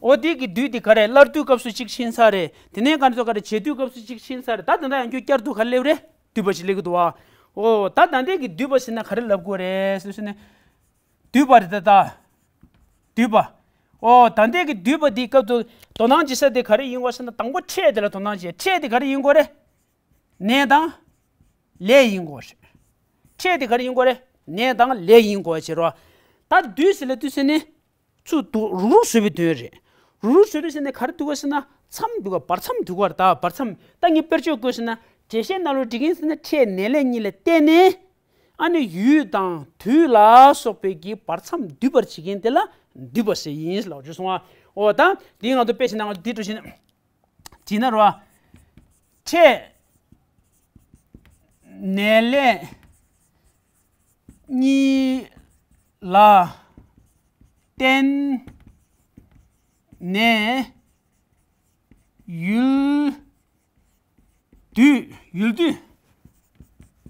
ཨོ་དེ་གི་བསྡུས་དེ་ག་རེད། སླར་བསྡུ་སྐབས་སུ་གཅིག་ཕྱིན་ཚར་རེད། དེ་ནས་ག་ཚོ་ག་རེ་བྱེད་དུས་སྐབས་སུ་གཅིག་ཕྱིན་ཚར་རེད། ད་ད་ལྟ་ཡང་བསྐྱར་བསྡུ་ག་རེ་སླེབས་རེད། བསྡུས་པ་ཞིག་སླེབས་ཀྱི་འདུག་ཨ། ཨོ་ད་ད་ལྟའི་གི་བསྡུས་པ་ཟེར་ན་ག་རེ་ལབ་དགོས་རེད་ཟེར་ཟེར་ནས། བསྡུས་པ་རེད་ད་ད། བསྡུས་པ། ཨོ་ད་ལྟའི་གི་བསྡུས་པ་འདིའི་སྐབས་སུ་དོ་སྣང་བྱེད་ས་དེ་ག་རེ་ཡིན་དགོས་ཟེར་ན་དང་པོ་ཕྲད་དེ་ལ་དོ་སྣང་བྱེད། ཕྲད་དེ་ག་རེ་ཡིན་དགོས་རེད། ནས་དང་། ལས་ཡིན་དགོས་རེད། ཕྲད་དེ་ག་རེ་ཡིན་དགོས་རེད། ནས་དང་ལས་ཡིན་དགོས་ཟེར་རོ། ད་བསྡུས་ཟེར་ལ་བསྡུས་ཟེར་ནས། ཚུར་འདུག་རུག་རུག་བཟོས་པའི་དོན་རེད། རུག་རུག་བཟོས་དུས་ཟེར་ནས་ག་རེ་འདུག་ག་ཟེར་ན་མཚམས་འདུག་ག་བར་མཚམས་འདུག་ག་རེད་ད་བར་མཚམས། ད་ངས་དཔེར་བརྗོད་བཀོད་ཟེར་ན་འགྲེལ་བཤད་ནང་ལོགས་འབྲི་མཁན་ཟེར་ན་ཕྲད་ནས་ལས་གཉིས་ལ་བརྟེན་ནས། ཨ་ནི་ཡུལ་དང་དུས་ལ་སོགས་པའི་གི་བར་མཚམས་སྡུད་པར་བྱེད་མཁན་དེ་ལ་སྡུད་པ་ཟེར་ཡིན་ལབ་བརྗོད་སོང་ཨ། འོ་ད་འདི་ང་ཚོ་དཔེ་བྱས་ན་ང་ཚོ་འདི་འགྲོ་བཞིན་བྲིས་ན་རོ། ཕྲད་ནས་ལས་གཉིས་ལ་བརྟེན་ནས་ཡུལ་དུས་ཡུལ་དུས་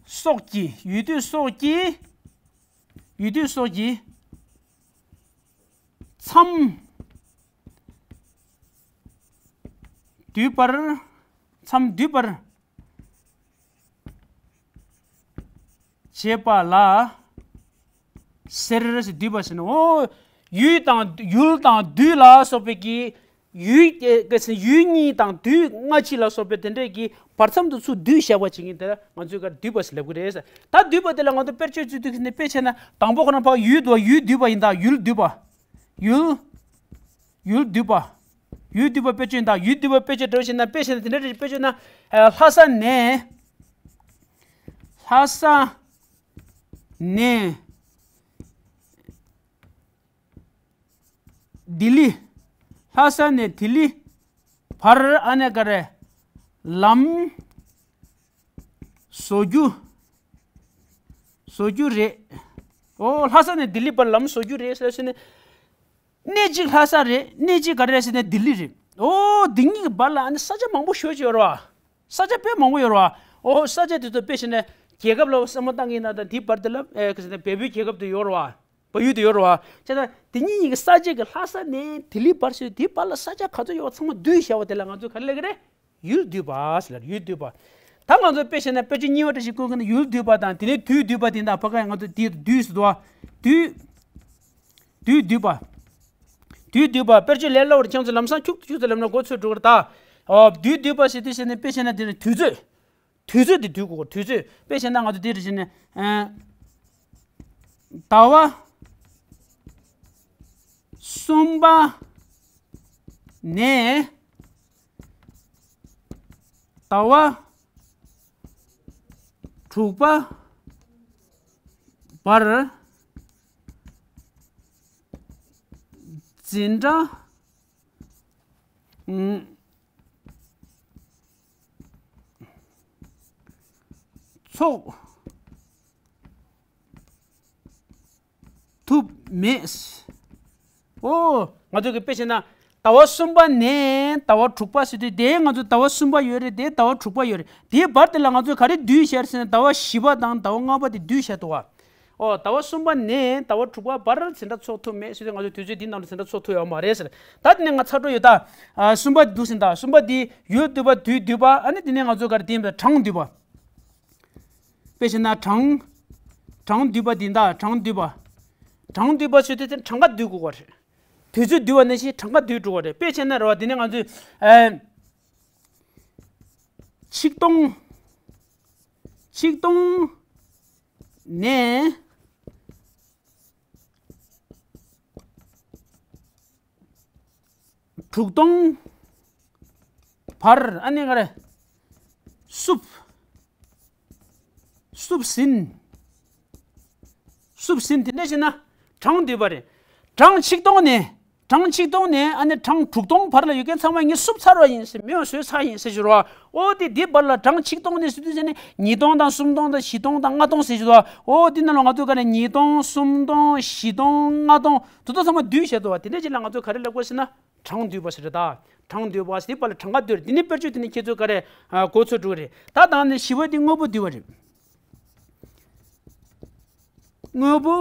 སོགས་ཀྱི་ཡུལ་དུས་སོགས་ཀྱི་ཡུལ་དུས་སོགས་ཀྱི་མཚམས་སྡུད་པར་མཚམས་སྡུད་པར་བྱེད་པ་ལ་ཟེར། སྡུད་པ་ཟེར་ན་འོ་ཡུལ་དང་ཡུལ་དང་དུས་ལ་སོགས་པའི་གི་ཡུལ་ག་ཟེར་ཡུལ་གཉིས་དང་དུས་སྔ་ཕྱི་ལ་སོགས་པའི་དེ་འདྲས་ཀྱི་བར་མཚམས་དུ་ཚུར་བསྡུས་བཞག་པ་བྱེད་མཁན་དེ་ལ་ང་ཚོས་ག་སྡུད་པ་ཟེར་ལབ་ཀྱི་རེད། ད་སྡུད་པ་དེ་ལ་ང་ཚོ་དཔེར་བརྗོད་བརྗོད་དུས་ནས་དཔེ་བྱས་ན་དང་པོ་ཁོ་ན་ཕར་ཡུལ་དུ་ཡུལ་སྡུད་པ་ཡིན་ད་ཡུལ་སྡུད་པ། ཡུལ། ཡུལ་སྡུད་པ། ཡུལ་སྡུད་པ་དཔེར་བརྗོད་ཡིན་ད་ཡུལ་སྡུད་པ་དཔེར་བརྗོད་འགྲོ་བཞིན་ན་དཔེ་བྱས་ན་དེ་འདྲ་རེད། དཔེར་བརྗོད་ན་ལྷ་ས་ནས་ལྷ་ས་ནས། ལྡི་ལི། ལྷ་ས་ནས་ལྡི་ལི་བར་ཨ་ནེ་ག་རེ་ལམ་བཟོ་རྒྱུ་བཟོ་རྒྱུ་རེད། ཨོ་ལྷ་ས་ནས་ལྡི་ལི་བར་ལམ་བཟོ་རྒྱུ་རེད་ཟེར་ཟེར་ནས་གནས་གཅིག་ལྷ་ས་རེད། གནས་གཅིག་ག་རེ་རེད་ཟེར་ན་ལྡི་ལི་རེད། ཨོ་འདི་གཉིས་ཀྱི་བར་ལ་ཨ་ནི་ས་ཆ་མང་པོ་ཞེ་ཅིག་ཡོད་རེད་བ། ས་ཆ་དཔེ་མང་པོ་ཡོད་རེད་བ། ཨོ་ས་ཆ་དེ་ཚོ་དཔེ་བྱས་ན་རྒྱལ་ཁབ་ལ་བསམ་བློ་བཏང་གི་ཡིན་ན་ད་འདིའི་བར་དེ་ལ་ཨེ་ག་ཟེར་ན་བལ་པོའི་རྒྱལ་ཁབ་དེ་ཡོད་རེད་བ། བལ་ཡུལ་དེ་ཡོད་རེད་བ། བྱས་ན་དེ་གཉིས་གཉིས་ཀྱི་ས་ཆ་གི་ལྷ་ས་ནས་ལྡི་ལི་བར་སོང་དེའི་བར་ལ་ས་ཆ་ག་ཚོད་ཡོད་པ་ཚང་མ་བསྡུས་བཞག་པ་དེ་ལ་ང་ཚོས་ག་རེ་ལབ་ཀྱི་རེད། ཡུལ་སྡུད་པ་ཟེར་ལ་ཡུལ་སྡུད་པ། ད་ང་ཚོ་དཔེ་བྱས་ན་དཔེ་ཆ་གཉིས་པ་འདྲ་ཞིག་བཀོད་མཁན་ནི་ཡུལ་སྡུད་པ་དང་དེ་ནས་དུས་སྡུད་པ་དེ་དང་ཕ་ག་ཡང་ང་ཚོ་དེ་སྡུད་ཟེར་དུས་དུས་དུས་སྡུད་པ། དུས་བསྡུས་པ། དཔེར་བརྗོད་ལས་སླ་བོར་ཁྱེད་ཚོས་ལམ་སང་ཁྱུག་ཏུ་ཁྱུག་ཏུ་ལབ་ན་མགོ་ཚོས་འགྲོ་གི་རེད་ད། ཨོ། དུས་བསྡུས་པ་ཟེར་དུས་ཟེར་ནས་དཔེ་བྱས་ན་དེ་ནི་དུས་ཚོད། དུས་ཚོད་དེ་བསྡུས་དགོས། དུས་ཚོད། དཔེ་བྱས་ན་ང་ཚོ་འདི་རེ་བྱས་ནས། ཟླ་བ་གསུམ་པ་ནས་ཟླ་བ་དྲུག་པ་བར་འཛིན་གྲྭ་ཚོགས་ཐུབ་མེད། ཨོ། ང་ཚོ་གི་དཔེ་བྱས་ན་ཟླ་བ་གསུམ་པ་ནས་ཟླ་བ་དྲུག་པ་ཟེར་དུས་དེ་ང་ཚོ་ཟླ་བ་གསུམ་པ་ཡོད་རེད། དེ་ཟླ་བ་དྲུག་པ་ཡོད་རེད། དེའི་བར་དེ་ལ་ང་ཚོས་ག་རེ་བསྡུས་བཞག་ཟེར་ན་ཟླ་བ་བཞི་པ་དང་ཟླ་བ་ལྔ་པ་དེ་བསྡུས་བཞག་འདུག་བ། ཨོ། ཟླ་བ་གསུམ་པ་ནས་ཟླ་བ་དྲུག་པ་བར་འཛིན་གྲྭ་ཚོགས་ཐུབ་མེད་ཟེར་དུས་ང་ཚོ་དུས་ཚོད་འདིའི་ནང་ལ་འཛིན་གྲྭ་ཚོགས་ཐུབ་ཡོད་མ་རེད་ཟེར། ད་དེ་ནས་ང་ཚར་འགྲོ་ཡོད་ད། ཨ། གསུམ་པ་འདུག་ཟིན་ད། གསུམ་པ་འདི་ཡུལ་བསྡུས་པ། དུས་བསྡུས་པ། ཨ་ནི་དེ་ནས་ང་ཚོ་ག་རེ་བསྟན་པ། གྲངས་བསྡུས་པ། དཔེ་བྱས་ན་གྲངས། གྲངས་བསྡུས་པ་འདི་ད། གྲངས་བསྡུས་པ། གྲངས་བསྡུས་པ་ཟེར་དུས་དེ་གྲངས་ཀ་བསྡུས་དགོས་པ་རེད། དུས་ཚོད་བསྡུས་པ་ནང་བཞིན་གྲངས་ཀ་བསྡུས་འགྲོ་བ་རེད། དཔེ་བྱས་ན་རེད་བ། དེ་ནས་ང་ཚོས། ཨ། ཆིག་སྟོང་། ཆིག་སྟོང་ནས་དྲུག་སྟོང་བར། ཨ་ནི་ག་རེ། བསུབ། བསུབ་ཟིན། བསུབ་ཟིན། དེ་འདྲ་བྱས་ན་གྲངས་བསྡུས་པ་རེད། གྲངས་ཆིག་སྟོང་ནས། གྲངས་ཆིག་སྟོང་ནས་ཨ་ནི་གྲངས་དྲུག་སྟོང་བར་ལ་ཡོད་མཁན་ཚང་མ་ངས་བསུབ་ཚར་བ་ཡིན་ཟེར། མེད་པ་བཟོས་ཚར་ཡིན་ཟེར་ཞུ་རོགས། ཨོ། དེ་དེའི་བར་ལ་གྲངས་ཆིག་སྟོང་ནས་ཟེར་དུས་ཟེར་ནས་ཉིས་སྟོང་དང་གསུམ་སྟོང་དང་བཞི་སྟོང་དང་ལྔ་སྟོང་ཟེར་ཞུ་རོགས། ཨོ། དེ་ནང་ལ་ང་ཚོ་ག་ནས་ཉིས་སྟོང་། གསུམ་སྟོང་། བཞི་སྟོང་། ལྔ་སྟོང་། དེ་ཚོ་ཚང་མ་བསྡུས་བྱས་འདུག་བ། དེ་འདྲ་ཅིག་ལ་ང་ཚོ་ག་རེ་ལབ་དགོས་ཟེར་ན། གྲངས་བསྡུས་པ་ཟེར་རེད་ད། གྲངས་བསྡུས་པ་ཟེར་དེ་བར་ལ་གྲངས་ཀ་བསྡུས་རེད། དེ་ནི་དཔེར་བརྗོད་དེ་ནི་ཁྱེད་ཚོས་ག་རེ། ཨ། མགོ་ཚོས་འགྲོ་གི་རེད། ད་དང་ནི་བཞི་པ་དེ་དངོས་པོ་བསྡུས་པ་རེད། དངོས་པོ།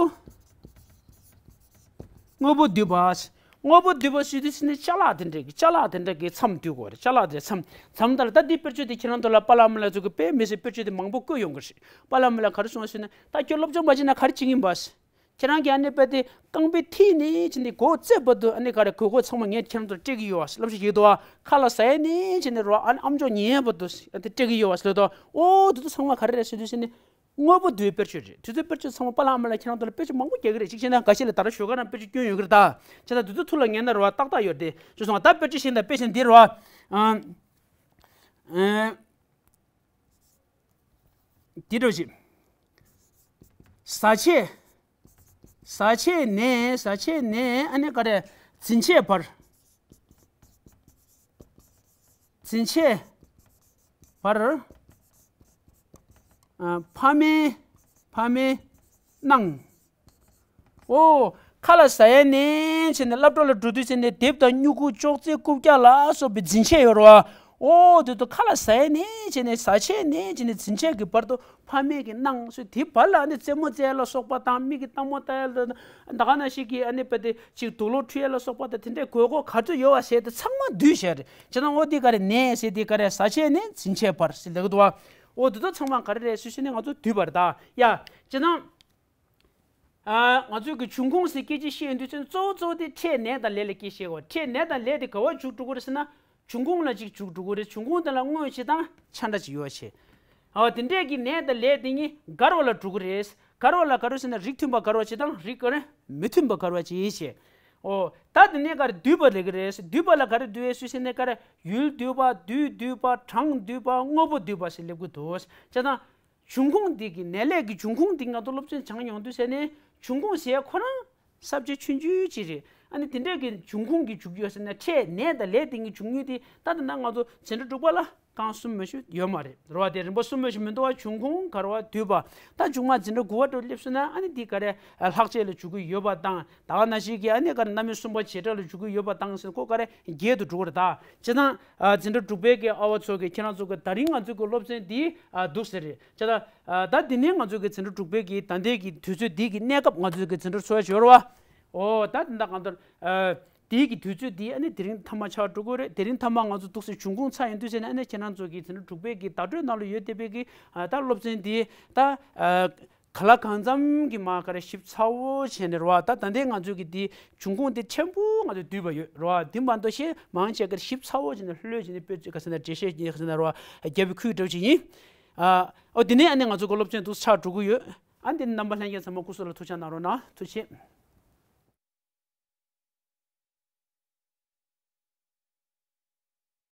དངོས་པོ་བསྡུས་པ། དངོས་པོ་བསྡུས་པ་ཟེར་དུས་ནི་ཅ་ལག་དེ་འདྲ་གི། ཅ་ལག་དེ་འདྲ་གི་མཚམས་བསྡུས་དགོས་རེད། ཅ་ལག་དེ་མཚམས། མཚམས་ལྟར་ད་འདི་དཔེར་བརྗོད་དེ་ཁྱེད་རང་ཚོ་ལ་པཱ་ལགས་མ་ལགས་ཚོ་གི་དཔེ་མི་སྲིད་དཔེར་བརྗོད་དེ་མང་པོ་བཀོད་ཡོང་གི་རེད། པཱ་ལགས་མ་ལགས་ག་རེ་གསུངས་ཟེར་ན། ད་ཁྱོད་སློབ་སྦྱོང་མ་བྱས་ན་ག་རེ་བྱེད་ཀྱིན་པ། ཁྱེད་རང་གིས་ཨ་ནི་དཔེ་དེ་རྐང་པའི་མཐིལ་ནས་བྱས་ནས་མགོ་བོ་རྩེ་བར་དུ་ཨ་ནི་ག་རེ་གོས་གོས་ཚང་མ་ངས་ཁྱེད་རང་ཚོར་སྤྲད་ཀྱི་ཡོད་པ་ལབ་ཞིག་ཡོད་དོ། ཁ་ལག་ཟ་ཡས་ནས་བྱས་ནས་རོ། ཨ་ནི་ཨམ་ཅོག་ཉན་ཡས་བར་དུ་ཨ་དེ་སྤྲད་ཀྱི་ཡོད་པ་ལབ་དོ། ཨོ། དེ་ཚོ་ཚང་མ་ག་རེ་རེད་ཟེར་དུས་ཟེར་ནས། དངོས་པོ་བསྡུས་པའི་དཔེར་བརྗོད་རེད། དེ་ཚོའི་དཔེར་བརྗོད་ཚང་མ་པཱ་ལགས་མ་ལགས་ཁྱེད་རང་ཚོ་ལ་དཔེར་བརྗོད་མང་པོ་རྒྱག་གི་རེད། གཅིག་བྱས་ན་འགའ་ཤས་ལ་ད་ར་ཞོགས་ཀ་རང་དཔེར་བརྗོད་སྐྱོན་ཡོང་གི་རེད་ད། བྱས་ན་དེ་ཚོ་ཐུགས་ལ་ངེས་ན་རོ། ཏག་ཏག་ཡོད་རེད་དེ། ཅེས་སོང་ད་དཔེར་བརྗོད་བཤད་ན། དཔེ་བྱས་ན་འདི་རོ། ཨ། ཨ། འདི་འདྲ་ཞིག་བཟའ་ཆས། བཟའ་ཆས་ནས། བཟའ་ཆས་ནས་ཨ་ནི་ག་རེ། འཛིན་ཆས་བར། འཛིན་ཆས་བར། ཨ། ཕ་མའི། ཕ་མའི་གནང་། ཨོ། ཁ་ལག་ཟ་ཡས་ནས་བྱས་ནས་སློབ་གྲྭ་ལ་འགྲོ་དུས་བྱས་ནས་དེབ་དང་སྨྱུ་གུ་ཅོག་ཙེ་རྐུབ་བཀྱག་ལ་སོགས་པའི་འཛིན་ཆས་ཡོད་རེད་བ། ཨོ། དེ་ཚོ་ཁ་ལག་ཟ་ཡས་ནས་བྱས་ནས། བཟའ་ཆས་ནས་བྱས་ནས། འཛིན་ཆས་ཀྱི་བར་དུ་ཕ་མས་ཀྱི་གནང་སོང་། དེའི་བར་ལ་ཨ་ནི་རྩེད་མོ་རྩེ་ཡས་ལ་སོགས་པ་དང་། མིག་གིས་སྟག་མོ་ལྟ་ཡས་ལ། ད་ག་ནང་བཞིན་གྱི་ཨ་ནི་དཔེ་དེ་ཅིག་དུག་ལོག་འཁྲུ་ཡས་ལ་སོགས་པ་དང་། དེ་འདྲའི་དགོས་མཁོ་ག་ཚོད་ཡོད་པ་ཟེར་དེ་ཚང་མ་བསྡུས་བཞག་རེད། བྱས་ན་ཨོ་དེ་ག་རེ། ནས་ཟེར་དེ་ག་རེ། བཟའ་ཆས་ནས་འཛིན་ཆས་བར་ཟེར་ལབ་ཀྱི་འདུག་བ། ཨོ་དེ་ཚོ་ཚང་མ་ག་རེ་རེད་ཟེར་ཞུས་ནས་ང་ཚོ་བསྡུས་པ་རེད་ད། ཡ། བྱས་ན། ཨ། ང་ཚོས་ཀྱི་འབྱུང་ཁུངས་ཟེར་སྐད་ཆ་བཤད་ཡོང་དུས་ཙམ་གཙོ་བོ་གཙོ་བོ་དེ་འཕྲད་ནས་དང་ལས་ལ་སྐད་ཆ་བཤད་དགོས། འཕྲད་ནས་དང་ལས་དེ་ག་པར་འཇུག་འགྲོ་གི་རེད་ཟེར་ན། འབྱུང་ཁུངས་ལ་ཅིག་འཇུག་འགྲོ་གི་རེད། འབྱུང་ཁུངས་དེ་ལ་དངོས་གཞི་དང་ཆ་འདྲ་ཅིག་ཡོད་བྱས། ཨ། དེ་འདྲས་ཀྱི་ནས་དང་ལས་དེ་གཉིས་འགལ་བ་ལ་འགྲོ་གི་རེད། འགལ་བ་ལ་ག་རེ་ཟེར་ན། རིགས་མཐུན་པ་འགལ་བ་ཅིག་དང་རིགས་ག་རེ་མི་མཐུན་པ་འགལ་བ་ཅིག་བྱས། ཨོ། ད་དེ་ནས་ག་རེ། བསྡུས་པ་ལབ་ཀྱི་རེད། བསྡུས་པ་ལ་ག་རེ་བསྡུས་ཡས་ཟེར་ནས་ག་རེ། ཡུལ་བསྡུས་པ། དུས་བསྡུས་པ། གྲངས་བསྡུས་པ། དངོས་པོ་བསྡུས་པ་ཟེར་ལབ་ཀྱི་འདུག། བྱས་ཙང་། འབྱུང་ཁུངས་འདི་གི། ནས་ལས་ཀྱི་འབྱུང་ཁུངས་འདི་ང་ཚོ་སློབ་ཚན་སྦྱང་ཡོང་དུས་ཟེར་ནས། འབྱུང་ཁུངས་ཟེར་ཁོ་རང་ས་བཅད་ཆུང་ཆུང་ཅིག་རེད། ཨ་ནི་དེ་འདྲས་ཀྱི་འབྱུང་ཁུངས་ཀྱི་འཇུག་ཡོད་ཟེར་ན། འཕྲད་ནས་དང་ལས་དེ་གི་འཇུག་ཡུལ་དེ་ད་ད་ལྟ་ང་ཚོ་འཛིན་གྲྭ་དྲུག་པ་ལ་རྐང་གསུམ་མ་གཏོགས་ཡོད་མ་རེད། རེད་བ། དེ་རིམ་པ་གསུམ་མ་གཏོགས་མི་འདུག་བ། འབྱུང་ཁུངས། འགལ་བ། བསྡུས་པ། ད་མཇུག་མ་འཛིན་གྲྭ་དགུ་པ་འགྲོ་སླེབས་སོང་ན་ཨ་ནི་འདི་ག་རེ། ལྷག་བཅས་ལ་འཇུག་གི་ཡོད་པ་དང་། ད་ག་ནང་བཞིན་གྱི་ཨ་ནི་ག་རེ། རྣམ་དབྱེ་གསུམ་པ་བྱེ་བྲག་ལ་འཇུག་གི་ཡོད་པ་དང་ཟེར། ཁོ་ག་རེ། བརྒྱད་དུ་འགྲོ་གི་རེད་ད། བྱས་ཙང་། ཨ། འཛིན་གྲྭ་དྲུག་པའི་གི་ཨ་བ་ཚོ་གིས་ཁྱེད་རང་ཚོ་གི་ད་རིང་ང་ཚོ་གི་སློབ་ཚན་འདི། ཨ། འདུག་ཟེར་རེད། བྱས་ཙང་། ཨ། ད་འདི་ནས་ང་ཚོ་གི་འཛིན་གྲྭ་དྲུག་པའི་གི་ད་ལྟའི་གི་དུས་ཚོད་འདི་གི་གནས་སྐབས་ང་ཚོ་གི་འཛིན་གྲྭ་འཚོགས་ཡ་ཡོད་རེད་བ། ཨོ། ད་འདི་འདྲ་གང་ལྟར། ཨ། དེའི་གི་དུས་ཚོད་འདི་ཨ་ནི་དེ་རིང་མཐའ་མ་ཆགས་འགྲོ་གི་རེད། དེ་རིང་མཐའ་མ་ང་ཚོ་འདུག་སེ་འབྱུང་ཁུངས་ཚར་ཡོང་དུས་ཟེར་ནས། ཨ་ནི་ཁྱེད་རང་ཚོ་གི་འཛིན་གྲྭ་དྲུག་པའི་གི་བརྡ་སྤྲོད་ནང་ལ་ཡོད་བསྡད་པའི་གི། ཨ། ད་སློབ་ཚན་འདི་ད། ཨ། ག་ལ་གང་འཚམ་གྱི་མ་ག་རེ་ཞིབ་ཚགས་པོ་བྱས་ནས་རེད་བ། ད་ད་ལྟའི་ང་ཚོ་གི་འདི་འབྱུང་ཁུངས་འདི་ཕྲན་བུ་ང་ཚོས་བསྡུས་པ་ཡོད་རེད་བ། འདི་མ་གཏོགས་གཞན་མང་ཆེ་ག་རེ་ཞིབ་ཚགས་པོ་བྱས་ནས་ལྷོད་བྱས་ནས་དཔེ་ཅིག་ག་ཟེར་ན་འགྲེལ་བཤད་ཡིན་ག་ཟེར་ན་རེད་བ། རྒྱབ་ཀྱི་ཁུལ་འདྲ་བོ་ཅིག་ཡིན། ཨ། ཨོ་དེ་ནས་ཨ་ནི་ང་ཚོ་གི་སློབ་ཚན་འདུག་ཆགས་འགྲོ་གི་ཡོད། ཨ་འདི་ནི་རྣམ་པ་ལྷན་རྒྱས་ཚང་མ་སྐུ་གཟུགས་ལ་ཐུགས་ཅག་གནང་རོགས་གནང་། ཐུགས་རྗེ་ཆེ།